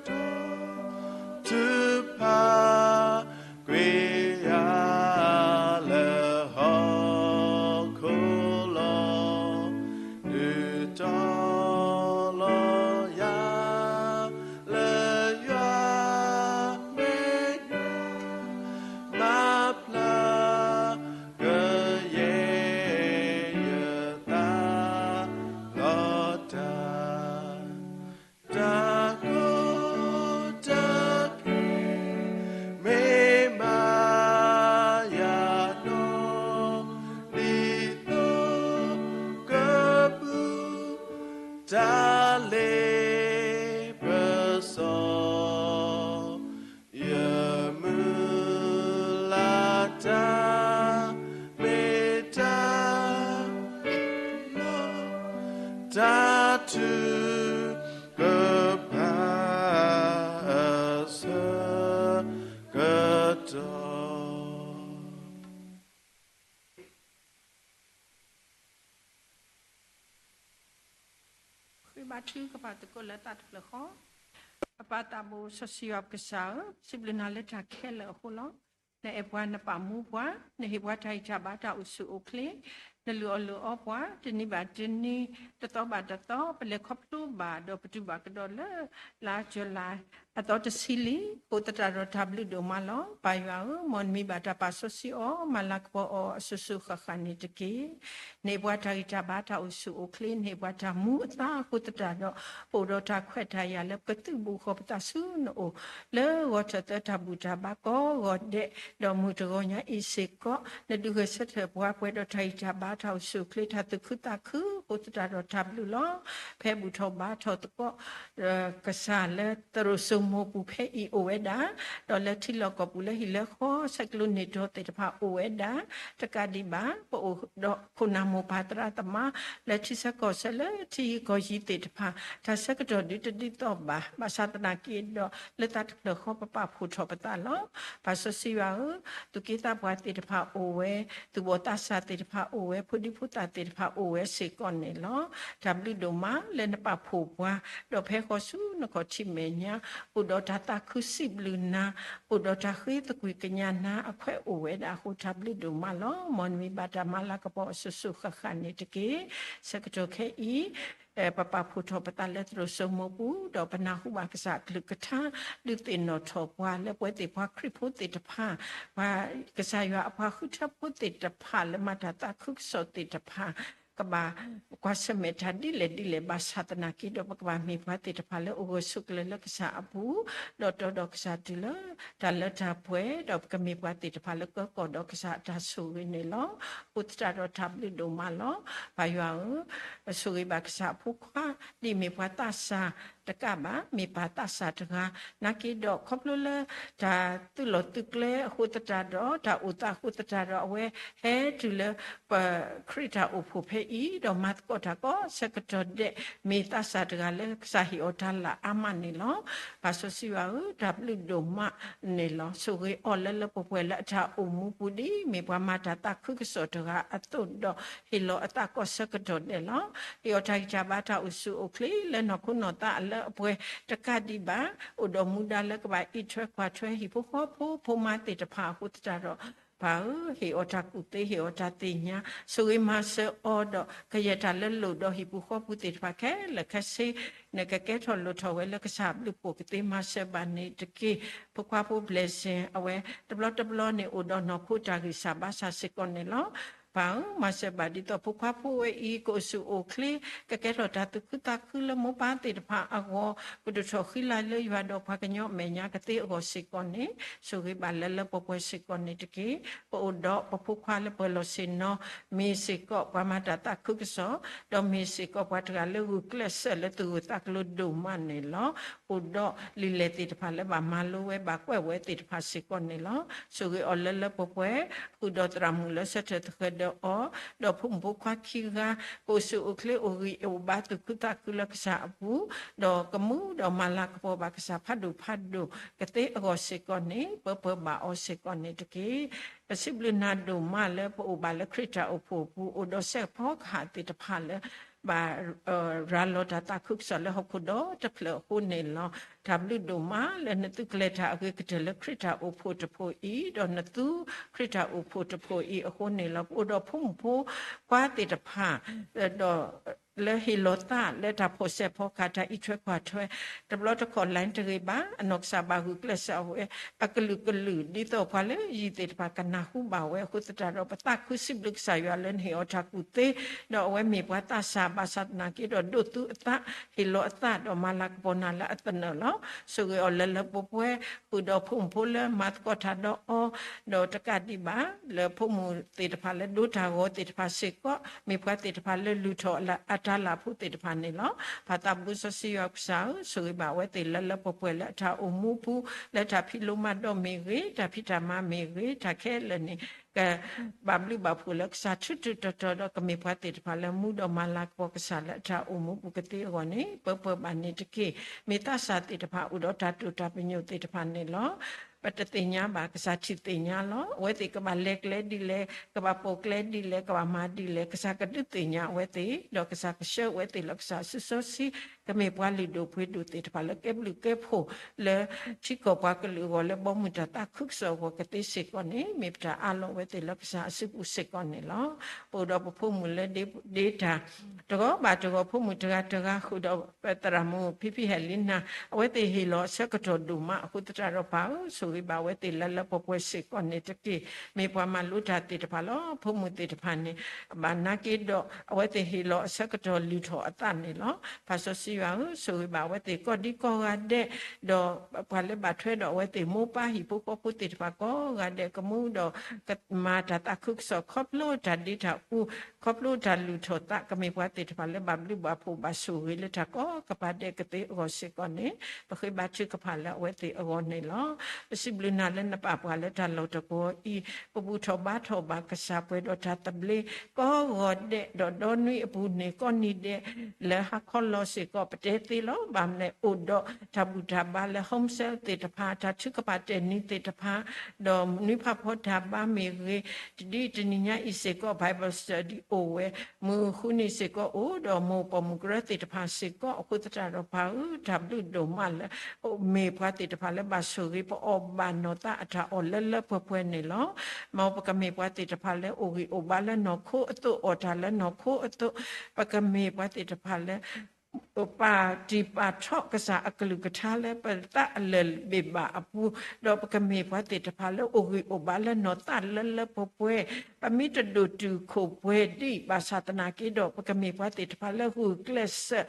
တီၢ် ထုကဖၣ် ကွံာ်ယၤလၢဟီၣ်ခိၣ်လီၤ, ဒုးတီၤလီၤယၤ လၢယွၤမဲာ်ညါ, မၤဖျါကယဲၢ်ယသး လီၤတၢ် တၢ်ကီတၢ်ခဲ မ့ၢ်မၤယၤနီၢ် ဒ်သိးကပုၢ် တၢ်လ့ပစီ ယမုၢ်လၢ်တၢ် မ့ၢ်တၢ်လီၤ တၢ်ထုကဖၣ်အဆၢကတီၢ်. ဃ့ဘါထုကဖၣ်သကိးလၢတၢ်တဖျၢၣ်ဃီ. ပပၢ်သးဘိစီဆှံယွၤပကစၢ်ဧၢ, စံးဘျုးနၤလၢတၢ်ခဲလၢာ်အဃိလီၤ. နအဲၣ်ပှၤ နပာ်မူပှၤ, နဟ့ၣ်ပှၤတၢ်ဂံၢ်တၢ်ဘါ တၢ်အိၣ်ဆူၣ်အိၣ်ချ့, နလုၢ်အီၣ်လုၢ်အီပှၤ တနံၤဘၣ်တနံၤ, တသီဘၣ်တသီ, ပလဲၤခီဖျိဘၣ် ဒီးပတူၢ်ဘၣ်ကဒီးလၢ လါကၠူၤလါ အသီတဆံလံ, ဃိသတးဒီးတၢ်ဘျုးဒိၣ်မးလီၤ. ပၢ်ယွၤဧၢ, မ်နမံၤဘၣ်တၢ်ပာ်စီဆှံအီၤ, မၤလၤကပီၤအီၤအစိၤစိၤဃၣ်ဃၣ်န့ၣ်တက့ၢ်. နဟ့ၣ်ပှၤတၢ်ဂံၢ်တၢ်ဘါ တၢ်အိၣ်ဆူၣ်အိၣ်ချ့, နဟ့ၣ်ပှၤတၢ်မူအသါအဃိသတးဒီး ပအိၣ်ဒီးတၢ်ခွဲးတၢ်ယာ်လၢပကသုးဘူးဃီၤပသးဆူနအိၣ် လၢဂီၤထၢၣ်သၢတၢ်ဘူၣ်တၢ်ဘါကိးဂီၤဒဲး, ဒီးမုၢ်တဂီၤညါအံၤစ့ၢ်ကီး နဒုးဂဲၤဆၢထၢၣ်ပှၤပှဲၤဒီးတၢ်ဂံၢ်တၢ်ဘါ တၢ်အိၣ်ဆူၣ်အိၣ်ချ့ တၢ်သူၣ်ခုသးခုအဃိသတးဒီးတၢ်ဘျုးလီၤ. ဖဲဘူၣ်ထီၣ်ဘါထီၣ်သကိး ကစၢ်လၢသရိာ်စိမိၤပူၤဖဲအံၤအိၣ်ဝဲဒၣ်, ဒီးလၢထံလီၢ်ကီၢ်ပူၤလၢဟံၣ်လၢဃီ ဆဲးကျိးန့ၢ်တီသ့ၣ်တဖၣ်အိၣ်ဝဲဒၣ်, တကးဒံးဘၣ် ပအိၣ်ဒီးခိၣ်နၢ်မိၢ်ပၢ်သရၣ်သမါ လၢထံဆၢကီၢ်ဆၢလၢထံဂုၤကီၢ်ယံၤသ့ၣ်တဖၣ် တၢ်ဆၢကတီၢ်ဒုးတဒ်သိးဘၣ်, ဘၣ်ဆၣ်သနာ်က့ဒီး လၢတၢ်တဖျၢၣ်ဃီပပာ်ဖှိၣ်ထီၣ်ပသးလီၤ. ပၢ်စီဆှံယွၤဧၢ, သူၣ်က့သးပှၢ်သ့ၣ်တဖၣ်အိၣ်ဝဲ, သူၣ်ဘီၣ်သးစၢ်သ့ၣ်တဖၣ်အိၣ်ဝဲ, ဖိဒံဖိသၣ်သ့ၣ်တဖၣ်အိၣ်ဝဲစ့ၢ်ကီးန့ၣ်လီၤ. တၢ်ဘျုးဒိၣ်မးလၢနပာ်ဖှိၣ်ပှၤ, ဒီးဖဲဃီၤဆူနခီၣ်ထံးမဲာ်ညါ, အိၣ်ဒီးတၢ်သးခုစံးဘျုးနၤ, အိၣ်ဒီးတၢ်ဃ့သကွံၢ်ကညးနၤအခွဲးအိၣ်ဝဲဒၣ်အဃိ တၢ်ဘျုးဒိၣ်မးလီၤ. မ်နမံၤဘၣ်တၢ်မၤလၤကပီၤအစိၤစိၤဃၣ်ဃၣ်န့ၣ်တက့ၢ်. ဆၢကတီၢ်ခဲအံၤ ပပာ်ဖှိၣ်ထီၣ်ပသးလၢသရိာ်စိမိၤပူၤ, ဒီးပနၢ်ဟူဘၣ်ကစၢ်အကလုၢ်ကထါ ဒုးသ့ၣ်နီၣ်ထီၣ်ပှၤလၢပဝဲသ့ၣ်ပှၤခရံာ်ဖိသ့ၣ်တဖၣ်, ပှၤကစၢ်ယွၤအပှၤဃုထၢဖိသ့ၣ်တဖၣ်လၢမၤတၢ်သးခုကစီၣ်သ့ၣ်တဖၣ် ကဘၣ်ကွၢ်ဆၢၣ်မဲာ်တၢ်ဒ်လဲၣ်ဒ်လဲၣ် ဘၣ်ဆၣ်သနာ်က့ဒီး ပကဘၣ်မ့ၢ်ပှၤသ့ၣ်တဖၣ်လၢအိၣ်ဂၢၢ်ဆိးကျၢၤလၢကစၢ်အပူၤ, ဒီးတီဒီးကစၢ်တုၤလၢတၢ်လၢတၢ်ပှဲၤ, ဒီးပကမ့ၢ်ပှၤသ့ၣ်တဖၣ်လၢကၢကီၢ်ဒီးကစၢ်အတၢ်ဆိၣ်ဂ့ၤန့ၣ်လီၤ. အဃိသတးဒီးတၢ်ဘျုးဒိၣ်မးလီၤ. ပၢ်ယွၤဧၢ, ဆိၣ်ဂ့ၤဘၣ်ကစၢ်အဖိခွါ, ဒ်မ့ၢ်ပှၤသးစၢ်တကးဘၣ်, မ့ၢ်ပၢ်သးစၢ်တဂၤ, နာ်က့ဒီးခီဖျိလၢ တၢ်သုးလီၢ်သုးကျဲအဃိသတးဒီး တၢ်အိၣ်သးအဃိသတးဒီး အဝဲဟဲတုၤလၢ ပခရံာ်တၢ်အိၣ်ဖှိၣ်ဖဲအံၤ ဒီးမၤသကိးတၢ်ကိးဆၢကတီၢ်ဒဲး မ့ၢ်သးစၢ်တဂၤလၢကစၢ်ဟ့ၣ်အီၤတၢ်လၤအါမးန့ၣ်လီၤ. ပၢ်စီဆှံယွၤဧၢ, တၢ်ဘျုးဒိၣ်မးန့ၣ်လီၤ. ဆိၣ်ဂ့ၤအီၤလၢလၢပှဲၤပှဲၤလၢအတၢ်အိၣ်မူပူၤ ဒ်မ့ၢ်ပှၤမၤတၢ်သးခုကစီၣ်တဂၤအသိးဒီး ဟ့ၣ်လီၤအသးကိးဆၢကတီၢ်ဒဲးလီၤ. ဟ့ၣ်အီၤတၢ်ဂံၢ်တၢ်ဘါ တၢ်အိၣ်ဆူၣ်အိၣ်ချ့လၢနီၢ်ခိနီၢ်သးအလၢ လၢအပှဲၤတကးဒံးဘၣ်, အိၣ်ဒီးမူဒါလၢကဘၣ်အံးထွဲကွၢ်ထွဲဟံၣ်ဖိဃီဖိ ဖိမါသ့ၣ်တဖၣ်အဃိသတးဒီး ပၢ်ဧၢ, ဟ့ၣ်အီၤတၢ်ကူၣ်သ့, ဟ့ၣ်အီၤတၢ်သ့ၣ်ညါ, ဆိၣ်ဂ့ၤမၤစၢၤအီၤဒီး ကယဲၢ်တၢ်လၢလိၣ်ဒီးဟံၣ်ပူၤဃီပူၤသ့ၣ်တဖၣ်ခဲလၢာ်ခဲဆ့ နကကဲထီၣ်လိၣ်ထီၣ်ဝဲလၢကစၢ်အဘျုးအဖှိၣ်ကသ့မၤစၢၤဘၣ်န့ၣ်တက့ၢ်. ဖိခွါဖိ blessing အဝဲတဘျီတဘျီန့ၣ် အိၣ်ဒီးနီၢ်ခိတၢ်ဂံၢ်စၢ်ဘါစၢ်စ့ၢ်ကီးန့ၣ်လီၤ. ပၢ်ဧၢ, မၤစၢၤဘၣ်ဒ်သိးဖိခွါဖိဝဲအံၤ ကအိၣ်ဆူၣ်အိၣ်ချ့ ကကဲထီၣ်တၢ်သူၣ်ခုသးခုလၢမိၢ်ပၢ်သ့ၣ်တဖၣ်အဂီၢ်, ကဒိၣ်ထီၣ်ဃံလၤလၢယွၤဒီးပှၤကညီအမဲာ်ညါကသ့အဂီၢ်စ့ၢ်ကီးန့ၣ် ဆိၣ်ဂ့ၤဘၣ်လၢလၢပှဲၤပှဲၤစ့ၢ်ကီးန့ၣ်တက့ၢ်. ပအိၣ်ဒီးပဖိခွါလၢပၢၤလီၢ်ဆ့ၣ်နီၤ မ့ၢ်စ့ၢ်ကီးပှၤမၤတၢ်သးခုကစီၣ်, ဒီးမ့ၢ်စ့ၢ်ကီးပှၤတဂၤလၢဂုာ်ကျဲးစၢးလၢသူၣ်ဂၢၢ်သးကျိၤဒိၣ်မးန့ၣ်လီၤ. အိၣ်ဒီးလံာ်လဲၢ်သ့ၣ်တဖၣ်လၢဘၣ်မၤလိဝဲ ဘၣ်ကွဲးဝဲသ့ၣ်တဖၣ်စ့ၢ်ကီးန့ၣ်လီၤ. ဆိၣ်ဂ့ၤအီၤလၢလၢပှဲၤပှဲၤ, ဃုာ်ဒီးသရၣ်မုၣ်လၢဆၢထၢၣ်သဃဲၤဒီးအီၤ, ဒီးဖိမုၣ်ဖိခွါခံဂၤ ကအိၣ်ဆူၣ်အိၣ်ချ့ အိၣ်ဂံၢ်အိၣ်ဘါ သူၣ်ခုသးခုလၢကစၢ်အပူၤ, ဒီးကမူဒီးမၤလၤကပီၤဘၣ်ကစၢ်ဖးဒိၣ်ဖးဒိၣ်ကသ့အဂီၢ်စ့ၢ်ကီးန့ၣ် ပၢပၢဘၣ်အီၤစ့ၢ်ကီးန့ၣ်တက့ၢ်. ပစံးဘျုးနၤဒိၣ်မးလၢပအိၣ်ဘၣ်လၢခရံာ်တၢ်အိၣ်ဖှိၣ်အပူၤ အိၣ်ဒီးစဲးဖီကဟၣ်သ့ၣ်တဖၣ်လၢ ဘၣ် ရၤလီၤတၢ်သးခုကစီၣ်လၢဟီၣ်ခိၣ်ဒီတဖျၢၣ်အဃိန့ၣ်လီၤ. တၢ်ဘျုးဒိၣ်မးလၢနသုကလဲၤတၢ်အဂ့ၤကတၢၢ်လၢခရံာ်တၢ်အိၣ်ဖှိၣ်တဖှိၣ်အံၤ, ဒီးနသုခရံာ်တၢ်အိၣ်ဖှိၣ်တဖှိၣ်အံၤအဃိန့ၣ်လီၤ. ပအိၣ်ဒီးဖိမုၣ်ဖိခွါသ့ၣ်တဖၣ် ဒီး လၢဟ့ၣ်လီၤသးလၢတၢ်ဖီၣ်စဲးဖီကဟၣ် တၢ်အံးထွဲကွၢ်ထွဲ, တဘျီတခီၣ် line တဂ့ၤဘၣ်, အနီၢ်ကစၢ်ဘၣ်ဂုာ်ကျဲးစၢးအဝဲ အကလုာ်ကလုာ် ဒ်သိးပှၤလၢယံၤသ့ၣ်တဖၣ်ကနၢ်ဟူဘၣ်ဝဲအဃိသတးဒီး ပသးခုစံးဘျုးကစၢ်ယွၤလၢနဟ့ၣ်အီၤတၢ်ကူၣ်သ့, ဒီးအဝဲမ့ၢ်ပှၤသးစၢ်ဘၣ်ဆၣ်သနာ်က့ဒီး ဒိးသူအသး ဟ့ၣ်လီၤအသးဒီးမၤလၤကပီၤနၤလၢအသနၢၣ်လီၤ. ဆိၣ်ဂ့ၤအီၤလၢလၢပှဲၤပှဲၤ, ဃုာ်ဒီးဖိမုၣ်ဖိလၢမၤသကိးတၢ်ဒီးအီၤ, ဒီးတကးဒံးဘၣ် လၢဖိမုၣ်သ့ၣ်တဖၣ်လၢဒိတၢ်ဂီၤသ့ၣ်တဖၣ်စ့ၢ်ကီး မ့ၢ်ပှၤသ့ၣ်တဖၣ်လၢလုၢ်ထီၣ်အတၢ်လၢ်ဖိသ့ၣ်တဖၣ်န့ၣ်လီၤ. ပသးဘိစီဆှံယွၤကစၢ်ဧၢ, ဆိၣ်ဂ့ၤဘၣ်အဝဲသ့ၣ်လၢလၢပှဲၤပှဲၤလၢအတၢ်အိၣ်မူပူၤ, လၢတၢ်ဖံးလိမၤဒိးမ့ၢ်ဂ့ၤ, တၢ်ဖံးတၢ်မၤမ့ၢ်ဂ့ၤ, တၢ်ခဲလၢာ်န့ၣ် ကဘၣ်ဘျုးဘၣ်ဖှိၣ်လၢကစၢ်ထူးထူးတီၤတီၤဒီး ကမ့ၢ်ပှၤသ့ၣ်တဖၣ်လၢမူဒီးမၤလၤကပီၤကစၢ်လၢအတၢ်အိၣ်မူပူၤကသ့အဂီၢ်န့ၣ် ပၢပၢဘၣ်န့ၣ်တက့ၢ်. မ့ၢ်သးစၢ်သ့ၣ်တဖၣ်အိၣ်ဒီးတၢ်တိာ်တၢ်ပညိၣ်သ့ၣ်တဖၣ်န့ၣ်လီၤ. ပတသ့ၣ်ညါဘၣ်, ကစၢ်ထံၣ်သ့ၣ်ညါလီၤ. အဝဲသ့ၣ်ကဘၣ်လဲၤကျဲဒ်လဲၣ်, ကဘၣ်ပိာ်ကျဲဒ်လဲၣ်, ကဘၣ်မၤဒ်လဲၣ်, ကစၢ်ကဒုးသ့ၣ်ညါအဝဲသ့ၣ်, ဒီးကစၢ်ကဆှၢအဝဲသ့ၣ်လၢကစၢ်အစုစီဆှံ, ကမ့ၢ်ပှၤလုၢ်ဒိၣ်ပှ့ၤဒိၣ်သ့ၣ်တဖၣ်လၢကဲဘျုးကဲဖှိၣ်လၢ ထံကီၢ်ပှၤကလုာ်အဂီၢ်လၢဘီမုၢ်တၢ်သးခုကစီၣ်အဂီၢ်ကသ့စ့ၢ်ကီးန့ၣ် မ့ၢ်ပတၢ်အးလီၤအဝဲသ့ၣ်လၢကစၢ်အစုပူၤစ့ၢ်ကီးန့ၣ်လီၤ. ပအိၣ်ဒီးပဖိမုၣ်လၢဒ့တၢ် တဂီၤဘၣ်တဂီၤ ဖိမုၣ်တဂၤတဂၤ ဃုာ်ဒီးပသရၣ်မုၣ်ဖံဖံဟဲလံနၤ အဝဲသ့ၣ်ဟ့ၣ်လီၤအဆၢကတီၢ်ဒိၣ်မးအဃိသတးဒီး ပၢ်ဧၢ, ဆိၣ်ဂ့ၤဘၣ်အဝဲသ့ၣ်လၢလၢပှဲၤပှဲၤစ့ၢ်ကီးန့ၣ်တက့ၢ်. မ့ၢ်ပှၤမၤလိတၢ်သ့ၣ်တဖၣ်လီၤ. ဖိမုၣ်သ့ၣ်တဖၣ်န့ၣ် ဘၣ်နာ်က့ဒီး အဝဲသ့ၣ်ဟ့ၣ်လီၤအဆၢကတီၢ်လုၢ်ထီၣ်အသးန့ၣ်လီၤ. ပၢ်စီဆှံယွၤဧၢ, ဆိၣ်ဂ့ၤဘၣ်အဝဲသ့ၣ်ကိးဒံကိးဂၤဒဲး, ဒီးပှၤလၢဘၣ်ထွဲဒီးအဝဲသ့ၣ်မိၢ်ပၢ်ဟံၣ်ဖိဃီဖိသ့ၣ်တဖၣ်ကိးဂၤဒဲး ကမူဒီး ကမၤတၢ်သးခုကစီၣ်ခီဖျိတၢ်ဒ့တၢ်အူ, ခီဖျိတၢ်လုၢ်ထီၣ်သး ကမ့ၢ်ပှၤသ့ၣ်တဖၣ်လၢဘၣ်ဘျုးဘၣ်ဖှိၣ်ဘၣ်ဆိၣ်ဂ့ၤလၢတၢ်ကိးကပၤဒဲးကသ့အဂီၢ်စ့ၢ်ကီးန့ၣ် ပဃ့ဘါထုကဖၣ်လၢအဝဲသ့ၣ်အဂီၢ်န့ၣ်လီၤ. ပစံးဘျုးနၤလၢနပာ်ပှၤလၢတၢ်လီၢ်တကဝီၤအံၤ, ပဘူၣ်ထီၣ်ဘါထီၣ်ဘၣ်ကစၢ်ပှဲၤဒီးတၢ်သဘျ့ ကိးဂီၤဒဲး ဒီးဒီနွံအပူၤန့ၣ် ကိးနံၤဒဲး လၢဟါခီလီၤစ့ၢ်ကီး ပတဲသ့လီၤ. ဘၣ်မနုၤလဲၣ် အိၣ်ဒီးတၢ်ဘူၣ်တၢ်ဘါလၢ home cell သ့ၣ်တဖၣ်, တၢ်ထုကဖၣ်တဲာ်နံၤသ့ၣ်တဖၣ်, ဒီးနွံဖးဖီတၢ်ဘါမ့ၢ်ဂ့ၤ, တနံၤညါအံၤစ့ၢ်ကီး Bible study အိၣ်ဝဲ, မုၢ်ဃုနံၤစ့ၢ်ကီးအိၣ်, ဒီးမိၢ်ပိာ်မုၣ်ကရၢသ့ၣ်တဖၣ်စ့ၢ်ကီးအဃိသတးဒီး ပၢ်ဧၢ, တၢ်ဘျုးဒိၣ်မးလၢ မ့ၢ်ပှၤသ့ၣ်တဖၣ်လၢဘၣ်ဆိၣ်ဂ့ၤ ပအီၣ်ဘၣ်နီၢ်သးအတၢ်အီၣ်လၢလၢပှဲၤပှဲၤန့ၣ်လီၤ. မ်ပကမ့ၢ်ပှၤသ့ၣ်တဖၣ်လၢအိၣ်ဂံၢ်အိၣ်ဘါလၢနီၢ်ခိအသိး, အီၣ်တၢ်လၢနီၢ်ခိအသိး, ပကမ့ၢ်ပှၤသ့ၣ်တဖၣ်လၢ ပာ်တံာ်ပာ်ထီၣ်ကစၢ်အကလုၢ်ကထါလၢပသးအလၢာ်ဘ့ၣ်ဘၣ်အပူၤ, ဒီးပကမ့ၢ်ပှၤသ့ၣ်တဖၣ်လၢအိၣ်ဂံၢ်အိၣ်ဘါလၢနီၢ်သးလၢလၢပှဲၤပှဲၤ, ပမ့ၢ်တဒိၣ်တုာ်ခိၣ်ပှဲၤဒံးဘၣ်ဆၣ်သနာ်က့ဒီး ပကမ့ၢ်ပှၤသ့ၣ်တဖၣ်လၢဂုာ်ကျဲးစၢး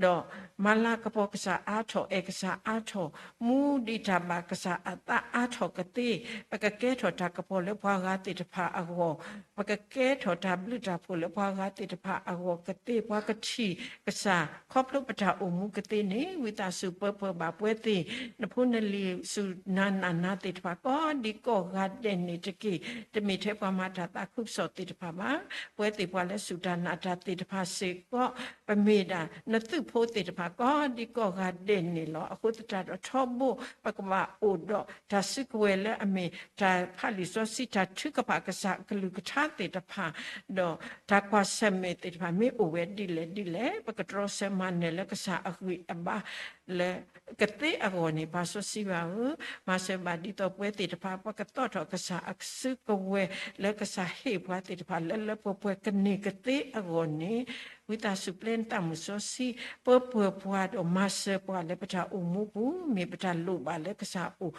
ဒီးမၤလၤကပီၤကစၢ်အါထီၣ်, အဲၣ်ကစၢ်အါထီၣ်, မူဒံးတၢ်ဘၣ်ကစၢ်အသးအါထီၣ်ကသ့, ပကကဲထီၣ်တၢ်ကပီၤလၢပှၤဂၤသ့ၣ်တဖၣ်အဂီၢ်, ပကကဲထီၣ်တၢ်ဘျုးတၢ်ဖှိၣ်လၢပှၤဂၤသ့ၣ်တဖၣ်အဂီၢ်ကသ့, ပှၤကထံၣ်ကစၢ် ခီဖျိပတၢ်အိၣ်မူကသ့န့ၣ် ဝံသးစူၤပၢပၢဘၣ်ပှဲၤသ့ၣ်, နဖိနလံၤစူၢ်နၤနာ်နၤသ့ၣ်တဖၣ် ကိးဒံကိးဂၤဒဲးန့ၣ်တက့ၢ်. တမ့ၢ်ထဲပှၤမၤတၢ်သးခုကစီၣ်သ့ၣ်တဖၣ်ဘၣ်, ပဝဲသ့ၣ်ပှၤလၢစူၢ်တၢ်နာ်တၢ်သ့ၣ်တဖၣ်စ့ၢ်ကီး, ပမ့ၢ်ဒၣ်နသုးဖိသ့ၣ်တဖၣ် ကိးဒံကိးဂၤဒဲးန့ၣ်လီၤ. အဃိသတးဒီးထီဘိ ပကဘၣ်အိၣ်ဒီးတၢ်စုကဝဲၤလၢအမ့ၢ် တၢ်ဖးလံာ်စီဆှံ တၢ်ထုကဖၣ်ကစၢ်အကလုၢ်ကထါသ့ၣ်တဖၣ်, ဒီးတၢ်ကွၢ်ဆၢၣ်မဲာ်သ့ၣ်တဖၣ် မ့ၢ်အိၣ်ဝဲဒ်လဲၣ်ဒ်လဲၣ် ပကတြီဆၢမၤ ပကဒိးန့ၢ်လၢကစၢ်အဂံၢ်အဘါလၢကသ့အဂီၢ်န့ၣ် ပၢ်စီဆှံယွၤဧၢ, မၤစၢၤဘၣ်ဒ်သိးပဝဲသ့ၣ်တဖၣ် ပကသီၣ်ထီၣ်ကစၢ်အစုကဝဲၤလၢကစၢ်ဟ့ၣ်ပှၤသ့ၣ်တဖၣ်လၢလၢပှဲၤပှဲၤကန့ၢ်ကသ့အဂီၢ်န့ၣ်, ဝံသးစူၤပျဲနသးမုၢ်စီဆှံ ပၢပှဲၤပှၤဒီးမၤစၢၤပှၤလၢပတၢ်အိၣ်မူပူၤ မ့ၢ်ပတၢ်လိၣ်ဘၣ်လၢကစၢ်အအိၣ်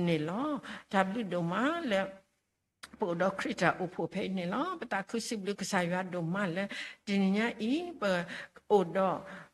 န့ၣ်လီၤ. တၢ်ဘျုးဒိၣ်မးလၢ ပအိၣ်ဒီးခရံာ်တၢ်အိၣ်ဖှိၣ်ဖဲအံၤန့ၣ်လီၤ. ပသးခုစံးဘျုးကစၢ်ယွၤဒိၣ်မးလၢ တနံၤညါအံၤ ပအိၣ်ဒီး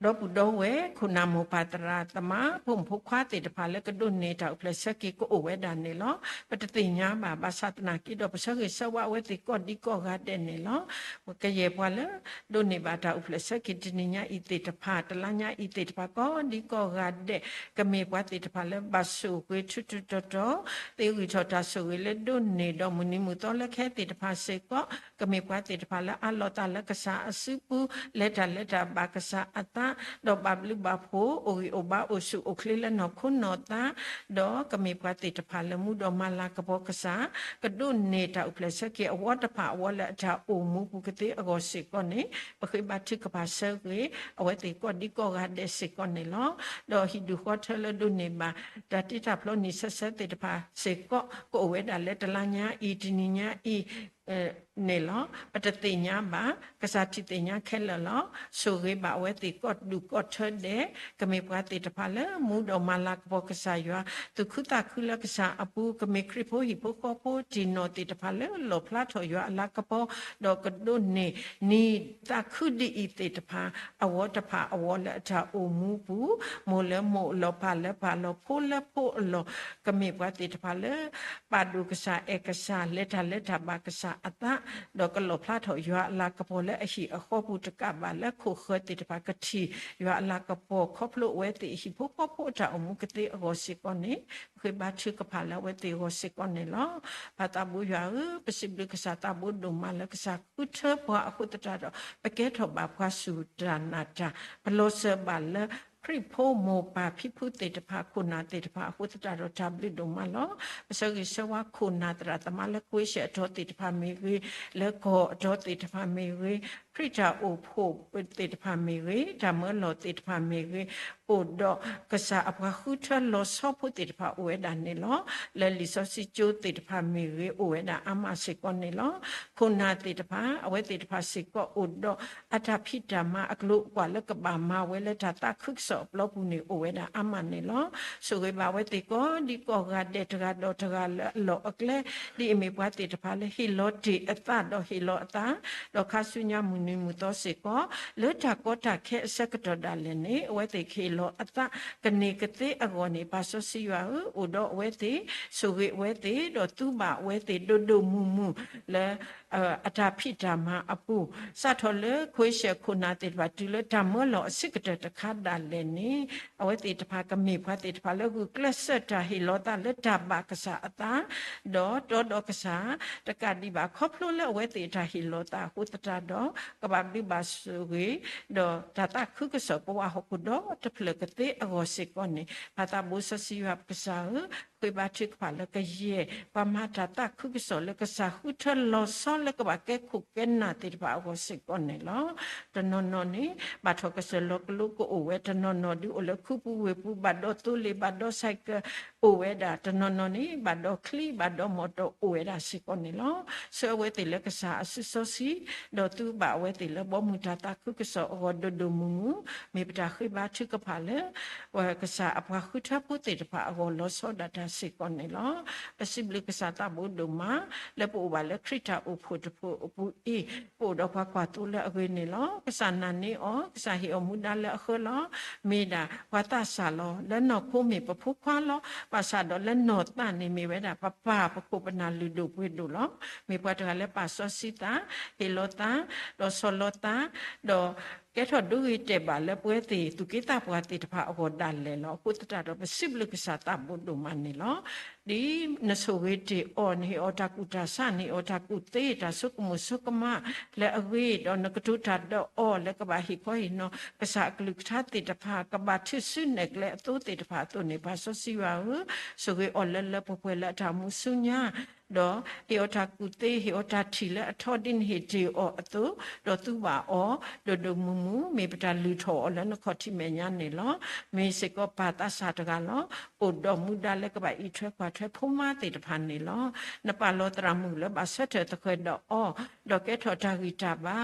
ဒီပုၢ်ဒီဝဲၢ် ခိၣ်နၢ်မိၢ်ပၢ်သရၣ်သမါ ဖိမုၣ်ဖိခွါသ့ၣ်တဖၣ်လၢကဒိးန့ၢ်တၢ်အိၣ်ဖျဲၣ်ဆၢက့ၤကအိၣ်ဝဲဒၣ်န့ၣ်လီၤ. ပတသ့ၣ်ညါဘၣ် ဘၣ်ဆၣ်သနာ်က့ဒီး ပဆၢဂ့ၤဆၢဝါအဝဲသ့ၣ်ကိးဒံကိးဂၤဒဲးန့ၣ်လီၤ. ပကယဲၢ်ပှၤလၢ ဒိးန့ၢ်ဘၣ်တၢ်အိၣ်ဖျဲၣ်ဆၢက့ၤတနံၤညါအံၤသ့ၣ်တဖၣ် တလါညါအံၤသ့ၣ်တဖၣ် ကိးဒံကိးဂၤဒဲး ကမ့ၢ်ပှၤသ့ၣ်တဖၣ်လၢ ဘၣ်ဆိၣ်ဂ့ၤထူးထူးတီၤတီၤ သ့ဂံၢ်ထီၣ်တၢ်ဆိၣ်ဂ့ၤလၢဒိးန့ၢ်ဒီးမုၢ်နံၤမုၢ်သီလၢခဲသ့ၣ်တဖၣ်စ့ၢ်ကီး, ကမ့ၢ်ပှၤသ့ၣ်တဖၣ်လၢအလီၤသးလၢကစၢ်အစုပူၤ လဲၤတၢ်လၢတၢ်ဘၣ်ကစၢ်အသး ဒီးဘၣ်ဘျုးဘၣ်ဖှိၣ် အိၣ်ဂံၢ်အိၣ်ဘါအိၣ်ဆူၣ်အိၣ်ချ့လၢနီၢ်ခိနီၢ်သး ဒီးကမ့ၢ်ပှၤသ့ၣ်တဖၣ်လၢမူဒီးမၤလၤကပီၤကစၢ် ကဒိးန့ၢ်တၢ်အိၣ်ဖျဲၣ်ဆၢက့ၤအဝီတဖၣ်အဝီလၢအတၢ်အိၣ်မူပူၤကသ့အဂီၢ်စ့ၢ်ကီးန့ၣ် ပဃ့ဘါထုကဖၣ်ဆၢဂ့ၤ အဝဲသ့ၣ်ကိးဒံကိးဂၤဒဲးစ့ၢ်ကီးန့ၣ်လီၤ. ဒီးဟံၣ်ဒူၣ်ဃီထၢလၢဒိးန့ၢ်ဘၣ် တၢ်တ့တၢ်ဖျီနံၣ်ဆၢဆၢသ့ၣ်တဖၣ်စ့ၢ်ကီး ကအိၣ်ဝဲဒၣ်လၢတလါညါအံၤ တနံၤညါအံၤ န့ၣ်လီၤ. ပတသ့ၣ်ညါဘၣ် ကစၢ်ထံၣ်သ့ၣ်ညါခဲလၢာ်လီၤ. ဆိၣ်ဂ့ၤဘၣ်အဝဲသ့ၣ်ကိးဒူၣ်ကိးထၢဒဲး ကမ့ၢ်ပှၤသ့ၣ်တဖၣ်လၢမူဒီးမၤလၤကပီၤကစၢ်ယွၤ သူၣ်ခုသးခုလၢကစၢ်အပူၤ ကမ့ၢ်ခရံာ်ဖိဟံၣ်ဖိဃီဖိတံၢ်နီၣ်သ့ၣ်တဖၣ်လၢလီၣ်ဖျါထီၣ်ယွၤအလၤကပီၤ ဒီးကဒိးန့ၢ်နံၤသးခုဒ်အံၤသ့ၣ်တဖၣ် အဝီတဖၣ်အဝီလၢအတၢ်အိၣ်မူပူၤ မိၢ်လၢမိၢ်အလီၢ် ပၢ်လၢပၢ်အလီၢ် ဖိလၢဖိအလီၢ် ကမ့ၢ်ပှၤသ့ၣ်တဖၣ်လၢ ပာ်ဒိၣ်ကစၢ်အဲၣ်ကစၢ် လဲၤတၢ်လၢတၢ်ဘၣ်ကစၢ်အသး ဒီးကလီၣ်ဖျါထီၣ်ယွၤအလၤကပီၤလၢအဟံၣ်အဃီပူၤတကးဘၣ်လၢခိၣ်ဃၢၤသ့ၣ်တဖၣ်ကထံၣ် ယွၤအလၤကပီၤခီဖျိအဝဲသ့ၣ်ဟံၣ်ဖိဃီဖိအတၢ်အိၣ်မူကသ့အဂီၢ်စ့ၢ်ကီးန့ၣ် ပဃ့ဘါထုကဖၣ်လၢအဝဲသ့ၣ်အဂီၢ်စ့ၢ်ကီးန့ၣ်လီၤ. ပၢ်သးဘိယွၤဧၢ, ပစံးဘျုးကစၢ်သးဘိဒိၣ်မးလၢကစၢ်ဃုထၢပှၤအဃိသတးဒီး ပကဲထီၣ်ဘၣ်ပှၤစူၢ်တၢ်နာ်တၢ် ပလီၤစၢၤဘၣ်လၢ ခရံာ်ဖိမိၢ်ပၢ်ဖံဖုသ့ၣ်တဖၣ် ခိၣ်နၢ်သ့ၣ်တဖၣ်အဃိသတးဒီး တၢ်ဘျုးဒိၣ်မးလီၤ. ပဆၢဂ့ၤဆၢဝါခိၣ်နၢ်သရၣ်သမါလၢ ခွ့ရှၢၣ်အတီၤသ့ၣ်တဖၣ်မ့ၢ်ဂ့ၤ, လၢကီၢ်အတီၤသ့ၣ်တဖၣ်မ့ၢ်ဂ့ၤ, ခရံာ်တၢ်အိၣ်ဖှိၣ်သ့ၣ်တဖၣ်မ့ၢ်ဂ့ၤ, တၢ်မၢလီၤသ့ၣ်တဖၣ်မ့ၢ်ဂ့ၤ, အိၣ်ဒီးကစၢ်အပှၤဃုထၢလီၤဆီဖိသ့ၣ်တဖၣ်အိၣ်ဝဲဒၣ်န့ၣ်လီၤ. လၢလံာ်စီဆှံကၠိသ့ၣ်တဖၣ်မ့ၢ်ဂ့ၤ အိၣ်ဝဲဒၣ်အါမးစ့ၢ်ကီးန့ၣ်လီၤ. ခိၣ်နၢ်သ့ၣ်တဖၣ် အဝဲသ့ၣ်တဖၣ်စ့ၢ်ကီးအိၣ်ဒီး အတၢ်ဖံးတၢ်မၤအကျိၤအကွာ်လၢကဘၣ်မၤဝဲလၢတၢ်သးခုကစီၣ်အပျီပူၤန့ၣ် အိၣ်ဝဲဒၣ်အါမးန့ၣ်လီၤ. ဆိၣ်ဂ့ၤဘၣ်အဝဲသ့ၣ်ကိးဒံကိးဂၤဒဲးတဂၤဒီးတဂၤလၢအလီၢ်အကျဲ ဒ်အမ့ၢ်ပှၤသ့ၣ်တဖၣ်လၢဟ့ၣ်လီၤတ့ၢ်အသးဒီးဟ့ၣ်လီၤအသး ဒီးခါဆူညါမုၢ်နံၤမုၢ်သီစ့ၢ်ကီး လၢတၢ်ကီတၢ်ခဲအဆၢကတီၢ်ဒၣ်လဲာ်န့ၣ် အဝဲသ့ၣ်ကဟ့ၣ်လီၤအသးကန့ၢ်ကသ့အဂီၢ်န့ၣ် ပၢ်စီဆှံယွၤဧၢ, အိၣ်ဒီးအဝဲသ့ၣ်, ဆိၣ်ဂ့ၤအဝဲသ့ၣ် ဒီးသူဘၣ်အဝဲသ့ၣ်ဒိၣ်ဒိၣ်မုၢ်မုၢ်လၢ အတၢ်ဖံးတၢ်မၤအပူၤ စးထီၣ်လၢ ခွ့ရှၢၣ်ခိၣ်နၢ်သ့ၣ်တဖၣ် တုၤလၢတၢ်မၢလီၤအဆံးကတၢၢ်တခါဒၣ်လဲာ်န့ၣ် အဝဲသ့ၣ်တဖၣ်ကမ့ၢ်ပှၤသ့ၣ်တဖၣ်လၢဂုာ်ကျဲးစၢးတၢ်ဟ့ၣ်လီၤသးလၢတၢ်ဘၣ်ကစၢ်အသး ဒီးတီဒီးကစၢ် တကးဒံးဘၣ်ခီဖျိလၢအဝဲသ့ၣ်အတၢ်ဟ့ၣ်လီၤသးအဃိသတးဒီး ကဘၣ်ဘျုးဘၣ်ဆိၣ်ဂ့ၤ ဒီးတၢ်သးခုကစီၣ်ပဝဲဟီၣ်ခိၣ်ဒီတဖျၢၣ်ကသ့အဂီၢ်စ့ၢ်ကီးန့ၣ် ပၢ်သးဘိစီဆှံယွၤပကစၢ်ဧၢ, ဃ့ဘါထုကဖၣ်လၢကယဲၢ် ပှၤမၤတၢ်သးခုကစီၣ်လၢကစၢ်ဃုထၢလီၤဆီလၢကဘၣ်ကဲခိၣ်ကဲနၢ်သ့ၣ်တဖၣ်အဂီၢ်စ့ၢ်ကီးန့ၣ်လီၤ. တနီၤနီၤန့ၣ် ဘၣ်ထီၣ်ကစၢၢ်လီၤကလိကအိၣ်ဝဲ, တနီၤနီၤဒုးအိၣ်လၢခူပူၤဝ့ၢ်ပူၤ ဘၣ်ဒီးသိလ့ၣ် ဘၣ်ဒီး cycle အိၣ်ဝဲဒၣ်, တနီၤနီၤန့ၣ် ဘၣ်ဒီးချံ ဘၣ်ဒီးမီၣ်တီၣ်အိၣ်ဝဲဒၣ်စ့ၢ်ကီးန့ၣ်လီၤ. ဆှၢအဝဲသ့ၣ်လၢကစၢ်အစုစီဆှံ ဒီးသူဘၣ်အဝဲသ့ၣ်လၢဘီမုၢ်တၢ်သးခုကစီၣ်အဂီၢ်ဒိၣ်ဒိၣ်မုၢ်မုၢ်, မ့ၢ်ပတၢ်ဃ့ဘါထုကဖၣ်လၢ ကစၢ်အပှၤဃုထၢဖိသ့ၣ်တဖၣ်အဂီၢ်လီၤဆီဒၣ်တၢ်စ့ၢ်ကီးန့ၣ်လီၤ. ပစံးဘျုးကစၢ်သးဘိဒိၣ်မး လၢပအိၣ်ဘၣ်လၢခရံာ်တၢ်အိၣ်ဖှိၣ်တဖှိၣ်အပူၤအံၤ ပအိၣ်ဒီးပှၤကွၢ်သိလၢအဂ့ၤန့ၣ်လီၤ. ကစၢ်နာ်န့ၢ်အီၤ, ကစၢ်ဟ့ၣ်အီၤမူဒါလၢအဃၢလီၤ. မ့ၢ်ဒၣ်ပှၤသးစၢ်လီၤ. လၢနီၢ်ခိမ့ၢ်ပဖိခွါလီၤ. ဘၣ်ဆၣ်ဒီးလၢနီၢ်သးန့ၣ်မ့ၢ်ဝဲဒၣ်ပပၢ်ပခိၣ်ပနၢ်လုၢ်ဒိၣ်ပှ့ၤဒိၣ်လီၤ. မ့ၢ်ပှၤတဂၤလၢပာ်စီဆှံသး, ဟ့ၣ်လီၤသး, ဒီးဆီၣ်လီၤသး, ဒီးကဲထီၣ်ဒိဂ့ၤတဲာ်ဘၣ်လၢပဝဲသ့ၣ်သူၣ်က့သးပှၢ်သ့ၣ်တဖၣ်အဂီၢ်ဒၣ်လဲာ်လီၤ. အဃိသတးဒီး ပစံးဘျုးကစၢ်သးဘိဒိၣ်မးန့ၣ်လီၤ. ဒ်နဆိၣ်ဂ့ၤတ့ၢ်အီၤ, နဟ့ၣ်အီၤတၢ်ကူၣ်တၢ်ဆး, နဟ့ၣ်အီၤတၢ်ကူၣ်သ့, တၢ်ဆိကမိၣ်ဆိကမးလၢအဂ့ၤ, ဒီးနကတိၤတၢ်ဒီးအီၤလၢကဘၣ်ဟ့ၣ်ခီဟ့ၣ်နီၤ ကစၢ်အကလုၢ်ကထါသ့ၣ်တဖၣ် ကဘၣ်ထုးစုနဲၣ်ကျဲအသိသ့ၣ်တဖၣ်အသိးန့ၣ် ပၢ်စီဆှံယွၤဧၢ, ဆိၣ်ဂ့ၤအီၤလၢလၢပှဲၤပှဲၤလၢအတၢ်အိၣ်မူဆူညါ ဒီးဟ့ၣ်အီၤတၢ်ကူၣ်သ့, ဟ့ၣ်အီၤတၢ်ထံၣ်လၢအထီဒ်နဟ့ၣ်တ့ၢ်အီၤအသိး, ဒီးသူဘၣ်အီၤဒိၣ်ဒိၣ်မုၢ်မုၢ်, မ့ၢ်ပတၢ်လုၢ်ထီၣ်အီၤလၢနခီၣ်ထံးမဲာ်ညါန့ၣ်လီၤ. မ့ၢ်စ့ၢ်ကီးပၢ်သးစၢ်တဂၤလီၤ. အိၣ်ဒီးမူဒါလၢကဘၣ်အံးထွဲကွၢ်ထွဲဖိမါသ့ၣ်တဖၣ်န့ၣ်လီၤ. နပာ်လီၤသရၣ်မုၣ်လၢဘၣ်ဆၢထၢၣ်သဃဲၤဒီးအီၤ, ဒီးကဲထီၣ်တၢ်ဂံၢ်တၢ်ဘါ,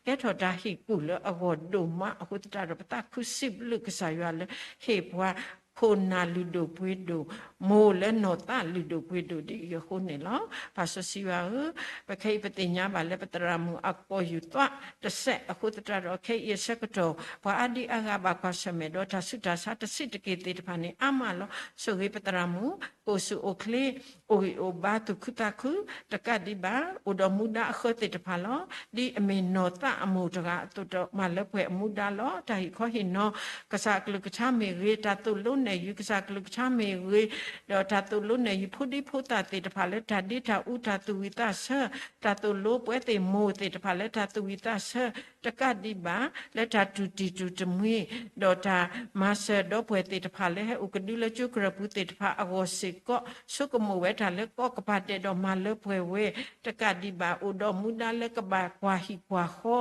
ကဲထီၣ်တၢ်ဟ့ၣ်ကူၣ်လၢအဂီၢ်ဒိၣ်မးအဃိသတးဒီး ပသးခုစံးဘျုးကစၢ်ယွၤလၢ ဟ့ၣ်ပှၤခိၣ်နၢ်လုၢ်ဒိၣ်ပှ့ၤဒိၣ်, မိၢ်လၢနီၢ်သးလုၢ်ဒိၣ်ပှ့ၤဒိၣ်ဒ်အံၤအဃိန့ၣ်လီၤ. ပၢ်စီဆှံယွၤဧၢ, ပခဲအံၤပသ့ၣ်ညါဘၣ်လၢပသရၣ်မုၣ်အကိာ်ယူၢ်သွးတစဲးအဃိသတးဒီး ခဲအံၤအဆၢကတီၢ် ပှၤအါဒံအါဂၤဘၣ်ကွၢ်ဆၢၣ်မဲာ်ဒီးတၢ်ဆူးတၢ်ဆါတဆံးတက့ၢ်သ့ၣ်တဖၣ်န့ၣ် အါမးလီၤ. ဆိၣ်ဂ့ၤပသရၣ်မုၣ် ကအိၣ်ဆူၣ်အိၣ်ချ့ အိၣ်ဂံၢ်အိၣ်ဘါသူၣ်ခုသးခု တကးဒံးဘၣ် အိၣ်ဒီးမူဒါအဃၢသ့ၣ်တဖၣ်လီၤ. ဒ်အမ့ၢ်နီၢ်သးအမိၢ်တဂၤအသိးဒီး မၤလၢပှဲၤအမူဒါလီၤ. တၢ်ဟ့ၣ်ခီဟ့ၣ်နီၤ ကစၢ်အကလုၢ်ကထါမ့ၢ်ဂ့ၤ, တၢ်သိၣ်လိနဲၣ်ယုၤကစၢ်အကလုၢ်ကထါမ့ၢ်ဂ့ၤ, ဒီးတၢ်သိၣ်လိနဲၣ်ယုၤဖိဒံဖိသၣ်သ့ၣ်တဖၣ်လၢတၢ်ဒ့တၢ်အူတၢ်သူၣ်ဝံၣ်သးဆၢ, တၢ်သိၣ်လိပဝဲသ့ၣ်မိၢ်သ့ၣ်တဖၣ်လၢတၢ်သူၣ်ဝံၣ်သးဆၢ, တကးဒံးဘၣ် လၢတၢ်တူၢ်တံၢ်တူၢ်တမှံၤ ဒီးတၢ်မၤစၢၤဒီပုၢ်ဝဲၢ်သ့ၣ်တဖၣ်လၢဟဲအိၣ်ကဒုလၢကၠိကရၢၢ်ပူၤသ့ၣ်တဖၣ်အဂီၢ်စ့ၢ်ကီး ဆိကမိၣ်ဝဲတၢ်လၢကီၢ်ကပၤဒဲးဒီးမၤလၢပှဲၤဝဲ, တကးဒံးဘၣ် အိၣ်ဒီးမူဒါလၢကဘၣ်ကွၢ်ဟံၣ်ကွၢ်ဃီ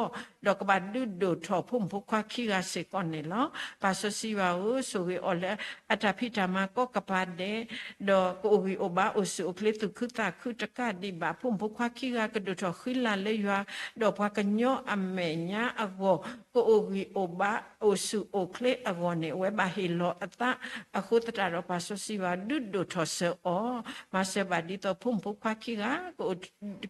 ဒီးကဘၣ်ဒုးဒိၣ်ထီၣ်ဖိမုၣ်ဖိခွါခံဂၤစ့ၢ်ကီးန့ၣ်လီၤ. ပၢ်စီဆှံယွၤဧၢ, ဆိၣ်ဂ့ၤအီၤလၢအတၢ်ဖံးတၢ်မၤကီၢ်ကပၤဒဲး, ဒီးကအိၣ်ဂံၢ်အိၣ်ဘါအိၣ်ဆူၣ်အိၣ်ချ့သူၣ်ခုသးခု တကးဒံးဘၣ် ဖိမုၣ်ဖိခွါခံဂၤကဒိၣ်ထီၣ်ဃံလၤလၢယွၤ ဒီးပှၤကညီအမဲာ်ညါအဂီၢ် ကအိၣ်ဂံၢ်အိၣ်ဘါအိၣ်ဆူၣ်အိၣ်ချ့အဂီၢ်န့ၣ် အဝဲဘၣ်ဟ့ၣ်လီၤအသးအဃိသတးဒီး ပၢ်စီဆှံယွၤဒုးဒိၣ်ထီၣ်စၢၤအီၤ, မၤစၢၤဘၣ်ဒ်သိးဖိမုၣ်ဖိခွါခံဂၤ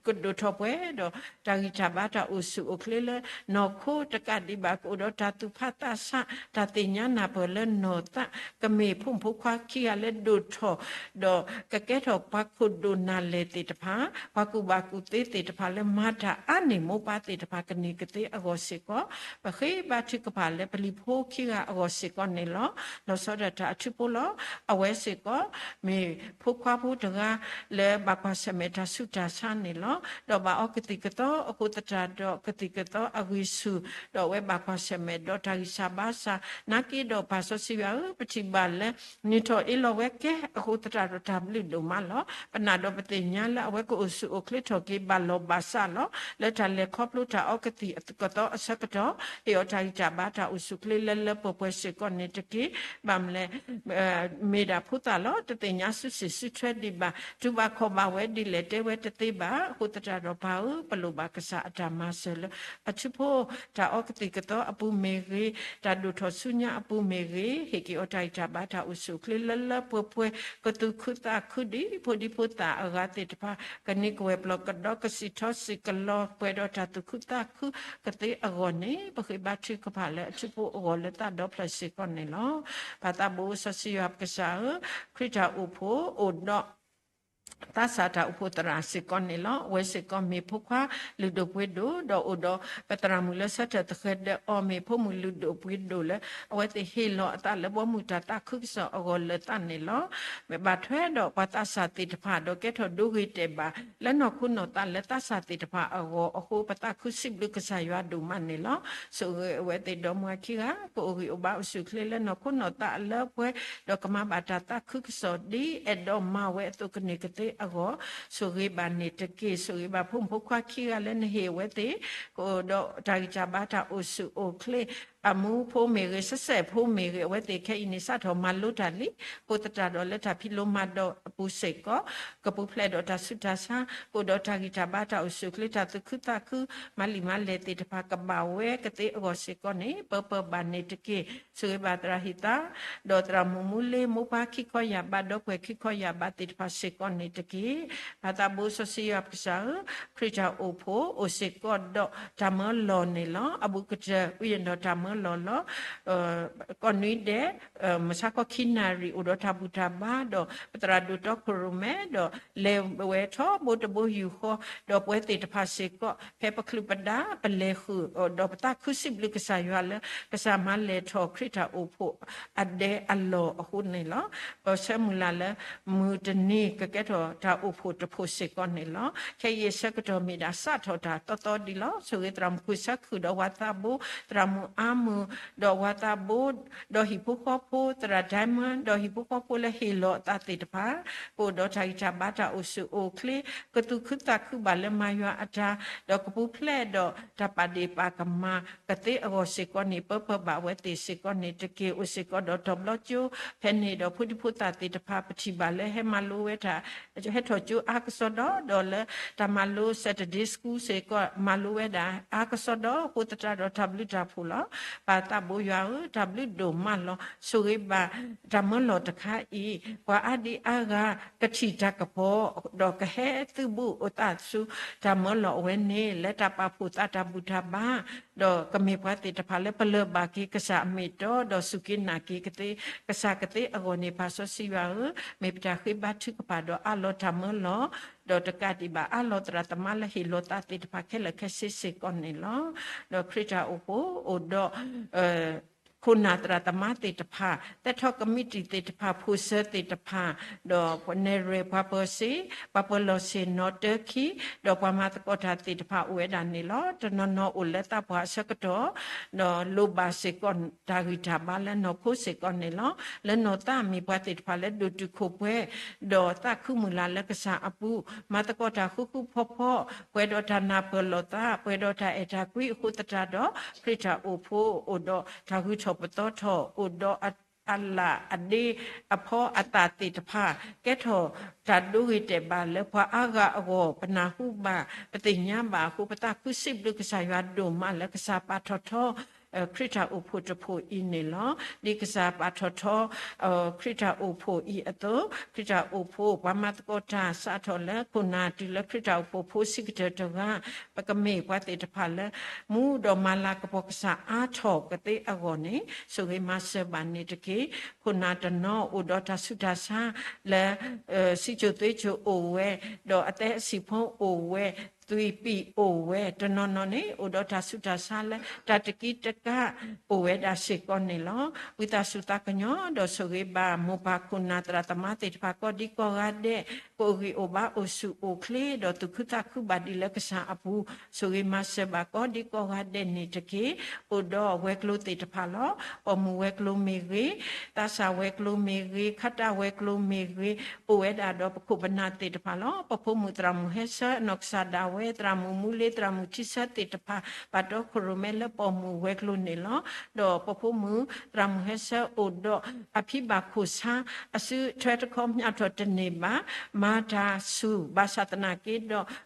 ကဒိၣ်ထီၣ်ပှဲၤဒီး တၢ်ဂံၢ်တၢ်ဘါတၢ်အိၣ်ဆူၣ်အိၣ်ချ့လၢနီၢ်ခိ တကးဒံးဘၣ် ကအိၣ်ဒီးတၢ်သူၣ်ဖးသးဆး တၢ်သ့ၣ်ညါနၢ်ပၢၢ်လၢနီၢ်သး ကမ့ၢ်ဖိမုၣ်ဖိခွါခံဂၤလၢဒိၣ်ထီၣ် ဒီးကကဲထီၣ်ပှၤခိၣ်ဒိၣ်နၢ်လဲၢ်သ့ၣ်တဖၣ်, ပှၤကူၣ်ဘၣ်ကူၣ်သ့သ့ၣ်တဖၣ်လၢမၤတၢ်အါန့ၢ်မိၢ်ပၢ်သ့ၣ်တဖၣ်ကန့ၢ်ကသ့အဂီၢ်စ့ၢ်ကီး, ပဃ့ဘါထုကဖၣ်လၢပလံၤဖိခံဂၤအဂီၢ်စ့ၢ်ကီးန့ၣ်လီၤ. လီၤဆီဒၣ်တၢ်အထူဖိလီၤ. အဝဲစ့ၢ်ကီး မ့ၢ်ဖိခွါဖိတဂၤလၢဘၣ်ကွၢ်ဆၢၣ်မဲာ်တၢ်ဆူးတၢ်ဆါန့ၣ်လီၤ. ဒီးဘၣ်အီကသံၣ်ကသီအဃိသတးဒီး ကသံၣ်ကသီအဂံၢ်ဆူၣ်, ဒီးအဝဲဘၣ်ကွၢ်ဆၢၣ်မဲာ်ဒီးတၢ်ဂံၢ်စၢ်ဘါစၢ်, နာ်က့ဒီးပၢ်စီဆှံယွၤဧၢ, ပထံၣ်ဘၣ်လၢ နံၣ်ထီၣ်အ့လီၤဝဲကဲအဃိသတးဒီးတၢ်ဘျုးဒိၣ်မးလီၤ. ပနာ်ဒီးပသ့ၣ်ညါလၢအဝဲကအိၣ်ဆူၣ်အိၣ်ချ့ထီၣ်က့ၤဘၣ်လီၢ်ဘၣ်စးလီၤ. လၢတၢ်လဲၤခီဖျိတၢ်အီကသံၣ်ကသီအဆၢကတီၢ် ဟ့ၣ်အီၤတၢ်ဂံၢ်တၢ်ဘါတၢ်အိၣ်ဆူၣ်အိၣ်ချ့လၢလၢပှဲၤပှဲၤစ့ၢ်ကီးန့ၣ်တက့ၢ်. ဘၣ်မနုၤလဲၣ် မ့ၢ်ဒၣ်ဖိသၣ်လီၤ. တသ့ၣ်ညါစုစ့ၣ်စုထွဲဒံးဘၣ်, တူၢ်ဘၣ်ခီၣ်ဘၣ်ဝဲဒ်လဲၣ်တဲဝဲတသ့ဘၣ်. အဃိသတးဒီးပၢ်ဧၢ, ပလိၣ်ဘၣ်ကစၢ်အတၢ်မၤစၢၤလၢအထူဖိ တၢ်အီကသံၣ်ကသီအပူၤမ့ၢ်ဂ့ၤ, တၢ်ဒိၣ်ထီၣ်ဆူညါအပူၤမ့ၢ်ဂ့ၤ, ဟ့ၣ်က့ၤအီၤတၢ်ဂံၢ်တၢ်ဘါတၢ်အိၣ်ဆူၣ်အိၣ်ချ့လၢလၢပှဲၤပှဲၤ ကသူၣ်ခုသးခုဒ်ဖိဒံဖိသၣ်အဂၤသ့ၣ်တဖၣ် ကန့ၢ်ကဝဲၤပျီၢ်ကဒီးကစံၣ်ထီစံၣ်ကလီၤပှဲၤဒီးတၢ်သူၣ်ခုသးခုကသ့အဂီၢ်န့ၣ် ပဃ့ဘါထုကဖၣ်လၢအထူဖိအဂီၢ်လၢသးဒီဖျၢၣ်စ့ၢ်ကီးန့ၣ်လီၤ. ပၢ်သးဘိစီဆှံယွၤပကစၢ်ဧၢ, ခရံာ်တၢ်အိၣ်ဖှိၣ်အိၣ်ဒီး သးစၢ်တၢ်အိၣ်ဖှိၣ်သရၣ်စ့ၢ်ကီးန့ၣ်လီၤ. အဝဲစ့ၢ်ကီးမ့ၢ်ဖိခွါလုၢ်ဒိၣ်ပှ့ၤဒိၣ် ဒီးအိၣ်ဒီးပသရၣ်မုၣ်လၢဆၢထၢၣ်သဃဲၤဒီးအီၤ မ့ၢ်ဖိမုၣ်လုၢ်ဒိၣ်ပှ့ၤဒိၣ်လၢ အဝဲသ့ၣ်ဟ့ၣ်လီၤအသးလၢဘီမုၢ်တၢ်သးခုကစီၣ်အဂီၢ်လၢသးန့ၣ်လီၤ. မ့ၢ်ဘၣ်ထွဲဒီးပှၤသးစၢ်သ့ၣ်တဖၣ်ဒီးကဲထီၣ်ဒိဂ့ၤတဲာ်ဘၣ် လၢနီၢ်ခိနီၢ်သးလၢသးစၢ်သ့ၣ်တဖၣ်အဂီၢ်အဃိ ပသးခုစံးဘျုးကစၢ်ယွၤဒိၣ်မးန့ၣ်လီၤ. ဆိၣ်ဂ့ၤအဝဲသ့ၣ်ဒီမါခံဂၤ ကအိၣ်ဂံၢ်အိၣ်ဘါအိၣ်ဆူၣ်အိၣ်ချ့လၢနီၢ်ခိနီၢ်သးလၢပှဲၤ ဒီးကမၤဘၣ်တၢ်သးခုကစီၣ်ဒ်အဲၣ်ဒိးမၤဝဲအသိးကန့ၢ်ကသ့အဂီၢ် ဆိၣ်ဂ့ၤဘၣ်န့ၣ်တက့ၢ်. ဆိၣ်ဂ့ၤဘၣ်ဖိမုၣ်ဖိခွါခံဂၤလၢနဟ့ၣ်အဝဲသ့ၣ် ကအိၣ်ဒီးတၢ်ဂံၢ်တၢ်ဘါတၢ်အိၣ်ဆူၣ်အိၣ်ချ့ အမူဖိမ့ၢ်ဂ့ၤ စဲးစဲးဖိမ့ၢ်ဂ့ၤ အဝဲသ့ၣ်ခဲအံၤန့ၣ် စးထီၣ်မၤလိတၢ်လံ အဃိသတးဒီးလၢတၢ်ဖံးလိမၤဒိးအပူၤစ့ၢ်ကီး ကပူၤဖျဲးဒီးတၢ်ဆူးတၢ်ဆါ ကအိၣ်ဒီးတၢ်ဂံၢ်တၢ်ဘါတၢ်အိၣ်ဆူၣ်အိၣ်ချ့ တၢ်သူၣ်ခုသးခု မၤလံာ်မၤလဲၢ်သ့ၣ်တဖၣ် ကဘၣ်ဝဲကသ့အဂီၢ်စ့ၢ်ကီးန့ၣ် ပၢပၢဘၣ်န့ၣ်တက့ၢ်. ဆိၣ်ဂ့ၤဘၣ်သရၣ်ဟံၣ်သး ဒီးသရၣ်မုၣ်မူလ့ မိၢ်ပၢ်ခံခီယာ်ဘး ဒီပုၢ်ဝဲၢ်ခံခီယာ်ဘးသ့ၣ်တဖၣ်စ့ၢ်ကီးန့ၣ်တက့ၢ်. ပၢ်သးဘိစီဆှံယွၤပကစၢ်ဧၢ, ခရံာ်တၢ်အိၣ်ဖှိၣ်အိၣ်စ့ၢ်ကီးဒီးတၢ်မၢလီၤန့ၣ်လီၤ. အဘူးကတၢၢ် ဝံယၢၣ်ဒီးတၢ်မၢလီၤလီၤ. ကိးနွံဒဲး မုၢ်ဆါခီခံနၣ်ရံၣ် အိၣ်ဒီးတၢ်ဘူၣ်တၢ်ဘါ ဒီးပသရၣ်ဒိၣ်တီခိၣ်ရိၣ်မဲ ဒီးလဲၤဝဲထီဘိတဘိယူၢ်ဃီ ဒီးပဝဲသ့ၣ်တဖၣ်စ့ၢ်ကီး ဖဲပချုးပဒါ ပလဲၤဃုာ် ဒီးပသးခုစံးဘျုးကစၢ်ယွၤလၢ ကစၢ်မၤလဲၢ်ထီၣ်ခရံာ်တၢ်အိၣ်ဖှိၣ်အဒဲအလီၢ်အဃိန့ၣ်လီၤ. ပဆၢမုၢ်လၢ်လၢ မုၢ်တနံၤကကဲထီၣ်တၢ်အိၣ်ဖှိၣ်တဖှိၣ်စ့ၢ်ကီးန့ၣ်လီၤ. ခဲအံၤအဆၢကတီၢ်မ့ၢ်ဒၣ်စးထီၣ်တၢ်သီသီဒံးလီၤ. ဆိၣ်ဂ့ၤသရၣ်မုၣ်ခိၣ်ဆၢခုၣ်ဒီးဝၤသးဘိ, သရၣ်မုၣ်အါမုၢ် ဒီးဝၤသးဘိ, ဒီးဟံၣ်ဖိဃီဖိ ဟံၣ်ဖိဃီဖိသရၣ် Diamond ဒီးဟံၣ်ဖိဃီဖိလၢဟ့ၣ်လီၤအသးသ့ၣ်တဖၣ် ကအိၣ်ဒီးတၢ်ဂံၢ်တၢ်ဘါတၢ်အိၣ်ဆူၣ်အိၣ်ချ့ ကသူၣ်ခုသးခုဘၣ်လၢမၤယွၤအတၢ် ဒီးကပူၤဖျဲးဒီးတၢ်ပာ်ဒ့ၣ်ပာ်ကမၣ်ကသ့အဂီၢ်စ့ၢ်ကီးန့ၣ် ပၢပၢဘၣ်ဝဲသ့ၣ်စ့ၢ်ကီးန့ၣ်တက့ၢ်. အိၣ်စ့ၢ်ကီးဒီးတၢ်ဘျီကၠိ ဖဲန့ၣ်ဒီးဖိဒံဖိသၣ်သ့ၣ်တဖၣ် ပထံၣ်ဘၣ်လၢဟဲမၤလိဝဲတၢ် ဟဲထီၣ်ကၠိအါကစီဒီ ဒီးလၢတၢ်မၤလိ Saturday School စ့ၢ်ကီး မၤလိဝဲဒၣ်အါကစီဒီ အဃိသတးဒီးတၢ်ဘျုးတၢ်ဖှိၣ်လီၤ. ပၢ်သးဘိယွၤဧၢ, တၢ်ဘျုးဒိၣ်မးလီၤ. ဆိၣ်ဂ့ၤဘၣ်တၢ်မၢလီၤတခါအံၤ ပှၤအါဒံအါဂၤကထံၣ်တၢ်ကပီၤ ဒီးကဟဲသုးဘူးအသးဆူတၢ်မၢလီၤအဝဲန့ၣ် လၢတၢ်ပာ်ဖှိၣ်သးတၢ်ဘူၣ်တၢ်ဘါ ဒီးကမ့ၢ်ပှၤသ့ၣ်တဖၣ်လၢပလၢၢ်ဘၣ်က့ၤကစၢ်အမ့ၢ်တီ ဒီးစူၢ်က့ၤနာ်က့ၤကသ့ ကစၢ်ကသ့အဂီၢ်န့ၣ် ပၢ်စီဆှံယွၤဧၢ, မ့ၢ်ပတၢ်ဃ့ဘါထုကဖၣ်ဒီးအးလီၤတၢ်မၢလီၤ, ဒီးတကးဒံးဘၣ်အးလီၤသရၣ်သမါလၢဟ့ၣ်လီၤသးသ့ၣ်တဖၣ်ခဲလၢာ်ခဲဆ့စ့ၢ်ကီးန့ၣ်လီၤ. ဒီးခရံာ်တၢ်အိၣ်ဖှိၣ်အိၣ်ဒီး ခိၣ်နၢ်သရၣ်သမါသ့ၣ်တဖၣ်, သဲထီၣ်ကမံးတံာ်သ့ၣ်တဖၣ်, ဖိၣ်စၢၤသ့ၣ်တဖၣ်, ဒီးနဲၣ်ရွဲၣ်ပှၤပၢၤစ့, ပှၤပၢၤလီၢ်ဆ့ၣ်နီၤတၢခံ, ဒီးပှၤမၤသကိးတၢ်သ့ၣ်တဖၣ်အိၣ်ဝဲဒၣ်န့ၣ်လီၤ. တနီၤနီၤအိၣ်လၢသးပှၢ်အဆၢကတီၢ်, ဒီးလိၣ်ဘၣ်စ့ၢ်ကီးတၢ်ဂံၢ်တၢ်ဘါလၢနီၢ်ခိစ့ၢ်ကီးန့ၣ်လီၤ. လၢနီၢ်သးမ့ၢ်ပှၤသ့ၣ်တဖၣ်လၢဒိၣ်တုာ်ခိၣ်ပှဲၤ, ဒီးသးခုမုၢ်လၢ်လၢကစၢ်အပူၤ, မၤသကိးတၢ်ဃူဃူဖိးဖိး, ပှဲၤဒီးတၢ်နၢ်ပၢၢ်လိာ်သး, ပှဲၤဒီးတၢ်အဲၣ်တၢ်ကွံအဃိသတးဒီး ခရံာ်တၢ်အိၣ်ဖှိၣ်အိၣ်ဒီးတၢ်ဂုၤထီၣ်ပသီထီၣ်, အိၣ်ဒီးအလၣ်အဒ့အဖီအသၣ်သ့ၣ်တဖၣ်, ကဲထီၣ်တၢ်ဒိဂ့ၤတဲာ်ဘၣ်လၢပှၤအါဂၤအဂီၢ် ပနၢ်ဟူဘၣ် ပသ့ၣ်ညါဘၣ်အဃိ ပသးခုစံးဘျုးကစၢ်ယွၤဒိၣ်မးလၢကစၢ်ပာ်ထီၣ်ထီ ခရံာ်တၢ်အိၣ်ဖှိၣ်တဖှိၣ်အံၤန့ၣ်လီၤ. ဒ်ကစၢ်ပာ်ထီၣ်ထီ ခရံာ်တၢ်အိၣ်ဖှိၣ်အံၤအသိး, ခရံာ်တၢ်အိၣ်ဖှိၣ်ပှၤမၤသကိးတၢ်စးထီၣ်လၢခိၣ်နၢ်တုၤလၢခရံာ်တၢ်အိၣ်ဖှိၣ်ဖိဆံးကတၢၢ်တဂၤ, ပကမ့ၢ်ပှၤသ့ၣ်တဖၣ်လၢ မူဒီးမၤလၤကပီၤကစၢ်အါထီၣ်ကသ့အဂီၢ်န့ၣ် ဆိၣ်ဂ့ၤမၤစၢၤဘၣ်န့ၣ်တက့ၢ်. ခိၣ်နၢ်တနီၤအိၣ်ဒီးတၢ်ဆူးတၢ်ဆါလၢ စံးစိၤသွ့စိၤအိၣ်ဝဲ, ဒီးအသဲအဆံးဖိအိၣ်ဝဲ, သွံၣ်ပံၣ်အိၣ်ဝဲ, တနီၤနီၤန့ၣ် အိၣ်ဒီးတၢ်ဆူးတၢ်ဆါလၢတၢ်တကံတကးအိၣ်ဝဲဒၣ်စ့ၢ်ကီးန့ၣ်လီၤ. ဝံသးစူၤသးကညီၤဒီးဆိၣ်ဂ့ၤဘၣ်မိၢ်ပၢ်ခိၣ်နၢ်သရၣ်သမါသ့ၣ်တဖၣ်ကိးဒံကိးဂၤဒဲး, ကအိၣ်ဂံၢ်အိၣ်ဘါအိၣ်ဆူၣ်အိၣ်ချ့ ဒီးသူၣ်ခုသးခုဘၣ်ဒံးလၢကစၢ်အပူၤ, ဆိၣ်ဂ့ၤမၤစၢၤဘၣ်ကိးဒံကိးဂၤဒဲးန့ၣ်တက့ၢ်. အိၣ်ဒီးဝဲၤကျိၤသ့ၣ်တဖၣ်လီၤ. ပိာ်မုၣ်ဝဲၤကျိၤမ့ၢ်ဂ့ၤ, သးစၢ်ဝဲၤကျိၤမ့ၢ်ဂ့ၤ, ခါတၢ်ဝဲၤကျိၤမ့ၢ်ဂ့ၤ, အိၣ်ဝဲဒၣ်ဒီးပခိၣ်ပနၢ်သ့ၣ်တဖၣ်လီၤ. ပဖိမုၣ်သရၣ်မုၣ်ဟဲဆၢ နီၢ်ကစၢ်ဒၣ်ဝဲ သရၣ်မုၣ်မူလ့ သရၣ်မုၣ်ထံဆၢသ့ၣ်တဖၣ် ပာ်တီခိၣ်ရိၣ်မဲလၢပိာ်မုၣ်ဝဲၤကျိၤန့ၣ်လီၤ. ဒီးပဖိမုၣ်သရၣ်မုၣ်ဟဲဆၢအိၣ်ဒီးအဖံဘၣ်ခိၣ်ဆါ အစုထွဲတခီ မၠးထီၣ်တန့ၢ်ဘၣ်, မၤတၢ်ဆူၣ် ဘၣ်ဆၣ်သနာ်က့ဒီး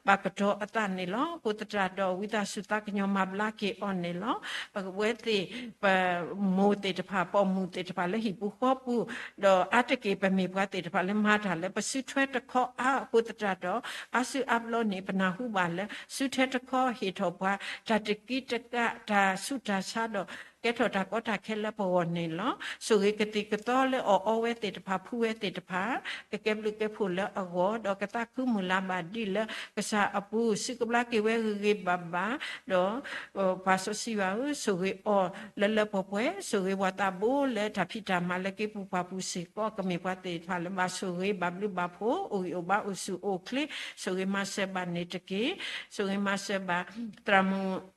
ဘၣ်ကတီၤအသးန့ၣ်လီၤ. အဃိသတးဒီး ဝံသးစူၤသးကညီၤမၤဘျါက့ၤအီၤန့ၣ်လီၤ. ပဝဲသ့ၣ် ပမိၢ်သ့ၣ်တဖၣ် ပိာ်မုၣ်သ့ၣ်တဖၣ်လၢဟံၣ်ပူၤဃီပူၤ, ဒီးအါတက့ၢ်ပမ့ၢ်ပှၤသ့ၣ်တဖၣ်လၢမၤတၢ်လၢပစုထွဲတခီအါအဃိသတးဒီး အါစုအါဘျီန့ၣ် ပနၢ်ဟူဘၣ်လၢ စုထွဲတခီဟ့ၣ်ထီၣ်ပှၤ တၢ်တကံတကး တၢ်ဆူးတၢ်ဆါဒီး ကဲထီၣ်တၢ်ကီတၢ်ခဲလၢပဂီၢ်န့ၣ်လီၤ. ဆိၣ်ဂ့ၤကသံၣ်ကသီလၢအီၣ်အီဝဲသ့ၣ်တဖၣ် ဖှူဝဲသ့ၣ်တဖၣ် ကကဲဘျုးကဲဖှိၣ်လၢအဂီၢ် ဒီးကသးခုမုၢ်လၢ်ဘၣ်ဒံးလၢကစၢ်အပူၤ စံးကဘျါက့ၤဝဲဂ့ၤဂ့ၤဘၣ်ဘၣ်, ဒီး ပၢ်စီဆှံယွၤဧၢ, ဆိၣ်ဂ့ၤအီၤလၢလၢပှဲၤပှဲၤ, ဆိၣ်ဂ့ၤဝၤသးဘိလၢတၢ်ဖံးတၢ်မၤလၢက့ၤပူၤပှၢ်ပူၤစ့ၢ်ကီး ကမ့ၢ်ပှၤသ့ၣ်တဖၣ်လၢဘၣ်ဆိၣ်ဂ့ၤ ဘၣ်ဘျုးဘၣ်ဖှိၣ် အိၣ်ဂံၢ်အိၣ်ဘါအိၣ်ဆူၣ်အိၣ်ချ့, ဆိၣ်ဂ့ၤမၤစၢၤဘၣ်န့ၣ်တက့ၢ်. ဆိၣ်ဂ့ၤမၤစၢၤဘၣ် သရၣ်မုၣ်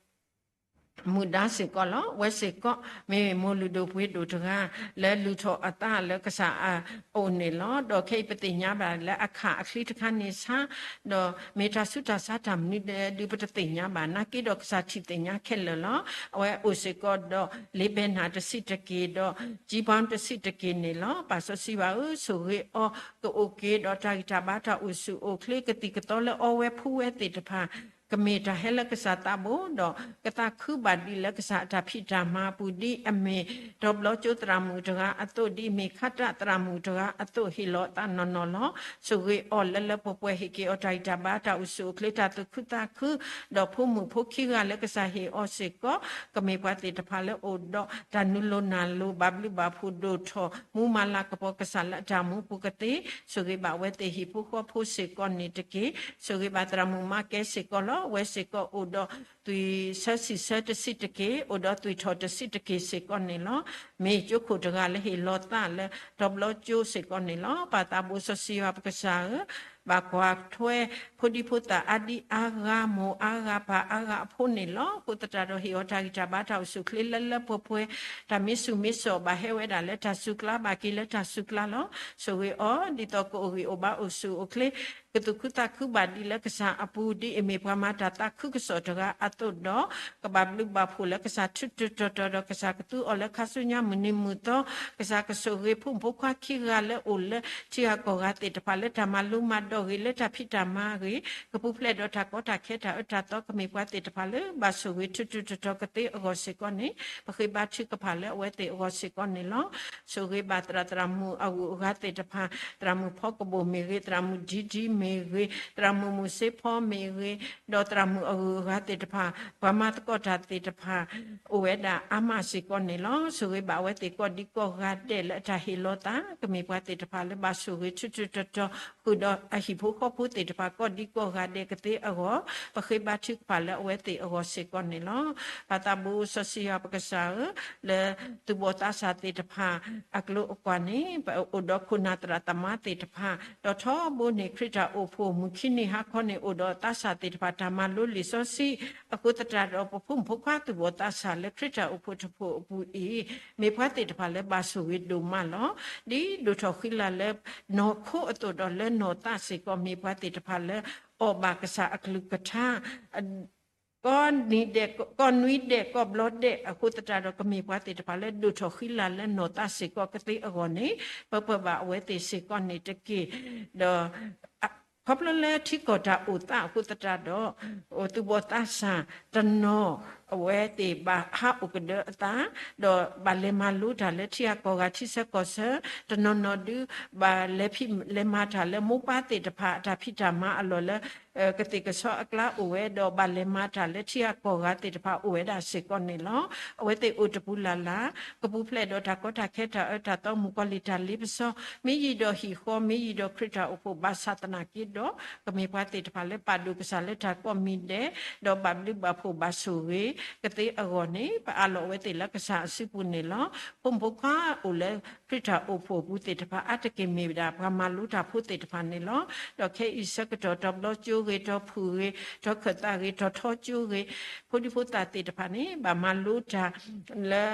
မုၢ်ဒါစ့ၢ်ကီးလီၤ. ဝဲစ့ၢ်ကီး မ့ၢ်မိၢ်လုၢ်ဒိၣ်ပှ့ၤဒိၣ်တဂၤ လၢလုၢ်ထီၣ်အသးလၢကစၢ်အအိၣ်န့ၣ်လီၤ. ဒီးခဲအံၤပသ့ၣ်ညါဘၣ်လၢအခၣ်အချံတခါန့ၣ်ဆါ, ဒီးမ့ၢ်တၢ်ဆူးတၢ်ဆါတၢ်မနုၤဒဲးဒုးပတသ့ၣ်ညါဘၣ် နာ်က့ဒီးကစၢ်ထံၣ်သ့ၣ်ညါခဲလၢာ်လီၤ. အဝဲအိၣ်စ့ၢ်ကီးဒီး လ့ဘဲနၢ်တဆံးတက့ၢ်ဒီး ကၠံပီတဆံးတက့ၢ်န့ၣ်လီၤ. ပၢ်စီဆှံယွၤဧၢ, ဆိၣ်ဂ့ၤအီၤ ကအိၣ်က့ၤဒီးတၢ်ဂံၢ်တၢ်ဘါတၢ်အိၣ်ဆူၣ်အိၣ်ချ့ ကသံၣ်ကသီလၢအီဝဲဖှူဝဲသ့ၣ်တဖၣ် ကမ့ၢ်တၢ်ဟဲလၢကစၢ်သးဘိ ဒီးကသးခုဘၣ်ဒံးလၢကစၢ်အတၢ်ဖံးတၢ်မၤအပူၤ ဒ်အမ့ၢ်တဘျီကၠိသရၣ်မုၣ်တဂၤအသိး ဒ်အမ့ၢ်ခါတၢ်သရၣ်မုၣ်တဂၤအသိး ဟ့ၣ်လီၤအသးနီၢ်နီၢ်လီၤ. ဆိၣ်ဂ့ၤအီၤလၢလၢပှဲၤပှဲၤ ဟ့ၣ်က့ၤအီၤတၢ်ဂံၢ်တၢ်ဘါတၢ်အိၣ်ဆူၣ်အိၣ်ချ့ တၢ်သူၣ်ခုသးခု ဒီးဖိမုၣ်ဖိခံဂၤလၢကစၢ်ဟ့ၣ်အီၤစ့ၢ်ကီး ကမ့ၢ်ပှၤသ့ၣ်တဖၣ်လၢအိၣ်ဒီးတၢ်နုာ်လီၤနၢ်လီၤဘၣ်ဘျုးဘၣ်ဖှိၣ်ဒိၣ်ထီၣ် မူမၤလၤကပီၤကစၢ်လၢအတၢ်မူပူၤကသ့, ဆိၣ်ဂ့ၤဘၣ်ဝဲသ့ၣ်ဟံၣ်ဖိဃီဖိစ့ၢ်ကီးန့ၣ်တက့ၢ်. ဆိၣ်ဂ့ၤဘၣ်သရၣ်မုၣ်မါကဲစ့ၢ်ကီးလီၤ. ဝဲစ့ၢ်ကီးအိၣ်ဒီး သွံၣ်ဆၢစံၣ်ဆၢတဆံးတက့ၢ်, အိၣ်ဒီးသွံၣ်ထီၣ်တဆံးတက့ၢ်စ့ၢ်ကီးန့ၣ်လီၤ. မ့ၢ်ကၠိခိၣ်တဂၤလၢဟ့ၣ်လီၤသးလၢတဘျီကၠိစ့ၢ်ကီးန့ၣ်လီၤ. ပၢ်သးဘိစီဆှံယွၤပကစၢ်ဧၢ, ဘၣ်ကွၢ်ထွဲ ဖိဒံဖိသၣ်အါဒံအါဂၤ မိၢ်အါဂၤ ပၢ်အါဂၤအဖိန့ၣ်လီၤ. အဃိသတးဒီး ဟ့ၣ်အီၤတၢ်ဂံၢ်တၢ်ဘါ တၢ်အိၣ်ဆူၣ်အိၣ်ချ့လၢလၢပှဲၤပှဲၤ, တၢ်မ့ၢ်ဆူၣ်မ့ၢ်စိး ဘၣ်ဟဲဝဲဒၣ်လၢတၢ်စူၤကျါ, ဘၣ်က့ၤလၢတၢ်စူၤကျါလီၤ. ဆိၣ်ဂ့ၤအီၤ ဒ်သိးကအိၣ်ဂံၢ်အိၣ်ဘါ အိၣ်ဆူၣ်အိၣ်ချ့ ကသူၣ်ခုသးခုဘၣ်ဒံးလၢကစၢ်အပူၤ, ဒ်အမ့ၢ်ပှၤမၤတၢ်သးခုကစီၣ်တဂၤအသိးဒီး, ကဘၣ်ဘျုးဘၣ်ဖှိၣ်လၢကစၢ်ထူးထူးတီၤတီၤဒီး ကစၢ်ကသူအီၤလၢခါဆူညါမုၢ်နံၤမုၢ်သီ, ကစၢ်ကဆိၣ်ဂ့ၤဖိမုၣ်ဖိခွါခံဂၤလၢအိၣ်လၢထံဂၤကီၢ်ဂၤသ့ၣ်တဖၣ် လၢတၢ်မၤလိမၤဒိးဂ့ၤ လၢတၢ်ဖံးတၢ်မၤဂ့ၤ, ကပူၤဖျဲးဒီးတၢ်ကီတၢ်ခဲ တၢ်အၢတၢ်သီ ကမ့ၢ်ပှၤသ့ၣ်တဖၣ်လၢဘၣ်ဆိၣ်ဂ့ၤထူးထူးတီၤတီၤကသ့အဂီၢ်စ့ၢ်ကီးန့ၣ်, ပဃ့ဘါထုကဖၣ်လၢအဝဲသ့ၣ်အဂီၢ်စ့ၢ်ကီးန့ၣ်လီၤ. ဆိၣ်ဂ့ၤဘၣ်သရၣ်သရၣ်မုၣ်အဂုၤအဂၤသ့ၣ်တဖၣ်, သရၣ်မုၣ်ဖီကဘိၣ်မ့ၢ်ဂ့ၤ, သရၣ်မုၣ်ဒံဒံမ့ၢ်ဂ့ၤ, သရၣ်မုၣ်မုၢ်စ့ဖီမ့ၢ်ဂ့ၤ, ဒီးသရၣ်မုၣ်အဂုၤအဂၤသ့ၣ်တဖၣ်, ပှၤမၤသကိးတၢ်သ့ၣ်တဖၣ် အိၣ်ဝဲဒၣ်အါမးစ့ၢ်ကီးန့ၣ်လီၤ. ဆိၣ်ဂ့ၤဘၣ်အဝဲသ့ၣ်ကိးဒံကိးဂၤဒဲးလၢအတၢ်ဟ့ၣ်လီၤသး, ကမ့ၢ်ပှၤသ့ၣ်တဖၣ်လၢဘၣ်ဆိၣ်ဂ့ၤထူးထူးတီၤတီၤ ဃုာ်ဒီးအဟံၣ်ဖိဃီဖိသ့ၣ်တဖၣ် ကိးဒံကိးဂၤဒဲးကသ့အဂီၢ်, ပဃ့ဘါထုကဖၣ်လၢအဝဲသ့ၣ်အဂီၢ်စ့ၢ်ကီးန့ၣ်လီၤ. ပၢ်သးဘိစီဆှံယွၤပကစၢ်ဧၢ, လၢသူၣ်ဘီၣ်သးစၢ်သ့ၣ်တဖၣ်အကျိၤအကွာ်န့ၣ် ပအိၣ်ဒီးခိၣ်နၢ်သရၣ်သမါသ့ၣ်တဖၣ်, ဒီးထီဘိန့ၣ် ခရံာ်တၢ်အိၣ်ဖှိၣ်မုၢ်ခံနံၤဟါခီန့ၣ် အိၣ်ဒီးသးစၢ်သ့ၣ်တဖၣ် တၢ်မၤလိလံာ်စီဆှံ, အဃိသတးဒီး ပဖိမုၣ်ဖိခွါသူၣ်ဘီၣ်သးစၢ်လၢခရံာ်တၢ်အိၣ်ဖှိၣ်တဖှိၣ်အပူၤအံၤ, မ့ၢ်ပှၤသ့ၣ်တဖၣ်လၢဘၣ်ဆိၣ်ဂ့ၤဒိၣ်မးလီၤ. ဒ်ဒိၣ်ထီၣ်ဃံလၤလၢနီၢ်ခိအသိးဒီးလၢနီၢ်သးစ့ၢ်ကီး မ့ၢ်ပှၤသ့ၣ်တဖၣ်လၢအီၣ်ဘၣ်ကစၢ်အကလုၢ်ကထါ ကိးနွံဒဲး ကိးဘျီဒဲး, အဃိသတးဒီး ကမ့ၢ်ပှၤသ့ၣ်တဖၣ်လၢဒိၣ်ထီၣ်ဃံလၤလၢနီၢ်သးစ့ၢ်ကီးကသ့အဂီၢ်န့ၣ်, ပပၢၢ်ဘၣ်အဝဲသ့ၣ်စ့ၢ်ကီးန့ၣ်တက့ၢ်. ဒီး ခီဖျိလၢထံကီၢ်တၢ်အိၣ်သးအဃိသတးဒီး သူၣ်ဘီၣ်သးစၢ်တနီၤ အဝဲသ့ၣ်ဘၣ်ဟးအိၣ်ကဒၢအသး, ဒီးဘၣ်လဲၤမၤလိတၢ်လၢထံဂၤကီၢ်ဂၤ ထံဆၢကီၢ်ဆၢ, တနီၤနီၤဒုး ဘၣ်လဲၤဖံးလဲၤမၤတၢ်လၢမိၢ်ပၢ်သ့ၣ်တဖၣ် အတၢ်ဖံးတၢ်မၤအလီၢ်လၢ ကသ့ၣ်ကဆီအကျါအိၣ်ဝဲ, ဒီးဘၣ်လဲၤမၤတၢ်လၢထံဂၤကီၢ်ဂၤသ့ၣ်တဖၣ်အိၣ်ဝဲဒၣ်စ့ၢ်ကီးန့ၣ်လီၤ. အဝဲသ့ၣ်အိၣ်တပူၤလၢ်လၢ်, ကပူၤဖျဲးဒီးတၢ်ကီတၢ်ခဲ တၢ်အၢတၢ်သီ မုၣ်ကီၤလံၢ်တၢ်လ့ပစီ, မ့ၢ်ယံာ်ဒီးဟံၣ်ဃီ မ့ၢ်ယံာ်ဒီးခရံာ်တၢ်အိၣ်ဖှိၣ် ဘၣ်ဆၣ်သနာ်က့ဒီး ကမ့ၢ်ပှၤသ့ၣ်တဖၣ်လၢပာ်ဒိၣ်ကစၢ်လၢတၢ်ကိးမံၤဒဲး, ဒီးဘၣ်ဘျုးဘၣ်ဖှိၣ်ဘၣ်ဆိၣ်ဂ့ၤကသ့အဂီၢ်န့ၣ်, ပအးလီၤအဝဲသ့ၣ်လၢကစၢ်အစုပူၤန့ၣ်လီၤ. ဖိမုၣ်ဖိခွါအိၣ်လၢခရံာ်တၢ်အိၣ်ဖှိၣ်အပူၤသ့ၣ်တဖၣ် အါတက့ၢ်မ့ၢ်ဝဲဒၣ်ပှၤမၤလိတၢ်ဖိသ့ၣ်တဖၣ်န့ၣ်လီၤ. ဒီးခဲအံၤဆၢကတီၢ် တီၤဘျီကၠိဂ့ၤ, တီၤဖုၣ်ဂ့ၤ, တီၤခၢၣ်သးဂ့ၤ, တီၤထီကၠိဂ့ၤ, ဖိဒံဖိသၣ်သ့ၣ်တဖၣ်န့ၣ် ဘၣ်မၤလိတၢ်လၢ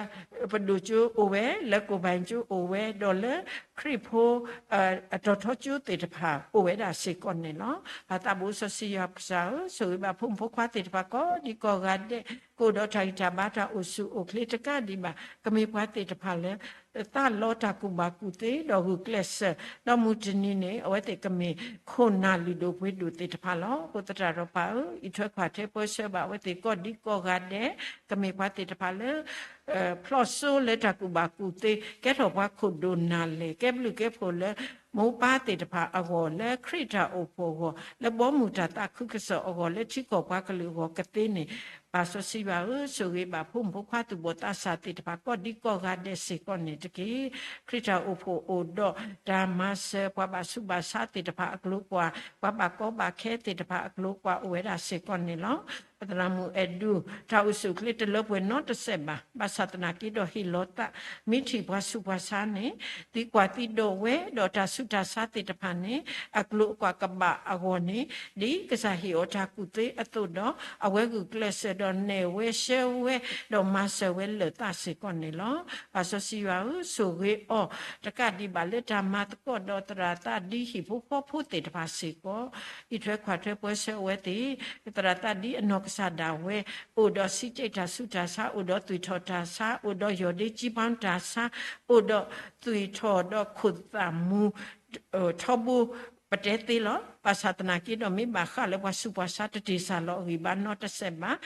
ပဒိၣ်ကၠိအိၣ်ဝဲ, လၢကိၣ်ဘၣ်ကၠိအိၣ်ဝဲ, ဒီးလၢခရံာ်ဖိ တီၤထီကၠိသ့ၣ်တဖၣ် အိၣ်ဝဲဒၣ်စ့ၢ်ကီးန့ၣ်လီၤ. ပၢ်သးဘိစီဆှံယွၤပကစၢ်ဧၢ, ဆိၣ်ဂ့ၤဘၣ်ဖိမုၣ်ဖိခွါသ့ၣ်တဖၣ် ကိးဒံကိးဂၤဒဲး, ကအိၣ်ဒီးတၢ်ဂံၢ်တၢ်ဘါ တၢ်အိၣ်ဆူၣ်အိၣ်ချ့တကးဒံးဘၣ်, ကမ့ၢ်ပှၤသ့ၣ်တဖၣ်လၢ သးလီတၢ်ကူၣ်ဘၣ်ကူၣ်သ့ ဒီးဂုာ်ကျဲးစၢး, ဒီးမုၢ်တနံၤန့ၣ် အဝဲသ့ၣ်ကမ့ၢ်ခိၣ်နၢ်လုၢ်ဒိၣ်ပှ့ၤဒိၣ်သ့ၣ်တဖၣ်လီၤ. အဃိသတးဒီးပၢ်ဧၢ, အံးထွဲကွၢ်ထွဲပၢဆှၢဘၣ်အဝဲသ့ၣ်ကိးဒံကိးဂၤဒဲး, ကမ့ၢ်ပှၤသ့ၣ်တဖၣ်လၢ ဖျီၣ်စိလၢတၢ်ကူၣ်ဘၣ်ကူၣ်သ့, ကဲထီၣ်ပှၤခိၣ်ဒိၣ်နၢ်လဲၢ်, ကဲဘျုးကဲဖှိၣ်လၢမိၢ်ပၢ်သ့ၣ်တဖၣ်အဂီၢ်, လၢခရံာ်တၢ်အိၣ်ဖှိၣ်အဂီၢ်, လၢဘီမုၢ်တၢ်သးခုကစီၣ်အဂီၢ်, လၢထံကီၢ်ပှၤကလုာ်အဂီၢ်ကသ့န့ၣ်, ပၢ်စီဆှံယွၤဧၢ, ဆိၣ်ဂ့ၤဘၣ်ဖိမုၣ်ဖိခွါသူၣ်ဘီၣ်သးစၢ်သ့ၣ်တဖၣ် ကိးဒံကိးဂၤဒဲးစ့ၢ်ကီးန့ၣ်တက့ၢ်. ခရံာ်တၢ်အိၣ်ဖှိၣ်အိၣ်ဒီးတၢ်မၤစၢၤ ပှၤဘၣ်ဆူးဘၣ်ဆါသ့ၣ်တဖၣ်အကျိၤအကွာ်, ပှၤဘၣ်ကီဘၣ်ခဲသ့ၣ်တဖၣ်အကျိၤအကွာ် အိၣ်ဝဲဒၣ်စ့ၢ်ကီးန့ၣ်လီၤ. ပသရၣ်မုၣ်အဲၣ်ဒူၣ် တၢ်အိၣ်ဆူၣ်အိၣ်ချ့တလၢပှဲၤနီတစဲးဘၣ်, ဘၣ်ဆၣ်သနာ်က့ဒီးဟ့ၣ်လီၤသး, မ့ၢ်ထံၣ်ပှၤဆူးပှၤဆါန့ၣ် သံကွၢ်သံဒိးဝဲ, ဒီးတၢ်ဆူးတၢ်ဆါသ့ၣ်တဖၣ်န့ၣ် အကျိၤအကွာ်ကဘၣ်အဂီၢ်န့ၣ်, ဒ်ကစၢ်ဟ့ၣ်အီၤတၢ်ကူၣ်သ့အသိးဒီး, အဝဲဂုာ်ကျဲးစၢးဒီးနဲၣ်ဝဲရှဲဝဲ, ဒီးမၤစၢၤဝဲလၢာ်သးစ့ၢ်ကီးန့ၣ်လီၤ. ပၢ်စီဆှံယွၤဧၢ, ဆိၣ်ဂ့ၤအီၤ တကးဒံးဘၣ်လၢတၢ်မၤသကိးဒီးသရၣ်သးဒံ ဟံၣ်ဖိဃီဖိသ့ၣ်တဖၣ်စ့ၢ်ကီး, အံးထွဲကွၢ်ထွဲပၢဆှၢအဝဲသ့ၣ်, သရၣ်သးဒံအနီၢ်ကစၢ်ဒၣ်ဝဲ, အိၣ်ဒီးစံးကဲးတၢ်ဆူးတၢ်ဆါ, အိၣ်ဒီးသွံၣ်ထီၣ်တၢ်ဆါ, အိၣ်ဒီးယီၢ်ဒ့ကၠံပၢတၢ်ဆါ, အိၣ်ဒီးသွံၣ်ထီၣ်ဒီးခိၣ်သၣ်မူ ထီဘိ ပတဲသ့လီၤ. ဘၣ်ဆၣ်သနာ်က့ဒီး မ့ၢ်ဘၣ်ဃးလၢပှၤဆူးပှၤဆါ တတ့ၢ်စၢ်လီၤအဂံၢ်ဘါနီတစဲးဘၣ်.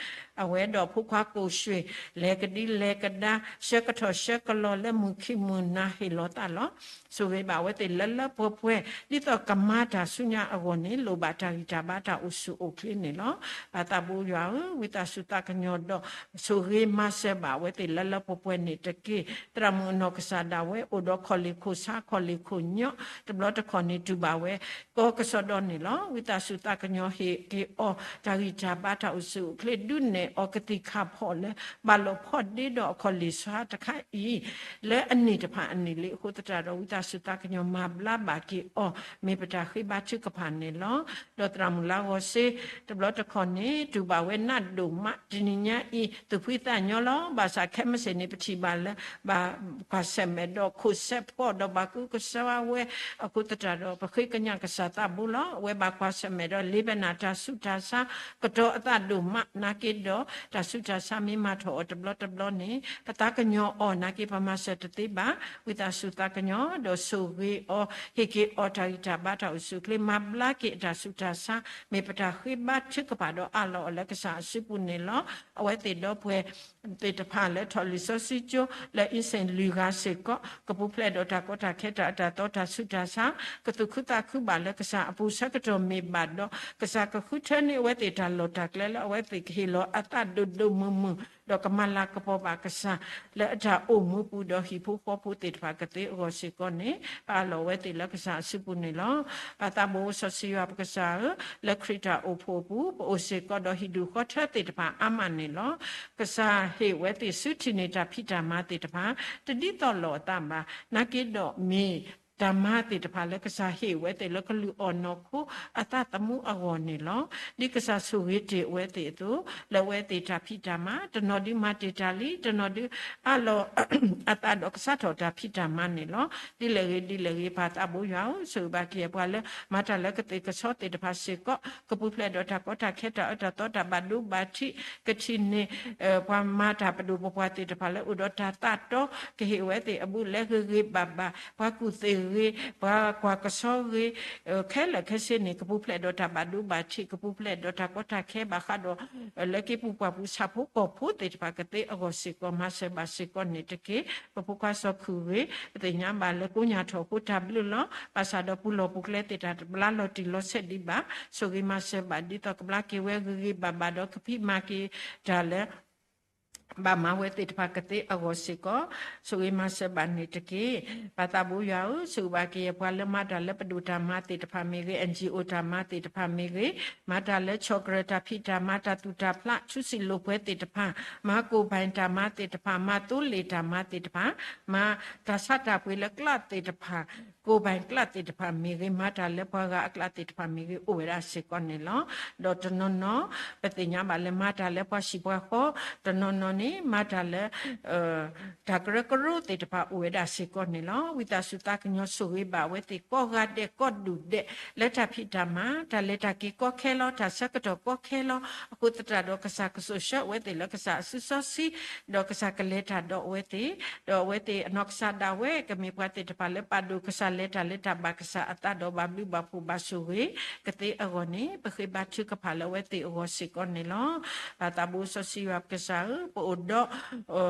အဝဲဒီးဖိခွါကိၣ်ရွှ့ၣ် လဲၤကဒံလဲၤကဒါ ဆှၢကထီၣ်ဆှၢကလီၤလၢမုၢ်ခံမုၢ်နၤဟ့ၣ်လီၤသးလီၤ. ဆိၣ်ဂ့ၤဘၣ်အဝဲသ့ၣ်လၢလၢပှဲၤပှဲၤ ဒ်သိးကမၤတၢ်ဆူညါအဂီၢ်န့ၣ် လိၣ်ဘၣ်တၢ်ဂံၢ်တၢ်ဘါတၢ်အိၣ်ဆူၣ်အိၣ်ချ့န့ၣ်လီၤ. ပၢ်သးဘိယွၤဧၢ, ဝံသးစူၤသးကညီၤဒီး ဆိၣ်ဂ့ၤမၤစၢၤဘၣ်အဝဲသ့ၣ်လၢလၢပှဲၤပှဲၤန့ၣ်တက့ၢ်. သရၣ်မုၣ်အနီၢ်ကစၢ်ဒၣ်ဝဲ အိၣ်ဒီးခီၣ်လ့ၢ်ခိၣ်ဆါ ခီၣ်လ့ၢ်ခိၣ်ညီ, တဘျီတခီၣ်န့ၣ်တူၢ်ဘၣ်ဝဲ ကီကစီၣ်ဒီး န့ၣ်လီၤ. ဝံသးစူၤသးကညီၤဟ့ၣ်က့ၤအီၤ တၢ်ဂံၢ်တၢ်ဘါတၢ်အိၣ်ဆူၣ်အိၣ်ချ့ ဒုးနဲၣ်အီၤကသံၣ်ခၣ်ဖီၣ်လၢ ဘၣ်လိာ်ဖီၣ်ဒ့ဒီးအခီၣ်လ့ၣ်ဆါတခါအံၤ လၢအနံၣ်တဖၣ်အနံၣ်လံအဃိသတးဒီး ဝံသးစူၤသးကညီၤမၤဘျါဘၣ်က့ၤအီၤ မ့ၢ်ပတၢ်ဃ့ဘါထုကဖၣ်န့ၣ်လီၤ. ဒီးသရၣ်မုၣ်လါဂီၤစ့ တဘျီတခီၣ်န့ၣ် တူၢ်ဘၣ်ဝဲနးဒိၣ်မး တနံၤညါအံၤ သူၣ်ဖှံသးညီလီၤ. ဘၣ်ဆၣ်ခဲမုၢ်ဆ့ၣ်န့ၣ် ပထံၣ်ဘၣ်လၢ ဘၣ်ကွၢ်ဆၢၣ်မဲာ်ဒီးခိၣ်ဆၢဖှီၣ်ဒီးဘၣ်ကူကဆှီဝဲ အဃိသတးဒီး ပဃ့ကညးကစၢ်သးဘိလီၤ. အဝဲဘၣ်ကွၢ်ဆၢၣ်မဲာ်ဒီးလ့ပနၢ်တၢ်ဆူးတၢ်ဆါ ကတီၤအသးဒိၣ်မး နာ်က့ဒီး တၢ်ဆူးတၢ်ဆါမ့ၢ်မၤထီၣ်အီၤတဘျီတဘျီန့ၣ် ပသးကညီၤအီၤ နာ်က့ ပမၤစၢၤတသ့ဘၣ်. ဝံသးစူၤသးကညီၤ ဒီးဆိၣ်ဂ့ၤအီၤ ဟ့ၣ်က့ၤအီၤတၢ်ဂံၢ်တၢ်ဘါတၢ်အိၣ်ဆူၣ်အိၣ်ချ့ မၤဘျါက့ၤအတၢ်ဆူးတၢ်ဆါ မ့ၢ်ပတၢ်ဃ့ဘါထုကဖၣ်ဒီးအးလီၤအီၤလၢကစၢ်အစုပူၤန့ၣ်လီၤ. အဝဲသ့ၣ်ဒီပုၢ်ဝဲၢ်သ့ၣ်တဖၣ်လၢထီၣ်လံာ်စီဆှံကၠိ လၢအံစ့ၣ်လွံၢ်ဂၤစ့ၢ်ကီး ကပူၤဖျဲးဒီးတၢ်ကီတၢ်ခဲတၢ်အၢတၢ်သီတၢ်ဆူးတၢ်ဆါ ကသူၣ်ခုသးခုဘၣ်လၢကစၢ်အပူၤဆၢကတီၢ်မ့ၢ်ဘၣ်ဒီး ကစၢ်ကဃုထၢန့ၢ်အဝဲသ့ၣ်တၢ်လီၢ်တၢ်ကျဲလၢအဝဲသ့ၣ်ကဟ့ၣ်လီၤအသးဒိၣ်ဒိၣ်မုၢ်မုၢ် ဒီးကမၤလၤကပီၤဘၣ်ကစၢ် လၢအတၢ်အိၣ်မူပူၤဒီးဟံၣ်ဖိဃီဖိသ့ၣ်တဖၣ်ကသ့အဂီၢ်စ့ၢ်ကီးန့ၣ် ပအးလီၤအဝဲသ့ၣ်လၢကစၢ်အစုပူၤန့ၣ်လီၤ. ပၢ်သးဘိစီဆှံယွၤပကစၢ်ဧၢ, လၢခရံာ်တၢ်အိၣ်ဖှိၣ်အပူၤ ပအိၣ်စ့ၢ်ကီးဒီးဟံၣ်ဒူၣ်ဃီထၢသ့ၣ်တဖၣ်အါမးန့ၣ်လီၤ. ကစၢ်ဟ့ၣ်ဝဲသ့ၣ်စုထံၣ်န့ၢ်တၢ်ဖံးတၢ်မၤသ့ၣ်တဖၣ် တဒ်သိးလိာ်အသးဘၣ်. နာ်က့ဒီးမ့ၢ် တၢ်မၤသ့ၣ်တဖၣ်လၢကစၢ်ဟ့ၣ်ဝဲသ့ၣ်လၢကလုၢ်အီၣ်နီၢ်ခိအသးသမူအဂီၢ်န့ၣ်လီၤ. ဒ်ကစၢ်ဆိၣ်ဂ့ၤတ့ၢ်အဝဲသ့ၣ်အသိး လၢအဝဲသ့ၣ်တၢ်ဖံးတၢ်မၤ တနီၤဒုးမၤတ့ၢ်တၢ်လံ, တနီၤဒုးအးလီၤအသးဒီးကစးထီၣ်တၢ်ဖံးတၢ်မၤန့ၣ်လီၤ. ဒ်လဲၣ်ဂ့ၤဒ်လဲၣ်ဂ့ၤ ပၢ်သးဘိယွၤဧၢ, ဆိၣ်ဂ့ၤဘၣ်က့ၤပှၤလၢ မၤတၢ်လၢကသ့ၣ်ကဆီသ့ၣ်တဖၣ်စ့ၢ်ကီး ကပူၤဖျဲးဒီးတၢ်ကီတၢ်ခဲတၢ်အၢတၢ်သီတၢ်ဘၣ်ဒိဘၣ်ထံး ကထံၣ်န့ၢ် ပှၤမၤတၢ်ပဒိၣ်ပပှၢ်သ့ၣ်တဖၣ်လၢအိၣ်ဒီးတၢ်သးတီ ကဟ့ၣ်ဝဲသ့ၣ်အဘူးလဲဂ့ၤဂ့ၤဘၣ်ဘၣ်, ပှၤကူၣ်သ့ၣ်ဂ့ၤ ပှၤကွၢ်ကဆီဂ့ၤ ခဲလၢာ်ခဲဆ့န့ၣ် ကပူၤဖျဲးဒီးတၢ်ဘၣ်ဒိဘၣ်ထံး ကပူၤဖျဲးဒီးတၢ်ကီတၢ်ခဲဘၣ်ဃးဒီး လၢက့ၤပူၤပှၢ်ပူၤဆၣ်ဖိကီၢ်ဖိသ့ၣ်တဖၣ်ကသ့အဂီၢ်စ့ၢ်ကီး မၤစၢၤဘၣ်စ့ၢ်ကီးန့ၣ်တက့ၢ်. ပဖိခွါစီၤခုၣ်ဂ့ၤ ပသ့ၣ်ညါဘၣ်လၢကိးညၣ်ထီၣ်အဃိတၢ်ဘျုးလီၤ. ဘၣ်ဆၣ်ဒီးပူၤလီၢ်ပူၤကျဲသ့ၣ်တဖၣ်တဘျါလီၤတံၢ်လီၤဆဲးဒံးဘၣ်. ဆိၣ်ဂ့ၤမၤစၢၤဘၣ်ဒ်သိးကဘျါက့ၤဝဲဂ့ၤဂ့ၤဘၣ်ဘၣ်ဒီး ကဖံးမၤက့ၤတၢ်လၢ ဘၣ်မၤဝဲသ့ၣ်တဖၣ်ကသ့အဂီၢ်စ့ၢ်ကီး ဆိၣ်ဂ့ၤမၤစၢၤဘၣ်န့ၣ်တက့ၢ်. ပၢ်သးဘိယွၤဧၢ, ဆိၣ်ဂ့ၤဘၣ်က့ၤယပှၤလၢမၤတၢ်လၢပဒိၣ်တၢ်မၤသ့ၣ်တဖၣ်မ့ၢ်ဂ့ၤ, အၣ်ယံၣ်အိၣ်တၢ်မၤသ့ၣ်တဖၣ်မ့ၢ်ဂ့ၤ, မၤတၢ်လၢဆီၣ်ကရၢၢ်တၢ်ဖံးတၢ်မၤ တၢ်သူၣ်တၢ်ဖျး ထူစံာ်လိာ်ပှဲၤသ့ၣ်တဖၣ်, မၤကိၢ်ဘၣ်တၢ်မၤသ့ၣ်တဖၣ်, မၤသိလ့ၣ်တၢ်မၤသ့ၣ်တဖၣ်, မၤတၢ်ဆါတၢ်ပှ့ၤလၢကျးသ့ၣ်တဖၣ် ကိၢ်ဘၣ်ကျးသ့ၣ်တဖၣ်မ့ၢ်ဂ့ၤ, မၤတၢ်လၢပှၤဂၤအကျးသ့ၣ်တဖၣ်မ့ၢ်ဂ့ၤ အိၣ်ဝဲဒၣ်စ့ၢ်ကီးန့ၣ်လီၤ. ဒီးတနီၤနီၤ ပသ့ၣ်ညါဘၣ်လၢမၤတၢ်လၢပှၤဟံၣ်ပှၤဃီ, တနီၤနီၤန့ၣ် မၤတၢ်လၢ တၢ်ကရၢကရိသ့ၣ်တဖၣ်အိၣ်ဝဲဒၣ်စ့ၢ်ကီးန့ၣ်လီၤ. ဝံသးစူၤသးကညီၤဆိၣ်ဂ့ၤဘၣ်အဝဲသ့ၣ်ကိးဂၤဒဲးကိးဒူၣ်ဒဲး လၢတၢ်ဖံးတၢ်မၤ တၢ်လဲၤတၢ်က့ၤကီခဲလီၤ, တၢ်ဆၢကတီၢ်ကီခဲလီၤ. အဃိသတးဒီးကစၢ်ကစိာ်ဆှၢအဝဲသ့ၣ်လၢကစၢ်အစုစီဆှံ ဒီးကစၢ်ကလဲၤတၢ်ဒီးအဝဲသ့ၣ်, ဒီးအဝဲသ့ၣ်အနီၢ်ကစၢ်ဒၣ်ဝဲ ကမ့ၢ်ပှၤသ့ၣ်တဖၣ်လၢပာ်ဒိၣ်ကစၢ်လဲၤတၢ်လၢတၢ်ဘၣ်ကစၢ်အသးဒီးဘၣ်ဘျုးဘၣ်ဖှိၣ်ဘၣ်ဆိၣ်ဂ့ၤကသ့အဂီၢ်န့ၣ် ပဃ့ဘါထုကဖၣ်လၢအဝဲသ့ၣ်အဂီၢ်စ့ၢ်ကီးန့ၣ်လီၤ. ပၢ်သးဘိစီဆှံယွၤပကစၢ်ဧၢ, ပအိၣ်ဒီး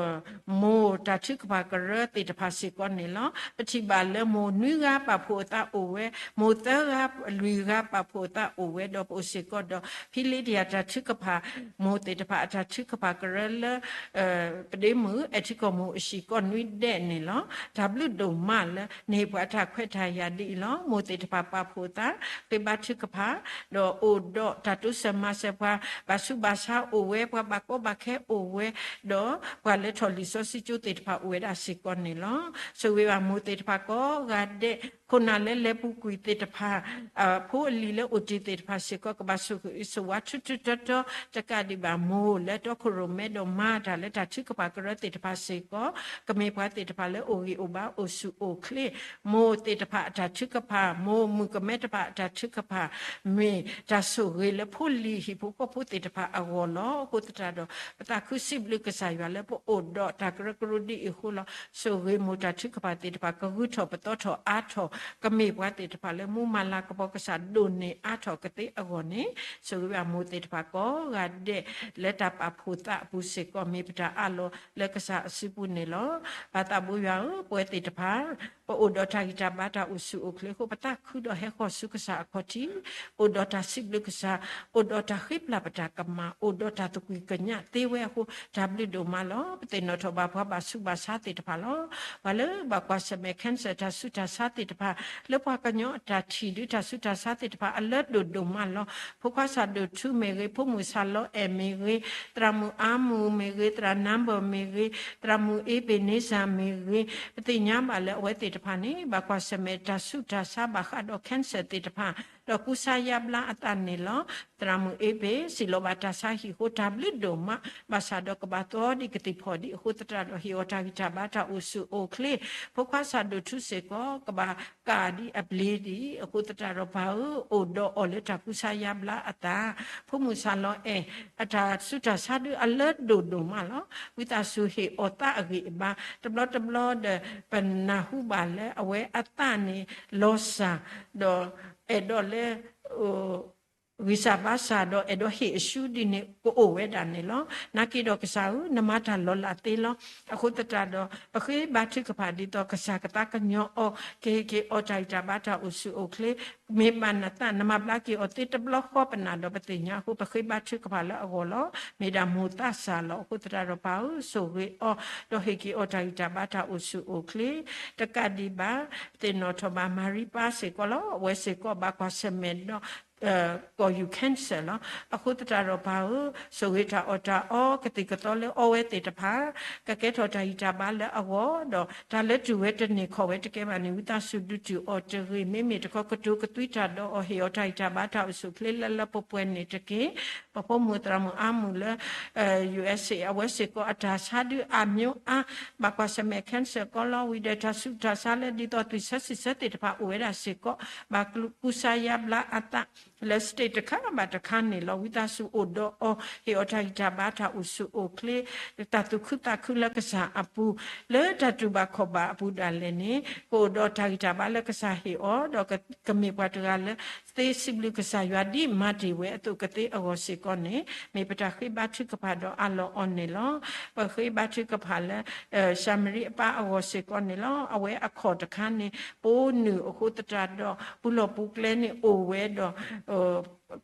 မိၢ်တၢ်ထုကဖၣ်ကရၢသ့ၣ်တဖၣ်စ့ၢ်ကီးန့ၣ်လီၤ. ပထံၣ်ဘၣ်လၢမိၢ်နွံဂၤပာ်ဖှိၣ်အသးအိၣ်ဝဲ, မိၢ်သၢဂၤ လွံၢ်ဂၤပာ်ဖှိၣ်အသးအိၣ်ဝဲဒီး ပအိၣ်စ့ၢ်ကီးဒီး ဖံလ့ဒယၤတၢ်ထုကဖၣ် မိၢ်သ့ၣ်တဖၣ်အတၢ်ထုကဖၣ်ကရၢလၢ ပဒ့မုၣ် အဲၣ်ထံကီၢ်မိၢ်အဟံၣ်ကိးနွံဒဲးန့ၣ်လီၤ. တၢ်ဘျုးဒိၣ်မးလၢ နဟ့ၣ်ပှၤတၢ်ခွဲးတၢ်ယာ်ဒ်အံၤလီၤ. မိၢ်သ့ၣ်တဖၣ်ပာ်ဖှိၣ်အသး ဃ့ဘါထုကဖၣ် ဒီးအိၣ်ဒီးတၢ်တိစၢၤမၤစၢၤပှၤ ဘၣ်ဆူးဘၣ်ဆါအိၣ်ဝဲ ပှၤဘၣ်ကီဘၣ်ခဲအိၣ်ဝဲ ဒီးပှၤလၢထီၣ်လံာ်စီဆှံကၠိသ့ၣ်တဖၣ်အိၣ်ဝဲဒၣ်စ့ၢ်ကီးန့ၣ်လီၤ. ဆိၣ်ဂ့ၤဘၣ်မိၢ်သ့ၣ်တဖၣ်ကိးဂၤဒဲး ခိၣ်နၢ်လၢလဲၤပူၤကွံာ်သ့ၣ်တဖၣ် ဖိအလံၤလၢအိၣ်တ့ၢ်သ့ၣ်တဖၣ်စ့ၢ်ကီး ကဘၣ်ဆိၣ်ဂ့ၤဆိၣ်ဝါထူထူတီတီ တကးဒံးဘၣ်မိၢ်လၢတီခိၣ်ရိၣ်မဲဒီးမၤတၢ်လၢတၢ်ထုကဖၣ်ကရၢသ့ၣ်တဖၣ်စ့ၢ်ကီး ကမ့ၢ်ပှၤသ့ၣ်တဖၣ်လၢအိၣ်ဂံၢ်အိၣ်ဘါအိၣ်ဆူၣ်အိၣ်ချ့ မိၢ်သ့ၣ်တဖၣ်အတၢ်ထုကဖၣ် မိၢ်မုၣ်ကမဲတဖၣ်အတၢ်ထုကဖၣ် မ့ၢ်တၢ်ဆိၣ်ဂ့ၤလၢဖိလံၤဟံၣ်ဖိဃီဖိသ့ၣ်တဖၣ်အဂီၢ်လီၤ. အဃိသတးဒီး ပသးခုစံးဘျုးကစၢ်ယွၤလၢပအိၣ်ဒီးတၢ်ကရၢကရိဒ်အံၤအဃိလီၤ. ဆိၣ်ဂ့ၤမိၢ်တၢ်ထုကဖၣ်သ့ၣ်တဖၣ် ကဂုာ်ထီၣ်ပသီထီၣ်အါထီၣ် ကမ့ၢ်ပှၤသ့ၣ်တဖၣ်လၢမူမၤလၤကပီၤကစၢ်ဒိၣ်န့ၢ်အါထီၣ်ကသ့အဂီၢ်န့ၣ် ဆိၣ်ဂ့ၤဘၣ်မိၢ်သ့ၣ်တဖၣ်ကိးဂၤဒဲး လၢတၢ်ပာ်ဖှိၣ်သးအပူၤစ့ၢ်ကီး မ့ၢ်ပတၢ်အးလီၤလၢကစၢ်အစုပူၤန့ၣ်လီၤ. ပၢ်သးဘိယွၤဧၢ, ပဝဲသ့ၣ်တဖၣ် ပအိၣ်ဒီးတၢ်ဂံၢ်တၢ်ဘါတၢ်အိၣ်ဆူၣ်အိၣ်ချ့အဃိ ပသးခုဒီးဟဲဃီၤဆူကစၢ်အခီၣ်ထံး, အိၣ်ဒီးတၢ်စံးဘျုးကစၢ်, အိၣ်ဒီးတၢ်ဃ့ပျၢ်ပတၢ်ကမၣ်, အိၣ်ဒီးတၢ်သကွံာ်ကညးသ့ဝဲအဃိ တၢ်ဘျုးဒိၣ်မးလီၤ. ပသ့ၣ်နီၣ်ထီၣ်ဘၣ်ပှၤဘၣ်ဆူးဘၣ်ဆါသ့ၣ်တဖၣ်လီၤ. ပှၤလၢဘၣ်ကွၢ်ဆၢၣ်မဲာ် cancer တၢ်ဆူးတၢ်ဆါသ့ၣ်တဖၣ်, လၢပှၤကညီအတၢ်ထံၣ်ဒုး တၢ်ဆူးတၢ်ဆါသ့ၣ်တဖၣ်အလၢဒိၣ်ဒိၣ်မးလီၤ. ဖိခွါစၢ်ဒိၣ်ထူမ့ၢ်ဂ့ၤ, ဖိမုၣ်စၢ်လီအဲၣ်မ့ၢ်ဂ့ၤ, သရၣ်မုၣ်အါမူၤမ့ၢ်ဂ့ၤ, သရၣ်နါဘၢၣ်မ့ၢ်ဂ့ၤ, သရၣ်မုၣ်အ့ဘ့ၣ်န့စၢ်မ့ၢ်ဂ့ၤ, ပသ့ၣ်ညါဘၣ်လၢအဝဲသ့ၣ်တဖၣ်န့ၣ် ဘၣ်ကွၢ်ဆၢၣ်မဲာ်တၢ်ဆူးတၢ်ဆါဘၣ်ဃးဒီး cancer သ့ၣ်တဖၣ်, ဒီးကူစါယါဘျါအသးန့ၣ်လီၤ. သရၣ်မုၣ်အ့ဘ့ၣ် စံးလီၤဘၣ်တၢ်ဆါဟံၣ်အဃိ တၢ်ဘျုးဒိၣ်မး, ဘၣ်ဆၣ်ဒီးကဘၣ်သီဒံးကသံၣ်ဖီၣ်ဒံးအဃိသတးဒီး ဟ့ၣ်အီၤတၢ်ဂံၢ်တၢ်ဘါတၢ်အိၣ်ဆူၣ်အိၣ်ချ့, ဖိခွါစၢ်ဒိၣ်ထူစ့ၢ်ကီး ကဘၣ်ကၣ်ဒံးအဘျ့ဒံးအဃိသတးဒီး ပၢ်ဧၢ, အိၣ်ဒီးအီၤလၢတၢ်ကူစါယါဘျါအသး, ဖိမုၣ်စၢ်လီအဲၣ် အတၢ်ဆူးတၢ်ဆါဒုးအလၢဒိၣ်ဒိၣ်မးလီၤ. ဝံသးစူၤဟ့ၣ်အီၤသးအဂံၢ်အဘါ, တဘျီတဘျီဒီး ပနၢ်ဟူဘၣ်လၢအဝဲအသးန့ၣ် လီၤစၢ်, ဒီးအဲၣ်ဒိးလၢ ဂံၢ်စၢ်ဘါစၢ်ဒီးအဲၣ်ဒိးဟ့ၣ်အဆူဒ်န့ၣ် ကအိၣ်ဝဲဒၣ်န့ၣ်လီၤ. နာ်က့ဒီးကစၢ်ဧၢ, နမၤတၢ်လီၤလးသ့လီၤ. အဃိသတးဒီး ပဃ့ဘါထုကဖၣ်ဒ်သိး ကစၢ်ကသးကညီၤအီၤ, ကဟ့ၣ်က့ၤအီၤတၢ်ဂံၢ်တၢ်ဘါတၢ်အိၣ်ဆူၣ်အိၣ်ချ့, မ့ၢ်ဘၣ်နသး နမၤဘျါက့ၤအီၤသ့တဘျီဃီ ပနာ်ဒီးပသ့ၣ်ညါအဃိ ပဃ့ဘါထုကဖၣ်လၢအဂီၢ်လီၤ. မ့ၢ်ဒၣ်မိၢ်သးစၢ်လီၤ. အဃိသတးဒီး ပၢ်ဧၢ, ဆိၣ်ဂ့ၤအီၤ, ဒီးဟ့ၣ်က့ၤအီၤတၢ်ဂံၢ်တၢ်ဘါတၢ်အိၣ်ဆူၣ်အိၣ်ချ့, တကးဒံးဘၣ် ပသ့ၣ်နီၣ်ထီၣ်ဘၣ် မၤရံပၢ်စ့ၢ်ကီးလီၤ. အဝဲစ့ၢ်ကီးဘၣ်ကွၢ်ဆၢၣ်မဲာ်ဒီး ကီၢ်ယူၢ် cancer လီၤ. အဃိသတးဒီး ပၢ်ဧၢ, ဆိၣ်ဂ့ၤတၢ်အီၣ်တၢ်အီ ကသံၣ်ကသီလၢအီဝဲသ့ၣ်တဖၣ် ကကဲထီၣ်တၢ်ဂံၢ်တၢ်ဘါလၢအဂီၢ်ဒီး တၢ်လၢတုၤဝဲတန့ၢ်ခီၣ်ဝဲတကဲဘၣ်န့ၣ် ဝံသးစူၤဒုးတုာ်အီၤတဂ့ၤ. မ့မ့ၢ်တခီ ကတိၤကသွံတၢ်ဒီးအီၤ, ဟ့ၣ်အီၤတၢ်ဂံၢ်တၢ်ဘါတၢ်အိၣ်ဆူၣ်အိၣ်ချ့လၢလၢပှဲၤပှဲၤန့ၣ်တက့ၢ်. ပဖိမုၣ်သရၣ်မုၣ်အါမူၤလၢ USA အဝဲစ့ၢ်ကီးအတၢ်ဆါဒုးအမျိုးအါ, ဘၣ်ကွၢ်ဆၢၣ်မဲာ် cancer ကီးလီၤ. ဝံၤဒီးတၢ်ဆူးတၢ်ဆါလၢဒ်သိးသွံၣ်ဆၢစံၣ်ဆၢသ့ၣ်တဖၣ်အိၣ်ဝဲဒၣ်စ့ၢ်ကီး ဘၣ်ကူစါယါဘျါအသး လၢ state တခါဘၣ်တခါန့ၣ်လီၤ. ဝံသးစူၤအိၣ်ဒီးအီၤ, ဟ့ၣ်အီၤတၢ်ဂံၢ်တၢ်ဘါတၢ်အိၣ်ဆူၣ်အိၣ်ချ့, တၢ်သူၣ်ခုသးခုလၢကစၢ်အပူၤ, လၢတၢ်တူၢ်ဘၣ်ခီၣ်ဘၣ်အပူၤဒၣ်လဲာ်န့ၣ် ကအိၣ်ဒီးတၢ်ဂံၢ်တၢ်ဘါလၢကစၢ်ဟ့ၣ်အီၤ, ဒီးကမ့ၢ်ပှၤတဂၤလၢသ့စံးဘျုးကစၢ်ယွၤဒ်မၤတ့ၢ်ဝဲအသိးကသ့အဂီၢ်စ့ၢ်ကီးန့ၣ် မ့ၢ်ပတၢ်ဃ့ဘါထုကဖၣ်ဒီးအးလီၤအီၤန့ၣ်လီၤ. ပဃ့ဘါထုကဖၣ်လၢ ၡၤမရံအပၢ်အဂီၢ်စ့ၢ်ကီးန့ၣ်လီၤ. အဝဲအခီၣ်တခါန့ၣ် ပိနုာ်အဃိသတးဒီး ပူလီၢ်ပူကျဲန့ၣ်အိၣ်ဝဲဒီး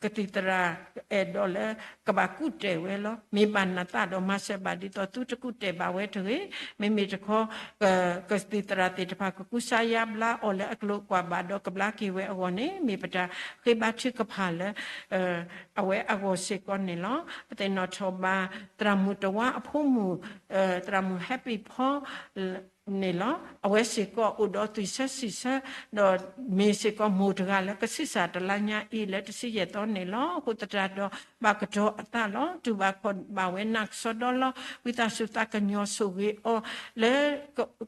ကသံၣ်သရၣ်အဲၣ်ဒိးလၢကဘၣ်ကူၣ်တဲာ်ဝဲလီၤ. မ့ၢ်ဘၣ်နသးဒီးမၤစၢၤဘၣ်ဒ်သိးသုတကူၣ်တဲာ်ဘၣ်ဝဲတဂ့ၤ. မ့မ့ၢ်တခီ ကသံၣ်သရၣ်သ့ၣ်တဖၣ်ကကူစါယါဘျါအီၤလၢအကျိၤအကွာ်ဘၣ်ဒီးကဘျါက့ၤဝဲအဂီၢ်န့ၣ် မ့ၢ်ပတၢ်ဃ့ဘါထုကဖၣ်လၢ အဝဲအဂီၢ်စ့ၢ်ကီးန့ၣ်လီၤ. ပသ့ၣ်နီၣ်ထီၣ်ဘၣ် သရၣ်မုၣ်တဝါအဖိမုၣ် သရၣ်မုၣ် Happy Paul န့ၣ်လီၤ. အဝဲစ့ၢ်ကီးအိၣ်ဒီးသွံၣ်ဆၢစံၣ်ဆၢ ဒီးမ့ၢ်စ့ၢ်ကီးမိၢ်တဂၤလၢကဆံးစၢ်တလါညါအံၤလၢတဆံယဲၢ်သီန့ၣ်လီၤ. အဃိသတးဒီး ဘၣ်ကတီၤအသးလီၤ. တူၢ်ဘၣ်ခီၣ်ဘၣ်ဝဲနၢ်ကစီဒီလီၤ. ဝံသးစူၤသးကညီၤဆိၣ်ဂ့ၤအီၤ လၢ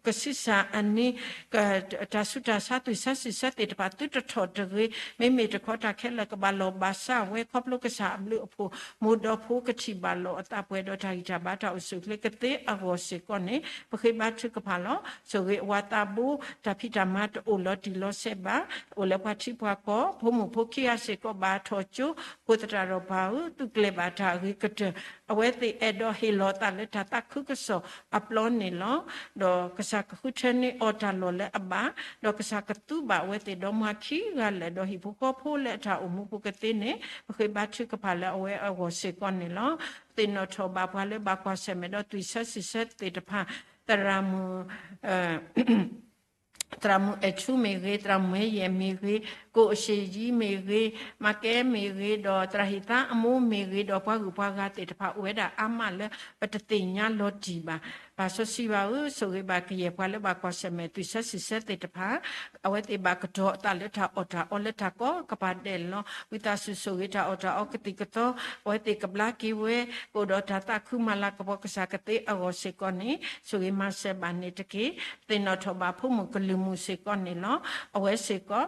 ကဆံးစၢ်အနံၤ တၢ်ဆူးတၢ်ဆါသွံၣ်ဆၢစံၣ်ဆၢသ့ၣ်တဖၣ်သုတထီၣ်တဂ့ၤ. မ့မ့ၢ်တခီတၢ်ခဲလၢာ်ကဘၣ်လီၤဘၣ်စၢ်ဝဲခီဖျိကစၢ်အဘျုးအဖှိၣ် မိၢ်ဒီးဖိကထံၣ်ဘၣ်လီၤအသးပှဲၤဒီးတၢ်ဂံၢ်တၢ်ဘါတၢ်အိၣ်ဆူၣ်အိၣ်ချ့ကသ့အဂီၢ်စ့ၢ်ကီးန့ၣ် ပဃ့ဘါထုကဖၣ်လီၤ. ဆိၣ်ဂ့ၤအဝၤသးဘိ တၢ်ဖံးတၢ်မၤတအိၣ်လီၤတံၢ်လီၤဆဲးဘၣ်. အိၣ်လၢပှၤထံပှၤကီၢ် ဖိမုၣ်ဖိခံဂၤစ့ၢ်ကီးဘၣ်ထီၣ်ကၠိ အဃိသတးဒီးပၢ်ဧၢ သုးကျဲၤဘၣ်တၢ်အဂ့ၤကတၢၢ် အဝဲသ့ၣ်အဲၣ်ဒိးဟ့ၣ်လီၤသးလၢတၢ်သးခုကစီၣ်အပျီန့ၣ်လီၤ. ဒီးကစၢ်ကဃုထၢန့ၢ်အီၤတၢ်လီၢ်လၢအဘၣ်, ဒီးကစၢ်ကသူဘၣ်အဝဲသ့ၣ်ဒီမါခံဂၤလၢာ် ဒီးဟံၣ်ဖိဃီဖိလၢအတၢ်အိၣ်မူပူၤကသ့န့ၣ် ပဃ့ဘါထုကဖၣ်လၢအဝဲအဂီၢ်စ့ၢ်ကီးန့ၣ်လီၤ. ပသ့ၣ်နီၣ်ထီၣ်ဘၣ်ပှၤလၢဘၣ်ကွၢ်ဆၢၣ်မဲာ်ဒီးသွံၣ်ဆၢစံၣ်ဆၢသ့ၣ်တဖၣ် သရၣ်မုၣ် သရၣ်မုၣ်အဲၣ်ထူမ့ၢ်ဂ့ၤ, သရၣ်မုၣ်မဲယဲၢ်မ့ၢ်ဂ့ၤ, ကိၣ်အၡ့ၣ်ယံမ့ၢ်ဂ့ၤ, မၤကဲမ့ၢ်ဂ့ၤ, ဒီးသရၣ်ဟံၣ်သါအမိၢ်မ့ၢ်ဂ့ၤ, ဒီးပှၤဂုၤပှၤဂၤသ့ၣ်တဖၣ်အိၣ်ဝဲဒၣ်အါမးလၢ ပတသ့ၣ်ညါလီၤတံၢ်ဘၣ်. ပၢ်စီဆှံယွၤဧၢ, ဆိၣ်ဂ့ၤဘၣ်ကယဲၢ်ပှၤလၢဘၣ်ကွၢ်ဆၢၣ်မဲာ်သွံၣ်ဆၢစံၣ်ဆၢသ့ၣ်တဖၣ်, အဝဲသ့ၣ်ဘၣ်ကတီၤအသးလၢတၢ်အီၣ်တၢ်အီလၢတၢ်ကီကပၤဒဲးလီၤ. ဝံသးစူၤဆိၣ်ဂ့ၤတၢ်အီၣ်တၢ်အီကသံၣ်ကသီ, အဝဲသ့ၣ်ကဘျါက့ၤဝဲ ကအိၣ်ဒီးတၢ်သးခုမၤလၤကပီၤကစၢ်ကသ့အဂီၢ်စ့ၢ်ကီးန့ၣ် ဆိၣ်ဂ့ၤမၤစၢၤဘၣ်န့ၣ်တက့ၢ်. ပသ့ၣ်နီၣ်ထီၣ်ဘၣ်ဖိမုၣ်ကလုၢ်မုၣ်စ့ၢ်ကီးန့ၣ်လီၤ. အဝဲစ့ၢ်ကီး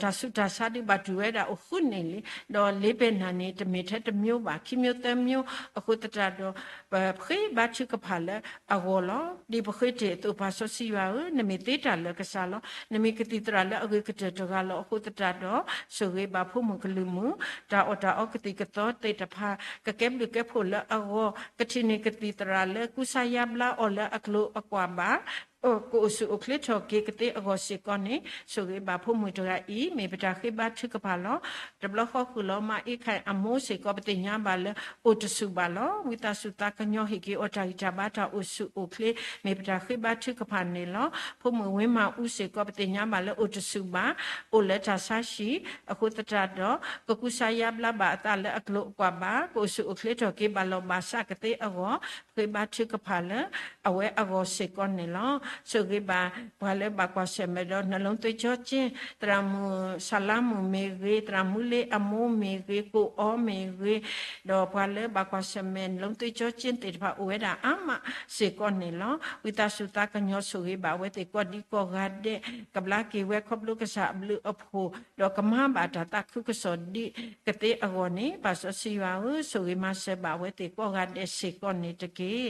တၢ်ဆူးတၢ်ဆါဒုးဘၣ်တုၤဝဲဒၣ်အိၣ်ဃုနံၣ်လံ, ဒီးလ့ပ့ၤနၢ်န့ၣ် တမ့ၢ်ထဲတမျိုးဘၣ်, ခံမျိုးသၢမျိုး အဃိသတးဒီး ပဃ့ဘါထုကဖၣ်လၢအဂီၢ်လီၤ. ဒ်ပဃ့တ့ၢ်အသိး ပၢ်စီဆှံယွၤဧၢ, နမ့ၢ်သ့တၢ်လၢာ်ကစၢ်လီၤ. နမ့ၢ်ကသံၣ်သရၣ်လၢအဂ့ၤကတၢၢ်တဂၤလီၤ. အဃိသတးဒီး ဆိၣ်ဂ့ၤဘၣ်ဖိမုၣ်ကလုၢ်မုၣ်, တၢ်အီၣ်တၢ်အီကသံၣ်ကသီသ့ၣ်တဖၣ် ကကဲဘျုးကဲဖှိၣ်လၢအဂီၢ်, ကထံၣ်န့ၢ်ကသံၣ်သရၣ်လၢကူစါယါဘျါအီၤလၢအကျိၤအကွာ်ဘၣ် ကအိၣ်ဆူၣ်အိၣ်ချ့ထီၣ်က့ၤကသ့အဂီၢ်စ့ၢ်ကီးန့ၣ် ဆိၣ်ဂ့ၤဘၣ်ဖိမုၣ်တဂၤအံၤ မ့ၢ်ပတၢ်ဃ့ဘါထုကဖၣ်လီၤ. တဘျီဃီဃုာ်လီၤမၤအ့ခၢၣ်အမိၢ်စ့ၢ်ကီး ပသ့ၣ်ညါဘၣ်လၢ အိၣ်တဆူၣ်ဘၣ်လီၤ. ဝံသးစူၤသးကညီၤဟ့ၣ်က့ၤအီၤတၢ်ဂံၢ်တၢ်ဘါတၢ်အိၣ်ဆူၣ်အိၣ်ချ့ မ့ၢ်ပတၢ်ဃ့ဘါထုကဖၣ်န့ၣ်လီၤ. ဖိမုၣ်ဝ့မၤအူစ့ၢ်ကီး ပသ့ၣ်ညါဘၣ်လၢအိၣ်တဆူၣ်ဘၣ်, အိၣ်လၢတၢ်ဆါဟံၣ်, အဃိသတးဒီး ကကူစါယါဘျါဘၣ်အသးလၢအကျိၤအကွာ်ဘၣ်, ကအိၣ်ဆူၣ်အိၣ်ချ့ထီၣ်က့ၤဘၣ်လီၤဘၣ်စးကသ့အဂီၢ် ပဃ့ဘါထုကဖၣ်လၢအဝဲအဂီၢ်စ့ၢ်ကီးန့ၣ်လီၤ. ဆိၣ်ဂ့ၤဘၣ် ပှၤလၢဘၣ်ကွၢ်ဆၢၣ်မဲာ်ဒီး နလိသ့ကၠီကၠ့, သရၣ်မုၣ်စၤလါမုၣ်မ့ၢ်ဂ့ၤ, သရၣ်မုၣ်လ့အမိၢ်မ့ၢ်ဂ့ၤ, ကိၣ်အီမ့ၢ်ဂ့ၤ, ဒီးပှၤလၢဘၣ်ကွၢ်ဆၢၣ်မဲာ် နလိသ့ကၠီကၠ့သ့ၣ်တဖၣ် အိၣ်ဝဲဒၣ်အါမးစ့ၢ်ကီးန့ၣ်လီၤ. ဝံသးစူၤသးကညီၤဆိၣ်ဂ့ၤဘၣ်အဝဲသ့ၣ်ကိးဒံကိးဂၤဒဲး, ကဘျါက့ၤဝဲခီဖျိကစၢ်အဘျုးအဖှိၣ် ဒီးကမၤဘၣ်တၢ်သးခုကစီၣ်ဒ်ကသ့အဂီၢ်န့ၣ် ပၢ်စီဆှံယွၤဧၢ, ဆိၣ်ဂ့ၤမၤစၢၤဘၣ်အဝဲသ့ၣ်ကိးဂၤဒဲးစ့ၢ်ကီးန့ၣ်တက့ၢ်.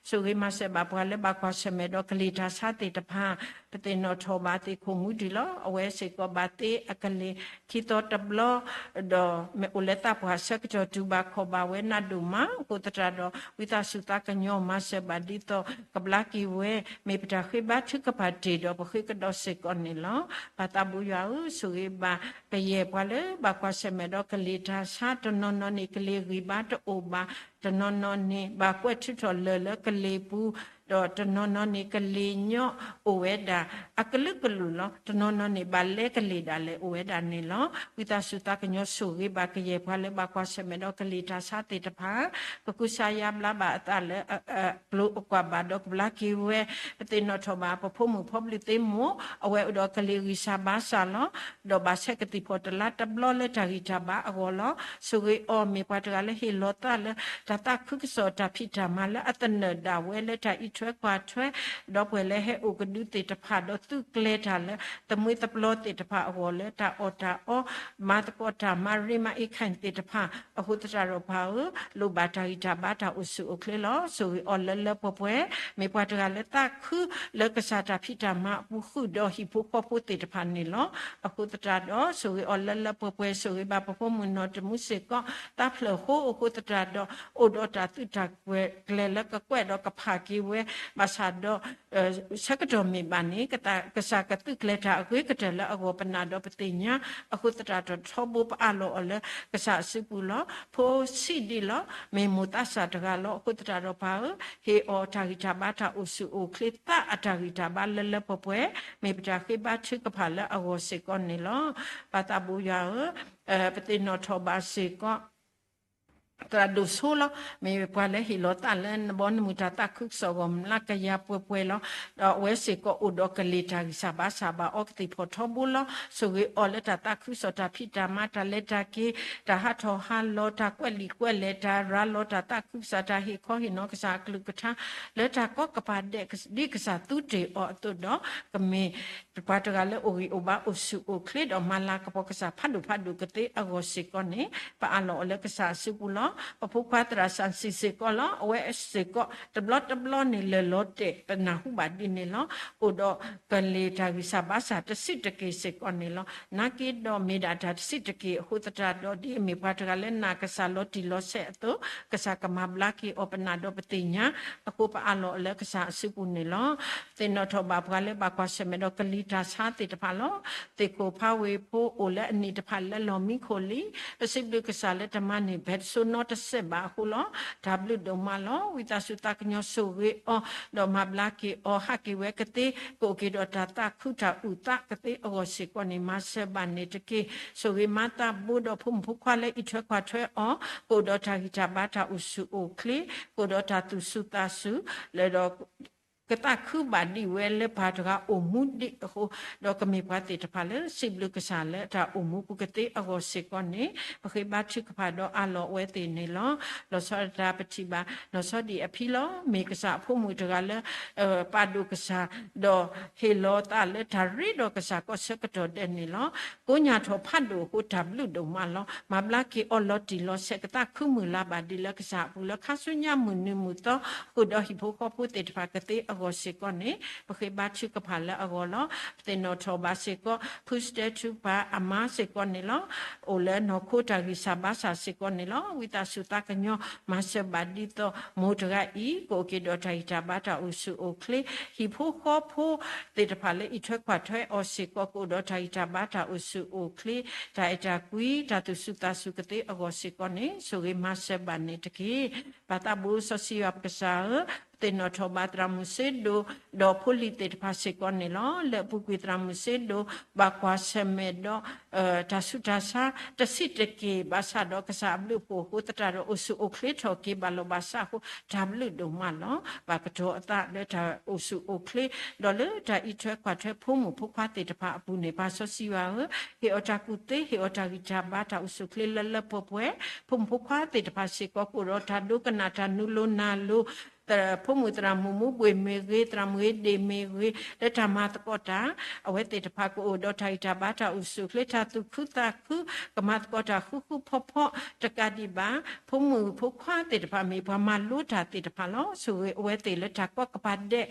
ဆိၣ်ဂ့ၤမၤစၢၤဘၣ်ပှၤလၢဘၣ်ကွၢ်ဆၢၣ်မဲာ်ဒီးကလံၤတၢ်ဆါသ့ၣ်တဖၣ်, ပသ့ၣ်နီၣ်ထီၣ်ဘၣ်သ့ၣ်ခိၣ်မူဒံးလီၤ. အဝဲစ့ၢ်ကီးဘၣ်သ့အကလ့ၢ်ခံသီတဘျီ ဒီးမ့ၢ်အိၣ်လၢသးပှၢ်ဆၢကတီၢ်တုၤဘၣ်ခီၣ်ဘၣ်ဝဲနးဒိၣ်မး, အဃိသတးဒီး ဝံသးစူၤသးကညီၤမၤစၢၤဘၣ်ဒ်သိး ကဘျါက့ၤဝဲ မ့ၢ်ပတၢ်ဃ့ဘါထုကဖၣ်တ့ၢ်ဒီးပဃ့ကဒီးစ့ၢ်ကီးန့ၣ်လီၤ. ပၢ်သးဘိယွၤဧၢ, ဆိၣ်ဂ့ၤဘၣ်ကယဲၢ်ပှၤလၢဘၣ်ကွၢ်ဆၢၣ်မဲာ်ဒီးကလံၤတၢ်ဆါ, တနီၤနီၤန့ၣ်ကလံၤဂံၢ်ဘါတအိၣ်ဘၣ်, တနီၤနီၤန့ၣ် ဘၣ်ကွဲးထုးထီၣ်လၢၢ်လၢကလံၤပူၤ, ဒီးတနီၤနီၤန့ၣ်ကလံၤညီအိၣ်ဝဲဒၣ် အကလုာ်ကလုာ်လီၤ. တနီၤနီၤန့ၣ် ဘၣ်လဲကလံၤဒၣ်လဲာ်အိၣ်ဝဲဒၣ်န့ၣ်လီၤ. ဝံသးစူၤသးကညီၤဆိၣ်ဂ့ၤဘၣ်ကယဲၢ်ပှၤလၢဘၣ်ကွၢ်ဆၢၣ်မဲာ်ဒီးကလံၤတၢ်ဆါသ့ၣ်တဖၣ်, ကကူစါယါဘျါဘၣ်အသးလၢအကျိၤအကွာ်ဘၣ်ဒီးကဘျါက့ၤဝဲ, ပသ့ၣ်နီၣ်ထီၣ်ဘၣ်ပဖိမုၣ်ဖိပျုၢ်သ့မိၢ်, အဝဲအိၣ်ဒီးကလံၤဂံၢ်စၢ်ဘါစၢ်လီၤ. ဒီးဘၣ်ဆဲးကသံၣ်ဖီၣ်တလါတဘျီလၢတၢ်ဂံၢ်တၢ်ဘါအဂီၢ်လီၤ. ဆိၣ်ဂ့ၤအီၤမ့ၢ်ပှၤတဂၤလၢဟ့ၣ်လီၤသးလၢ တၢ်သးခုကစီၣ်တၢ်ဖံးတၢ်မၤလၢအသနၢၣ်ဒၣ်ဝဲလၢတၢ်အံးထွဲကွၢ်ထွဲ ဒီးပှၤလၢဟဲအိၣ်ကဒုသ့ၣ်တဖၣ် ဒီးသုးကျဲၤတၢ်လၢ သမူသပျီသ့ၣ်တဖၣ်အဂီၢ်လၢတၢ်အီၣ်တၢ်အီ မၤသကိးတၢ်မၤရ့မၤအ့ခၢၣ်သ့ၣ်တဖၣ်, အဃိသတးဒီးပၢ်ဧၢ, လိၣ်ဘၣ်တၢ်ဂံၢ်တၢ်ဘါတၢ်အိၣ်ဆူၣ်အိၣ်ချ့လီၤ. ဆိၣ်ဂ့ၤအီၤလၢလၢပှဲၤပှဲၤ, မ့ၢ်ပှၤတဂၤလၢသးခုလၢကစၢ်တၢ်ဖံးတၢ်မၤအပူၤဃုာ်ဒီးဟံၣ်ဖိဃီဖိသ့ၣ်တဖၣ်န့ၣ်လီၤ. အဃိသတးဒီး ဆိၣ်ဂ့ၤအီၤလၢလၢပှဲၤပှဲၤ, ဆိၣ်ဂ့ၤဘၣ်ပဖိမုၣ်နီၢ်တမူစ့ၢ်ကီး သးဖျၢၣ်ဃိ အဃိသတးဒီး အိၣ်ဒီးတၢ်သုးတၢ်ကျဲၤလၢကကွဲးဒီးကဖးက့ၤဝဲ, ဘၣ်ဆၣ်ဒီး ဆၢကတီၢ်မ့ၢ်ဘၣ်န့ၣ် ကစၢ်ကသုးကျဲၤတၢ်အဂ့ၤကတၢၢ်လၢအဂီၢ်ပနာ်ဒီးပသ့ၣ်ညါ, အဃိသတးဒီးထီဘိပအးလီၤအီၤလၢကစၢ်အစုပူၤလီၤ. ဖိဆံးဒံးလီၤ, မ့ၢ်မိၢ်သးစၢ်တဂၤလီၤ. အဃိသတးဒီးပၢ်ဧၢ, ဟ့ၣ်အီၤတၢ်ဂံၢ်တၢ်ဘါတၢ်အိၣ်ဆူၣ်အိၣ်ချ့ သးအတၢ်ဂံၢ်တၢ်ဘါလၢလၢပှဲၤပှဲၤ, မ့ၢ်ပတၢ်ဃ့ဘါထုကဖၣ်လၢအဂီၢ်စ့ၢ်ကီးန့ၣ်လီၤ. ပၢ်သးဘိယွၤဧၢ, ပသ့ၣ်နီၣ်ထီၣ်ဘၣ်စ့ၢ်ကီး သရၣ်ဒိၣ်ဆိလီၤ. မ့ၢ်ပှၤလၢဟ့ၣ်လီၤသးလၢနဘီနမုၢ်တၢ်သးခုကစီၣ်အဂီၢ် မျးကယၤပှဲၤပှဲၤလီၤ. ဒီးအဝဲစ့ၢ်ကီးအိၣ်ဒီးကလံၤတၢ်ဂံၢ်စၢ်ဘါစၢ်ဘၣ်အီကသံၣ်ဖီၣ်ထီဘိလီၤ. ဆိၣ်ဂ့ၤအီၤလၢတၢ်သးခုကစီၣ်တၢ်ဖံးတၢ်မၤတၢ်လဲၤတၢ်က့ၤ တၢ်ဟးထီၣ်ဟးလီၤ တၢ်ကွဲးလံာ်ကွဲးလဲၢ် တၢ်ရၤလီၤတၢ်သးခုကစီၣ် တၢ်ဟ့ၣ်ခီဟ့ၣ်နီၤကစၢ်အကလုၢ်ကထါ လၢတၢ်ကီကပၤဒဲး ဒ်ကစၢ်သူတ့ၢ်အီၤအသိးဒီး ကမ့ၢ် ပှၤတဂၤလၢအိၣ်ဂံၢ်အိၣ်ဘါအိၣ်ဆူၣ်အိၣ်ချ့ဒီးမၤလၤကပီၤကစၢ်ဖးဒိၣ်ဖးဒိၣ်ကသ့အဂီၢ်စ့ၢ်ကီးန့ၣ် ပအးလီၤအီၤလၢကစၢ်အစုပူၤလီၤ. ပဖိခွါသရၣ်စၣ်စံၣ်စ့ၢ်ကီးလီၤ. အဝဲစ့ၢ်ကီး တဘျီတဘျီန့ၣ် လၢာ်လီၤတဲာ် ပနၢ်ဟူဘၣ်ဒ်န့ၣ်လီၤ. အိၣ်ဒီးကလံၤတၢ်ဂံၢ်စၢ်ဘါစၢ်တဆံးတက့ၢ်စ့ၢ်ကီးန့ၣ်လီၤ. နာ်က့ဒီးမ့ၢ်ဒၣ်တၢ်တဆံးတက့ၢ်အဃိသတးဒီး ဒ်အမ့ၢ်ပှၤတဂၤလၢနာ်ကစၢ်လီၤတံၢ်လီၤဆဲးအသိး ကစၢ်ကမၤဘျါက့ၤအီၤပနာ်ဒီးပသ့ၣ်ညါ အဃိပအးလီၤအီၤလၢကစၢ်အစုပူၤန့ၣ်လီၤ. သ့ၣ်နီၣ်ထီၣ်ဘၣ်ပှၤလၢဘၣ်ကွၢ်ဆၢၣ်မဲာ်ဒီးကလံၤတၢ်ဆါသ့ၣ်တဖၣ်လီၤ. သ့ၣ်ခိၣ်ဖးဝ့ၢ်ဖိအိၣ်လၢအနံၣ်တဖၣ်လၢလီၢ်မံခိၣ်လံ. ပစံးဘျုးကစၢ်လၢတမၤန့ၢ် ဘၢၣ်တစိနီတစဲးဘၣ်အဃိလီၤ. တၢ်ဘျုးဒိၣ်မးလီၤ. ဝံသးစူၤသးကညီၤဆိၣ်ဂ့ၤအီၤ ဒီးမၤဘျါက့ၤအီၤ ဟးက့ၤဝဲကသ့ ကအိၣ်က့ၤဒီးတၢ်သးခုတၢ်အုၣ်သးကသ့အဂီၢ်စ့ၢ်ကီးန့ၣ် မၤစၢၤဘၣ်န့ၣ်တက့ၢ်. ဆိၣ်ဂ့ၤမၤသးဘိဒီးဖိမုၣ်ဖိခွါလၢအံးထွဲကွၢ်ထွဲအီၤ ကအိၣ်ဒီးတၢ်ဂံၢ်တၢ်ဘါတၢ်အိၣ်ဆူၣ်အိၣ်ချ့ ကအိၣ်ဒီးတၢ်သူၣ်စူၤသးစူၤ လၢဒီး ကသးခုဘၣ်ဒံးဝဲလၢပှၤတဂၤအိၣ်မူဒံးအဃိ ဒီးကမ့ၢ်ပှၤသ့ၣ်တဖၣ်လၢစံးဘျုးကစၢ်လၢတၢ်အိၣ်မူပူၤကသ့အဂီၢ်စ့ၢ်ကီးန့ၣ် ပဃ့ဘါထုကဖၣ်ဒီးအးလီၤအဝဲသ့ၣ်န့ၣ်လီၤ. လီၤဆီဒၣ်တၢ်ပထံၣ်ဘၣ် လီၤဆီဒံးအဖံလီၤ. မ့ၢ်ကစၢ်အဖိမုၣ်တဂၤလၢ ပာ်ဒိၣ်ကစၢ် ဒီးဟ့ၣ်လီၤသးလၢတၢ်ရ့ဒီးကစၢ်ကီၢ်ဆၢကတီၢ်ဒဲးန့ၣ်လီၤ. ကိညၢ်ထီၣ်ဖးဒိၣ်အဃိတၢ်ဘျုးဒိၣ်မးလီၤ. မၤဘျါက့ၤအီၤလီၤတံၢ်လီၤဆဲး ကသးခုမုၢ်လၢ်ဘၣ်ဒံးလၢကစၢ်အပူၤလၢခါဆူညါမုၢ်နံၤမုၢ်သီ ဃုာ်ဒီးဟံၣ်ဖိဃီဖိသ့ၣ်တဖၣ်ကသ့အ အဂီၢ်စ့ၢ်ကီးန့ၣ် ပဃ့ဘါထုကဖၣ်လၢအဂီၢ်လီၤ. ပသ့ၣ်နီၣ်ထီၣ်ဘၣ်စ့ၢ်ကီး ဖုစတဲထူပၢ်အမါစ့ၢ်ကီးန့ၣ်လီၤ. အိၣ်လၢနီၢ်ခိတၢ်ဂံၢ်စၢ်ဘါစၢ်စ့ၢ်ကီးန့ၣ်လီၤ. ဝံသးစူၤသးကညီၤ မၤစၢၤဘၣ်ဒ်သိး မိၢ်တဂၤအံၤ ကအိၣ်က့ၤဒီးတၢ်ဂံၢ်တၢ်ဘါတၢ်အိၣ်ဆူၣ်အိၣ်ချ့, ဟံၣ်ဖိဃီဖိသ့ၣ်တဖၣ်လၢအံးထွဲကွၢ်ထွဲအီၤစ့ၢ်ကီး ကအိၣ်ဒီးတၢ်ဂံၢ်တၢ်ဘါတၢ်အိၣ်ဆူၣ်အိၣ်ချ့, တၢ်အဲၣ်တၢ်ကွံ တၢ်သူၣ်စူၤသးစူၤကသ့အဂီၢ်စ့ၢ်ကီးန့ၣ် ဆိၣ်ဂ့ၤမၤစၢၤဘၣ်န့ၣ်တက့ၢ်. ပၢ်သးဘိစီဆှံယွၤပကစၢ်ဧၢ, ပသ့ၣ်နီၣ်ထီၣ်ဘၣ်သရၣ်မုၣ်စ့ဒိၣ် ဒီးဖိလံၤသ့ၣ်တဖၣ်စ့ၢ်ကီးန့ၣ်လီၤ. လၢအပူၤကွံာ်သရၣ်မုၣ်စ့ဒိၣ် ဘၣ်ကွၢ်ဆၢၣ်မဲာ်ဒီး တၢ်ဆူးတၢ်ဆါ တဆံးတက့ၢ်, ဘၣ်ဆၣ်ဒီးကစၢ်အဘျုးအဖှိၣ်အဃိသတးဒီး အိၣ်ဆူၣ်အိၣ်ချ့ထီၣ်က့ၤ ဘၣ်လီၤဘၣ်စးအဃိ တၢ်ဘျုးဒိၣ်မးလီၤ. ပာ်ကတီၤအသးလၢတၢ်အိၣ်ဆူၣ်အိၣ်ချ့ ဒီးလၢတၢ်အံးထွဲကွၢ်ထွဲဖိမုၣ်ဖိခွါသ့ၣ်တဖၣ်အပူၤန့ၣ် ပၢ်စီဆှံယွၤဧၢ, ဟ့ၣ်အီၤတၢ်ကူၣ်သ့, ဟ့ၣ်အီၤတၢ်ဂံၢ်တၢ်ဘါတၢ်အိၣ်ဆူၣ်အိၣ်ချ့လၢလၢပှဲၤပှဲၤ, ဖိမုၣ်ဖိခွါသ့ၣ်တဖၣ်စ့ၢ်ကီး ကအိၣ်ဒီးတၢ်ဒိကနၣ်တၢ်နုၤလိၤနၤလိၤ ဖိမုၣ်သရၣ်မုၣ်မူဘှ့ၣ်မ့ၢ်ဂ့ၤ, သရၣ်မုၣ်ဂ့ၤဒ့ၣ်မ့ၢ်ဂ့ၤ, လၢတၢ်မၤသကိးတၢ် အဝဲသ့ၣ်တဖၣ်ကအိၣ်ဒီးတၢ်ဂံၢ်တၢ်ဘါတၢ်အိၣ်ဆူၣ်အိၣ်ချ့ တၢ်သူၣ်ခုသးခု, ကမၤသကိးတၢ်ဃူဃူဖိးဖိး, တကးဒံးဘၣ် ဖိမုၣ်ဖိခွါသ့ၣ်တဖၣ် မ့ၢ်ပှၤမၤလိတၢ်သ့ၣ်တဖၣ်လီၤ. ဆိၣ်ဂ့ၤအဝဲသ့ၣ်လၢတၢ်ကီကပၤဒဲး,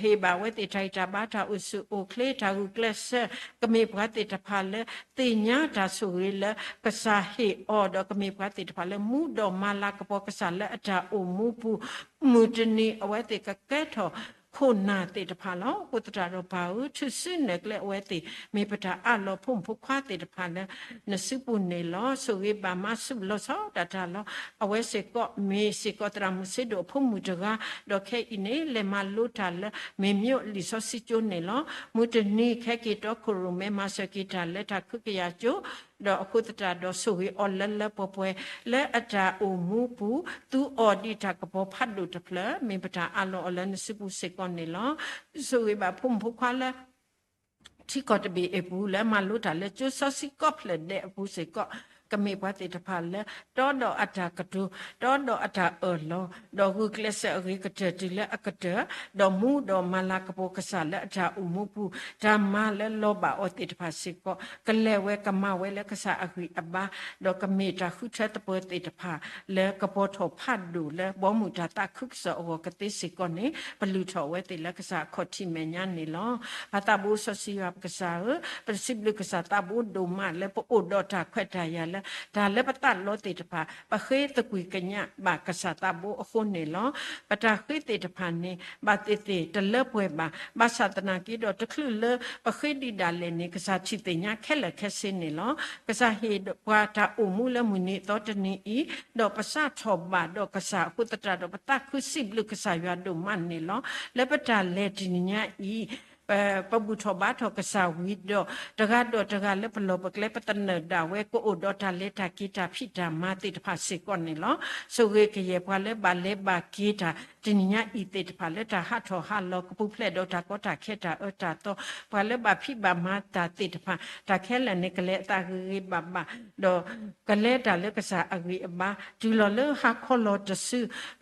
ဟ့ၣ်ဘၣ်အဝဲသ့ၣ်တၢ်ဂံၢ်တၢ်ဘါတၢ်အိၣ်ဆူၣ်အိၣ်ချ့ တၢ်ဂုာ်ကျဲးစၢး, ကမ့ၢ်ပှၤသ့ၣ်တဖၣ်လၢ သ့ၣ်ညါတၢ်ဆိၣ်ဂ့ၤလၢကစၢ်ဟ့ၣ်အီၤ, ဒီးကမ့ၢ်ပှၤသ့ၣ်တဖၣ်လၢမူဒီးမၤလၤကပီၤကစၢ်လၢအတၢ်အိၣ်မူပူၤ, မုၢ်တနံၤအဝဲသ့ၣ်ကကဲထီၣ်ခိၣ်နၢ်သ့ၣ်တဖၣ်လီၤ. အဃိသတးဒီးပၢ်ဧၢ, ထုးစုနဲၣ်ကျဲအဝဲသ့ၣ် မ့ၢ်ပတၢ်အးလီၤဖိမုၣ်ဖိခွါသ့ၣ်တဖၣ်လၢနစုပူၤန့ၣ်လီၤ. ဆိၣ်ဂ့ၤဘၣ်မၤစူၣ်လီၤဆီဒၣ်တၢ်လီၤ. အဝဲစ့ၢ်ကီး မ့ၢ်စ့ၢ်ကီးသရၣ်မုၣ်စ့ဒိၣ်အဖိမုၣ်တဂၤ, ဒီးခဲအံၤန့ၣ် လဲၤမၤလိတၢ်လၢမ့ၢ်မၠိလံာ်စီဆှံကၠိန့ၣ်လီၤ. မုၢ်တနံၤခဲက့ၤတီခိၣ်ရိၣ်မဲ မၤစၢၤက့ၤတၢ်လၢတၢ်ခွဲးကယာ်ကၠိ, ဒီးအဃိသတးဒီး ဆိၣ်ဂ့ၤအီၤလၢလၢပှဲၤပှဲၤ လၢအတၢ်အိၣ်မူပူၤ, သူအီၤဒ်တၢ်ကပီၤဖးဒိၣ်တဖျၢၣ်, မ့ၢ်ပတၢ်အးလီၤအီၤလၢနစုပူၤစ့ၢ်ကီးန့ၣ်လီၤ. ဆိၣ်ဂ့ၤဘၣ်ဖိမုၣ်ဖိခွါလၢ ထံကီၢ်တဘ့ၣ်အပူၤ လၢမၤလိတၢ်လၢကၠိစီဆှံကိးဖျၢၣ်ဒဲးအပူၤစ့ၢ်ကီး, ကမ့ၢ်ပှၤသ့ၣ်တဖၣ်လၢ တီဒီးအတၢ်ကတိၤ, တီဒီးအတၢ်အၢၣ်လီၤ, ဒီးဂုာ်ကျဲးစၢးအဂ့ၤကတၢၢ်တုၤလၢအကတၢၢ်, ဒီးမူဒီးမၤလၤကပီၤကစၢ်လၢအတၢ်အိၣ်မူပူၤ, တၢ်မၤလၢလီၤဘၣ်အီၤသ့ၣ်တဖၣ်စ့ၢ်ကီး, ကလဲၤဝဲကမၤဝဲလၢကစၢ်အဂံၢ်အဘါ, ဒီးကမ့ၢ်တၢ်ဃုထၢသပှၢၤသ့ၣ်တဖၣ် လၢကပီၤထီၣ်ဖးဒိၣ်လၢဘီမုၢ်တၢ်သးခုကစီၣ်အဂီၢ်ကသ့စ့ၢ်ကီးန့ၣ် ပလုၢ်ထီၣ်အဝဲသ့ၣ်လၢကစၢ်အခီၣ်ထံးမဲာ်ညါန့ၣ်လီၤ. ပၢ်သးဘိစီဆှံယွၤပကစၢ်ဧၢ, ပစံးဘျုးကစၢ်သးဘိဒိၣ်မးလၢပအိၣ်ဒီးတၢ်ခွဲးတၢ်ယာ်လၢ တၢ်လၢပသးလီသ့ၣ်တဖၣ် ပဃ့သကွံၢ်ကညးဘၣ်ကစၢ်သးဘိအဃိန့ၣ်လီၤ. ပတၢ်ဃ့သ့ၣ်တဖၣ်န့ၣ် ဘၣ်သ့ၣ်သ့ၣ်တလၢပှဲၤဘၣ်, ဘၣ်ဆၣ်သနာ်က့ဒီး တချုးလၢပဃ့ဒံးဒၣ်လဲာ်န့ၣ် ကစၢ်ထံၣ်သ့ၣ်ညါခဲလၢာ်ခဲဆ့န့ၣ်လီၤ. ကစၢ်ဟ့ၣ်ပှၤတၢ်အိၣ်မူလၢမုၢ်နံၤအသီတနံၤအံၤ, ဒီးပစးထီၣ်ဘၣ်ဒီးကစၢ်အဃိသတးဒီး ပသးခုစံးဘျုးကစၢ်ယွၤဒိၣ်မးန့ၣ်လီၤ. လၢပတၢ်လဲၤတနံၤညါအံၤ ပဘူၣ်ထီၣ်ဘါထီၣ်ကစၢ်ဝံၤဒီး တဂၤဒီးတဂၤလၢပလီၢ်ပကျဲ ပသနၢၣ်ဒၣ်ဝဲ ကအိၣ်ဒီးတၢ်လဲၤတၢ်က့ၤတၢ်ဖံးတၢ်မၤသ့ၣ်တဖၣ်စ့ၢ်ကီးန့ၣ်လီၤ. ဆိၣ်ဂ့ၤကယဲၢ်ပှၤလၢဘၣ်လဲၤဘၣ်က့ၤတၢ်တနံၤညါအံၤသ့ၣ်တဖၣ် လၢတၢ်ဟးထီၣ်ဟးလီၤ ကပူၤဖျဲးဒီးတၢ်ကီတၢ်ခဲတၢ်အၢတၢ်သီ, ပှၤလၢဘၣ်ဖံးဘၣ်မၤတၢ်သ့ၣ်တဖၣ် တၢ်ခဲလၢာ်န့ၣ် ကလဲၤအသးဂ့ၤဂ့ၤဘၣ်ဘၣ်, ဒီး ကလဲၤတၢ်လၢကစၢ်အဂံၢ်အဘါ တုၤလီၤလၢဟါခီလီၤတစု,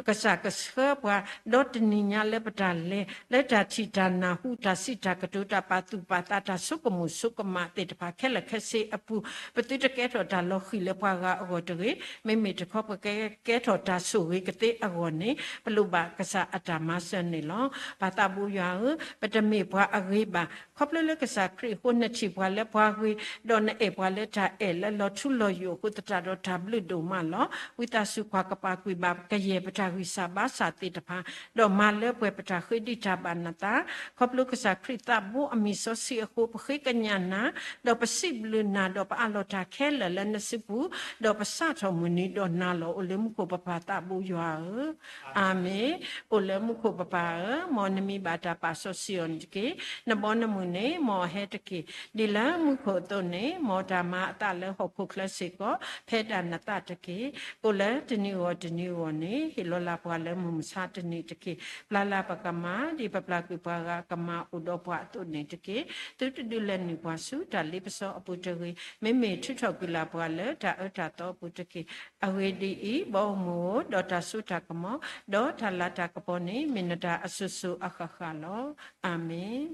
ကစၢ်ကဆှၢပှၤ ဒီတနံၤညါလၢပတၢ်လဲၤ လၢတၢ်ထံၣ်တၢ်နၢ်ဟူ တၢ်စံးတၢ်ကတိၤ တၢ်ပာ်သူၣ်ပာ်သး တၢ်ဆိကမိၣ်ဆိကမးသ့ၣ်တဖၣ်ခဲလၢာ်ခဲဆ့အပူၤ, ပသုတကဲထီၣ်တၢ်လီၤဃံၤလၢပှၤဂၤအဂီၢ်တဂ့ၤ, မ့မ့ၢ်တခီ ပကကဲထီၣ်တၢ်ဆိၣ်ဂ့ၤကသ့အဂီၢ်န့ၣ် ပလိၣ်ဘၣ်ကစၢ်အတၢ်မၤစၢၤန့ၣ်လီၤ. ပၢ်သးဘိယွၤဧၢ, ပတမ့ၢ်ပှၤအဂ့ၤဘၣ် ခီဖျိလၢကစၢ်ခရံာ်အဃိ နထံၣ်ပှၤလၢပှၤဂ့ၤ, ဒီးနအဲၣ်ပှၤလၢတၢ်အဲၣ်လၢလီၤထူလီၤယိာ်အဃိသတးဒီး တၢ်ဘျုးဒိၣ်မးလီၤ. ဝံသးစူၤကွၢ်ကပၤကွံာ်ဘၣ်ကယဲၢ်ပတၢ်ဂံၢ်စၢ်ဘါစၢ်သ့ၣ်တဖၣ်, ဒီးမၤလၢပှဲၤပတၢ်ဃ့ဒံးတၢ်ဘၣ်နသး, ခီဖျိကစၢ်ခရံာ်သးဘိအမံၤစီဆှံအဃိ ပဃ့ကညးနၤ, ဒီးပစံးဘျုးနၤ ဒီးပအးလီၤတၢ်ခဲလၢာ်လၢနစုပူၤ, ဒီးပစးထီၣ်မုၢ်နံၤဒီးနၤလီၤ. အိၣ်လၢမူခိၣ်ပပၢ်သးဘိယွၤဧၢ, အၤမ့ၣ်. အိၣ်လၢမူခိၣ်ပပၢ်ဧၢ, မ်နမံၤဘၣ်တၢ်ပာ်စီဆှံအီၤန့ၣ်တက့ၢ်. နဘီနမုၢ်န့ၣ် မ်အဟဲတက့ၢ်. ဒ်လၢမူခိၣ်အသိးန့ၣ် မ်တၢ်မၤအသးလၢဟီၣ်ခိၣ်ချၢစ့ၢ်ကီး ဖဲဒၣ်နသးတက့ၢ်. အိၣ်လၢတနံၤဂီၢ်တနံၤဂီၢ်န့ၣ် ဟ့ၣ်လီၤလၢပှၤလၢမုၢ်မဆါတနံၤတက့ၢ်. ပျၢ်လၢပကမၢ် ဒ်ပပျၢ်ကွံာ်ပှၤဂၤအကမၢ်အိၣ်ဒီးပှၤအသိးန့ၣ်တက့ၢ်. သုတဒုးလဲၤနုာ်ပှၤဆူတၢ်လ့ပစီအပူၤတဂ့ၤ. မ့မ့ၢ်ထုးထီၣ်ကွံာ်လၢ်ပှၤလၢတၢ်အၢတၢ်သီအပူၤတက့ၢ်. အဂ့ၢ်ဒ်အံၤ, ဘီမုၢ်ဧၢ, ဒီးတၢ်စိတၢ်ကမီၤ, ဒီးတၢ်လၤတၢ်ကပီၤန့ၣ် မ့ၢ်နတၢ်အစိၤစိၤအဃၣ်ဃၣ်လီၤ. အၤမ့ၣ်.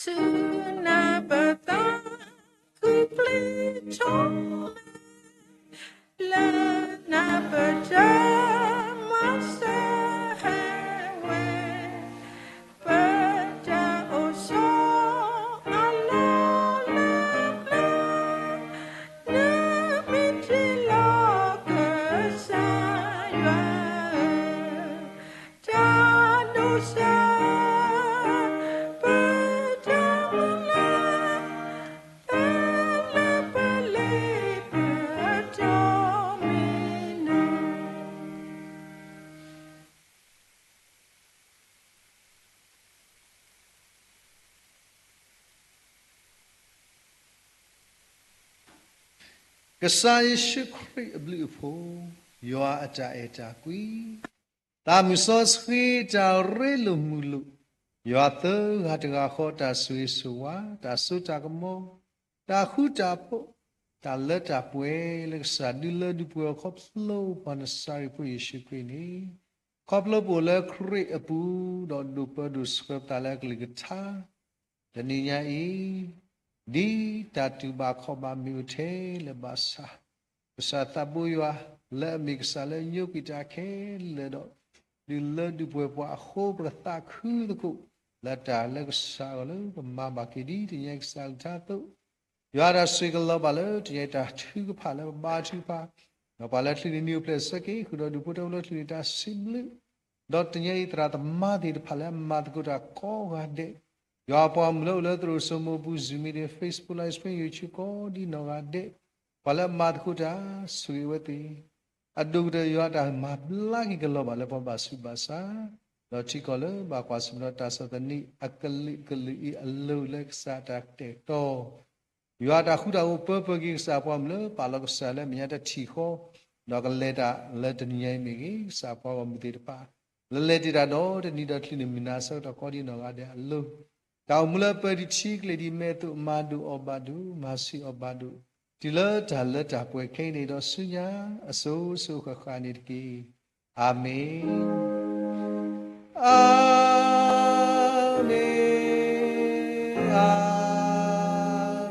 ဆူနၢ်ပၢၢ်သးခုချ့ထီၣ်, လၢနၢ်ပၢၢ်တၢ်မၤစၢၤဟဲဝဲ ကစၢ်ယ့ၣ်ၡူးခရံာ်အဘျုးအဖှိၣ်, ယွၤအတၢ်အဲၣ်တၢ်ကွံ, သးမုၢ်စီဆှံတၢ်ရ့လိာ်မုာ်လိာ်, ယွၤသၢဂၤတဂၤဃီတၢ်ဆိၣ်ဂ့ၤဆိၣ်ဝါ, တၢ်စိတၢ်ကမီၤ, တၢ်ဃူတၢ်ဖိး, တၢ်လၢတၢ်ပှဲၤလၢကစၢ်ဒုးလၢဒုးပှဲၤအီၤခီဖျိပှၤနစၤရ့းဖိယ့ၣ်ၡူးခရံာ်န့ၣ်, ခီဖျိပအိၣ်လၢခရံာ်အပူၤ, ဒီးဒိးပၢဒိးဆှၢပသးလၢအကလုၢ်ကထါ တနံၤညါအံၤ, ဒ်တၢ်တူၢ်ဘၣ်ခီၣ်ဘၣ်မ့ၢ်အိၣ်ထဲလဲၣ်ဘၣ်ဆၣ်, ကစၢ်သးဘိယွၤ လၢအမ့ၢ်ကစၢ်လၢညိကွံာ်တၢ်ခဲလၢာ်ဒီး ဒုးလၢဒုးပှဲၤပှၤအဃိ ပသးခုသကိး လၢတၢ်လၢကစၢ်အဂီၢ်လၢပမၤဘၣ်က့ၤဒ်တနံၤညါအံၤကစၢ်အကလုၢ်ကထါအသိး, ယွၤတၢ်ဆိၣ်ဂ့ၤကလီၤဘၣ်လၢတနံၤညါအံၤတၢ်ထုကဖၣ်လၢပဘါထုကဖၣ်, ဒီးပှၤလၢချုးန့ၣ်နံၣ်အိၣ်ဖျဲၣ်ဆၢက့ၤ ဃုာ်ဒီးဒူၣ်ဖိထၢဖိလၢချုးန့ၣ်တၢ်စံးဘျုး ဒီးတနံၤညါအံၤသရၣ်သမါသ့ၣ်တဖၣ်လၢအမၤသကိးတၢ်ကိးဂၤဒဲး, ယွၤပှၤမုၢ်လၢအိၣ်လၢသရိာ်စိမိၢ်ပူၤ Zoom meeting, Facebook Live Stream, YouTube ကိးဒ်နီၢ်ဂၤဒဲး, ပှၤလၢအမၤသကိးတၢ်ဆိၣ်ဂ့ၤအဝဲသ့ၣ်, အဒိၣ်ကတၢၢ်ယွၤအတၢ်မၤဘျါက့ၤကလီၤဘၣ်လၢပှၤဘၣ်ဆူးဘၣ်ဆါ, ဒီးထံကီၢ်လၢဘၣ်ကွၢ်ဆၢၣ်မဲာ်ဒီးတၢ်စူၢ်သနံးအကလုာ်ကလုာ်အံၤအလိၤလၢကစၢ်အတၢ်ကတဲာ်ကတီၤ ယွၤအတၢ်ဃူတၢ်ဖိးပၢပၢက့ၤကစၢ်ပှၤမုၢ်လၢပာ်လီၤကစၢ်လၢမဲာ်ညါတထံၣ်ဃီ, ဒီးကလဲၤတၢ်လၢတနံၤညါအံၤမ့ၢ်ဂ့ၤ, ကစၢ်ပှၤဂီၢ်မုၢ်သ့ၣ်တဖၣ် လၢလဲၤတ့ၢ်တၢ်ဒီးတနံၤဒီးချုးန့ၣ်မုၢ်နၤအဆၢကတီၢ်ကိးဒ်နီၢ်ဂၤဒဲးအလိၤ, တၢ်အိၣ်မူလၢပၢတံၢ်ထံကလ့ၢ်ဒ်မဲာ်အသိး မၤဒိၣ်အီၣ်ဘၣ်ဒိၣ်, မၤဆံးအီၣ်ဘၣ်ဒိၣ်, တုၤလၢတၢ်လၢတၢ်ပှဲၤခဲအံၤန့ၣ်ဒီးဆူညါအစိၤစိၤဃၣ်ဃၣ်န့ၣ်တက့ၢ်. အၤမ့ၣ်, အၤမ့ၣ်, အၤ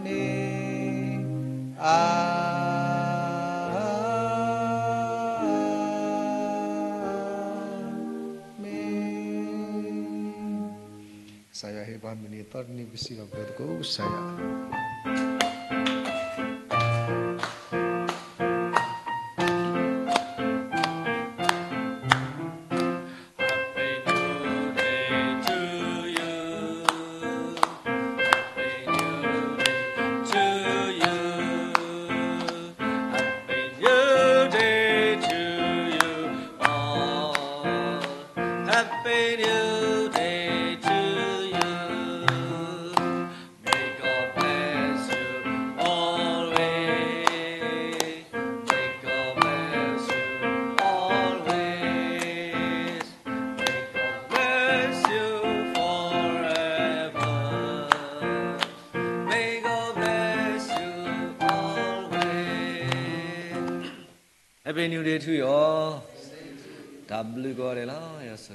မ့ၣ်, အၤမ့ၣ်. ကစၢ်ယွၤဟ့ၣ်ပှၤမုၢ်နံၤအသီတနံၤ ပကစံးထီၣ်ပတြၢၤသကိးကစၢ်ယွၤ. Happy New Day to you. Happy New Day to you. Happy New Day to you all. Happy New Day to you. May God bless you always. May God bless you always. May God bless you forever. May God bless you always. Happy New Day to you all. တၢ်ဘျုးကိးဂၤဒဲးလီၤ.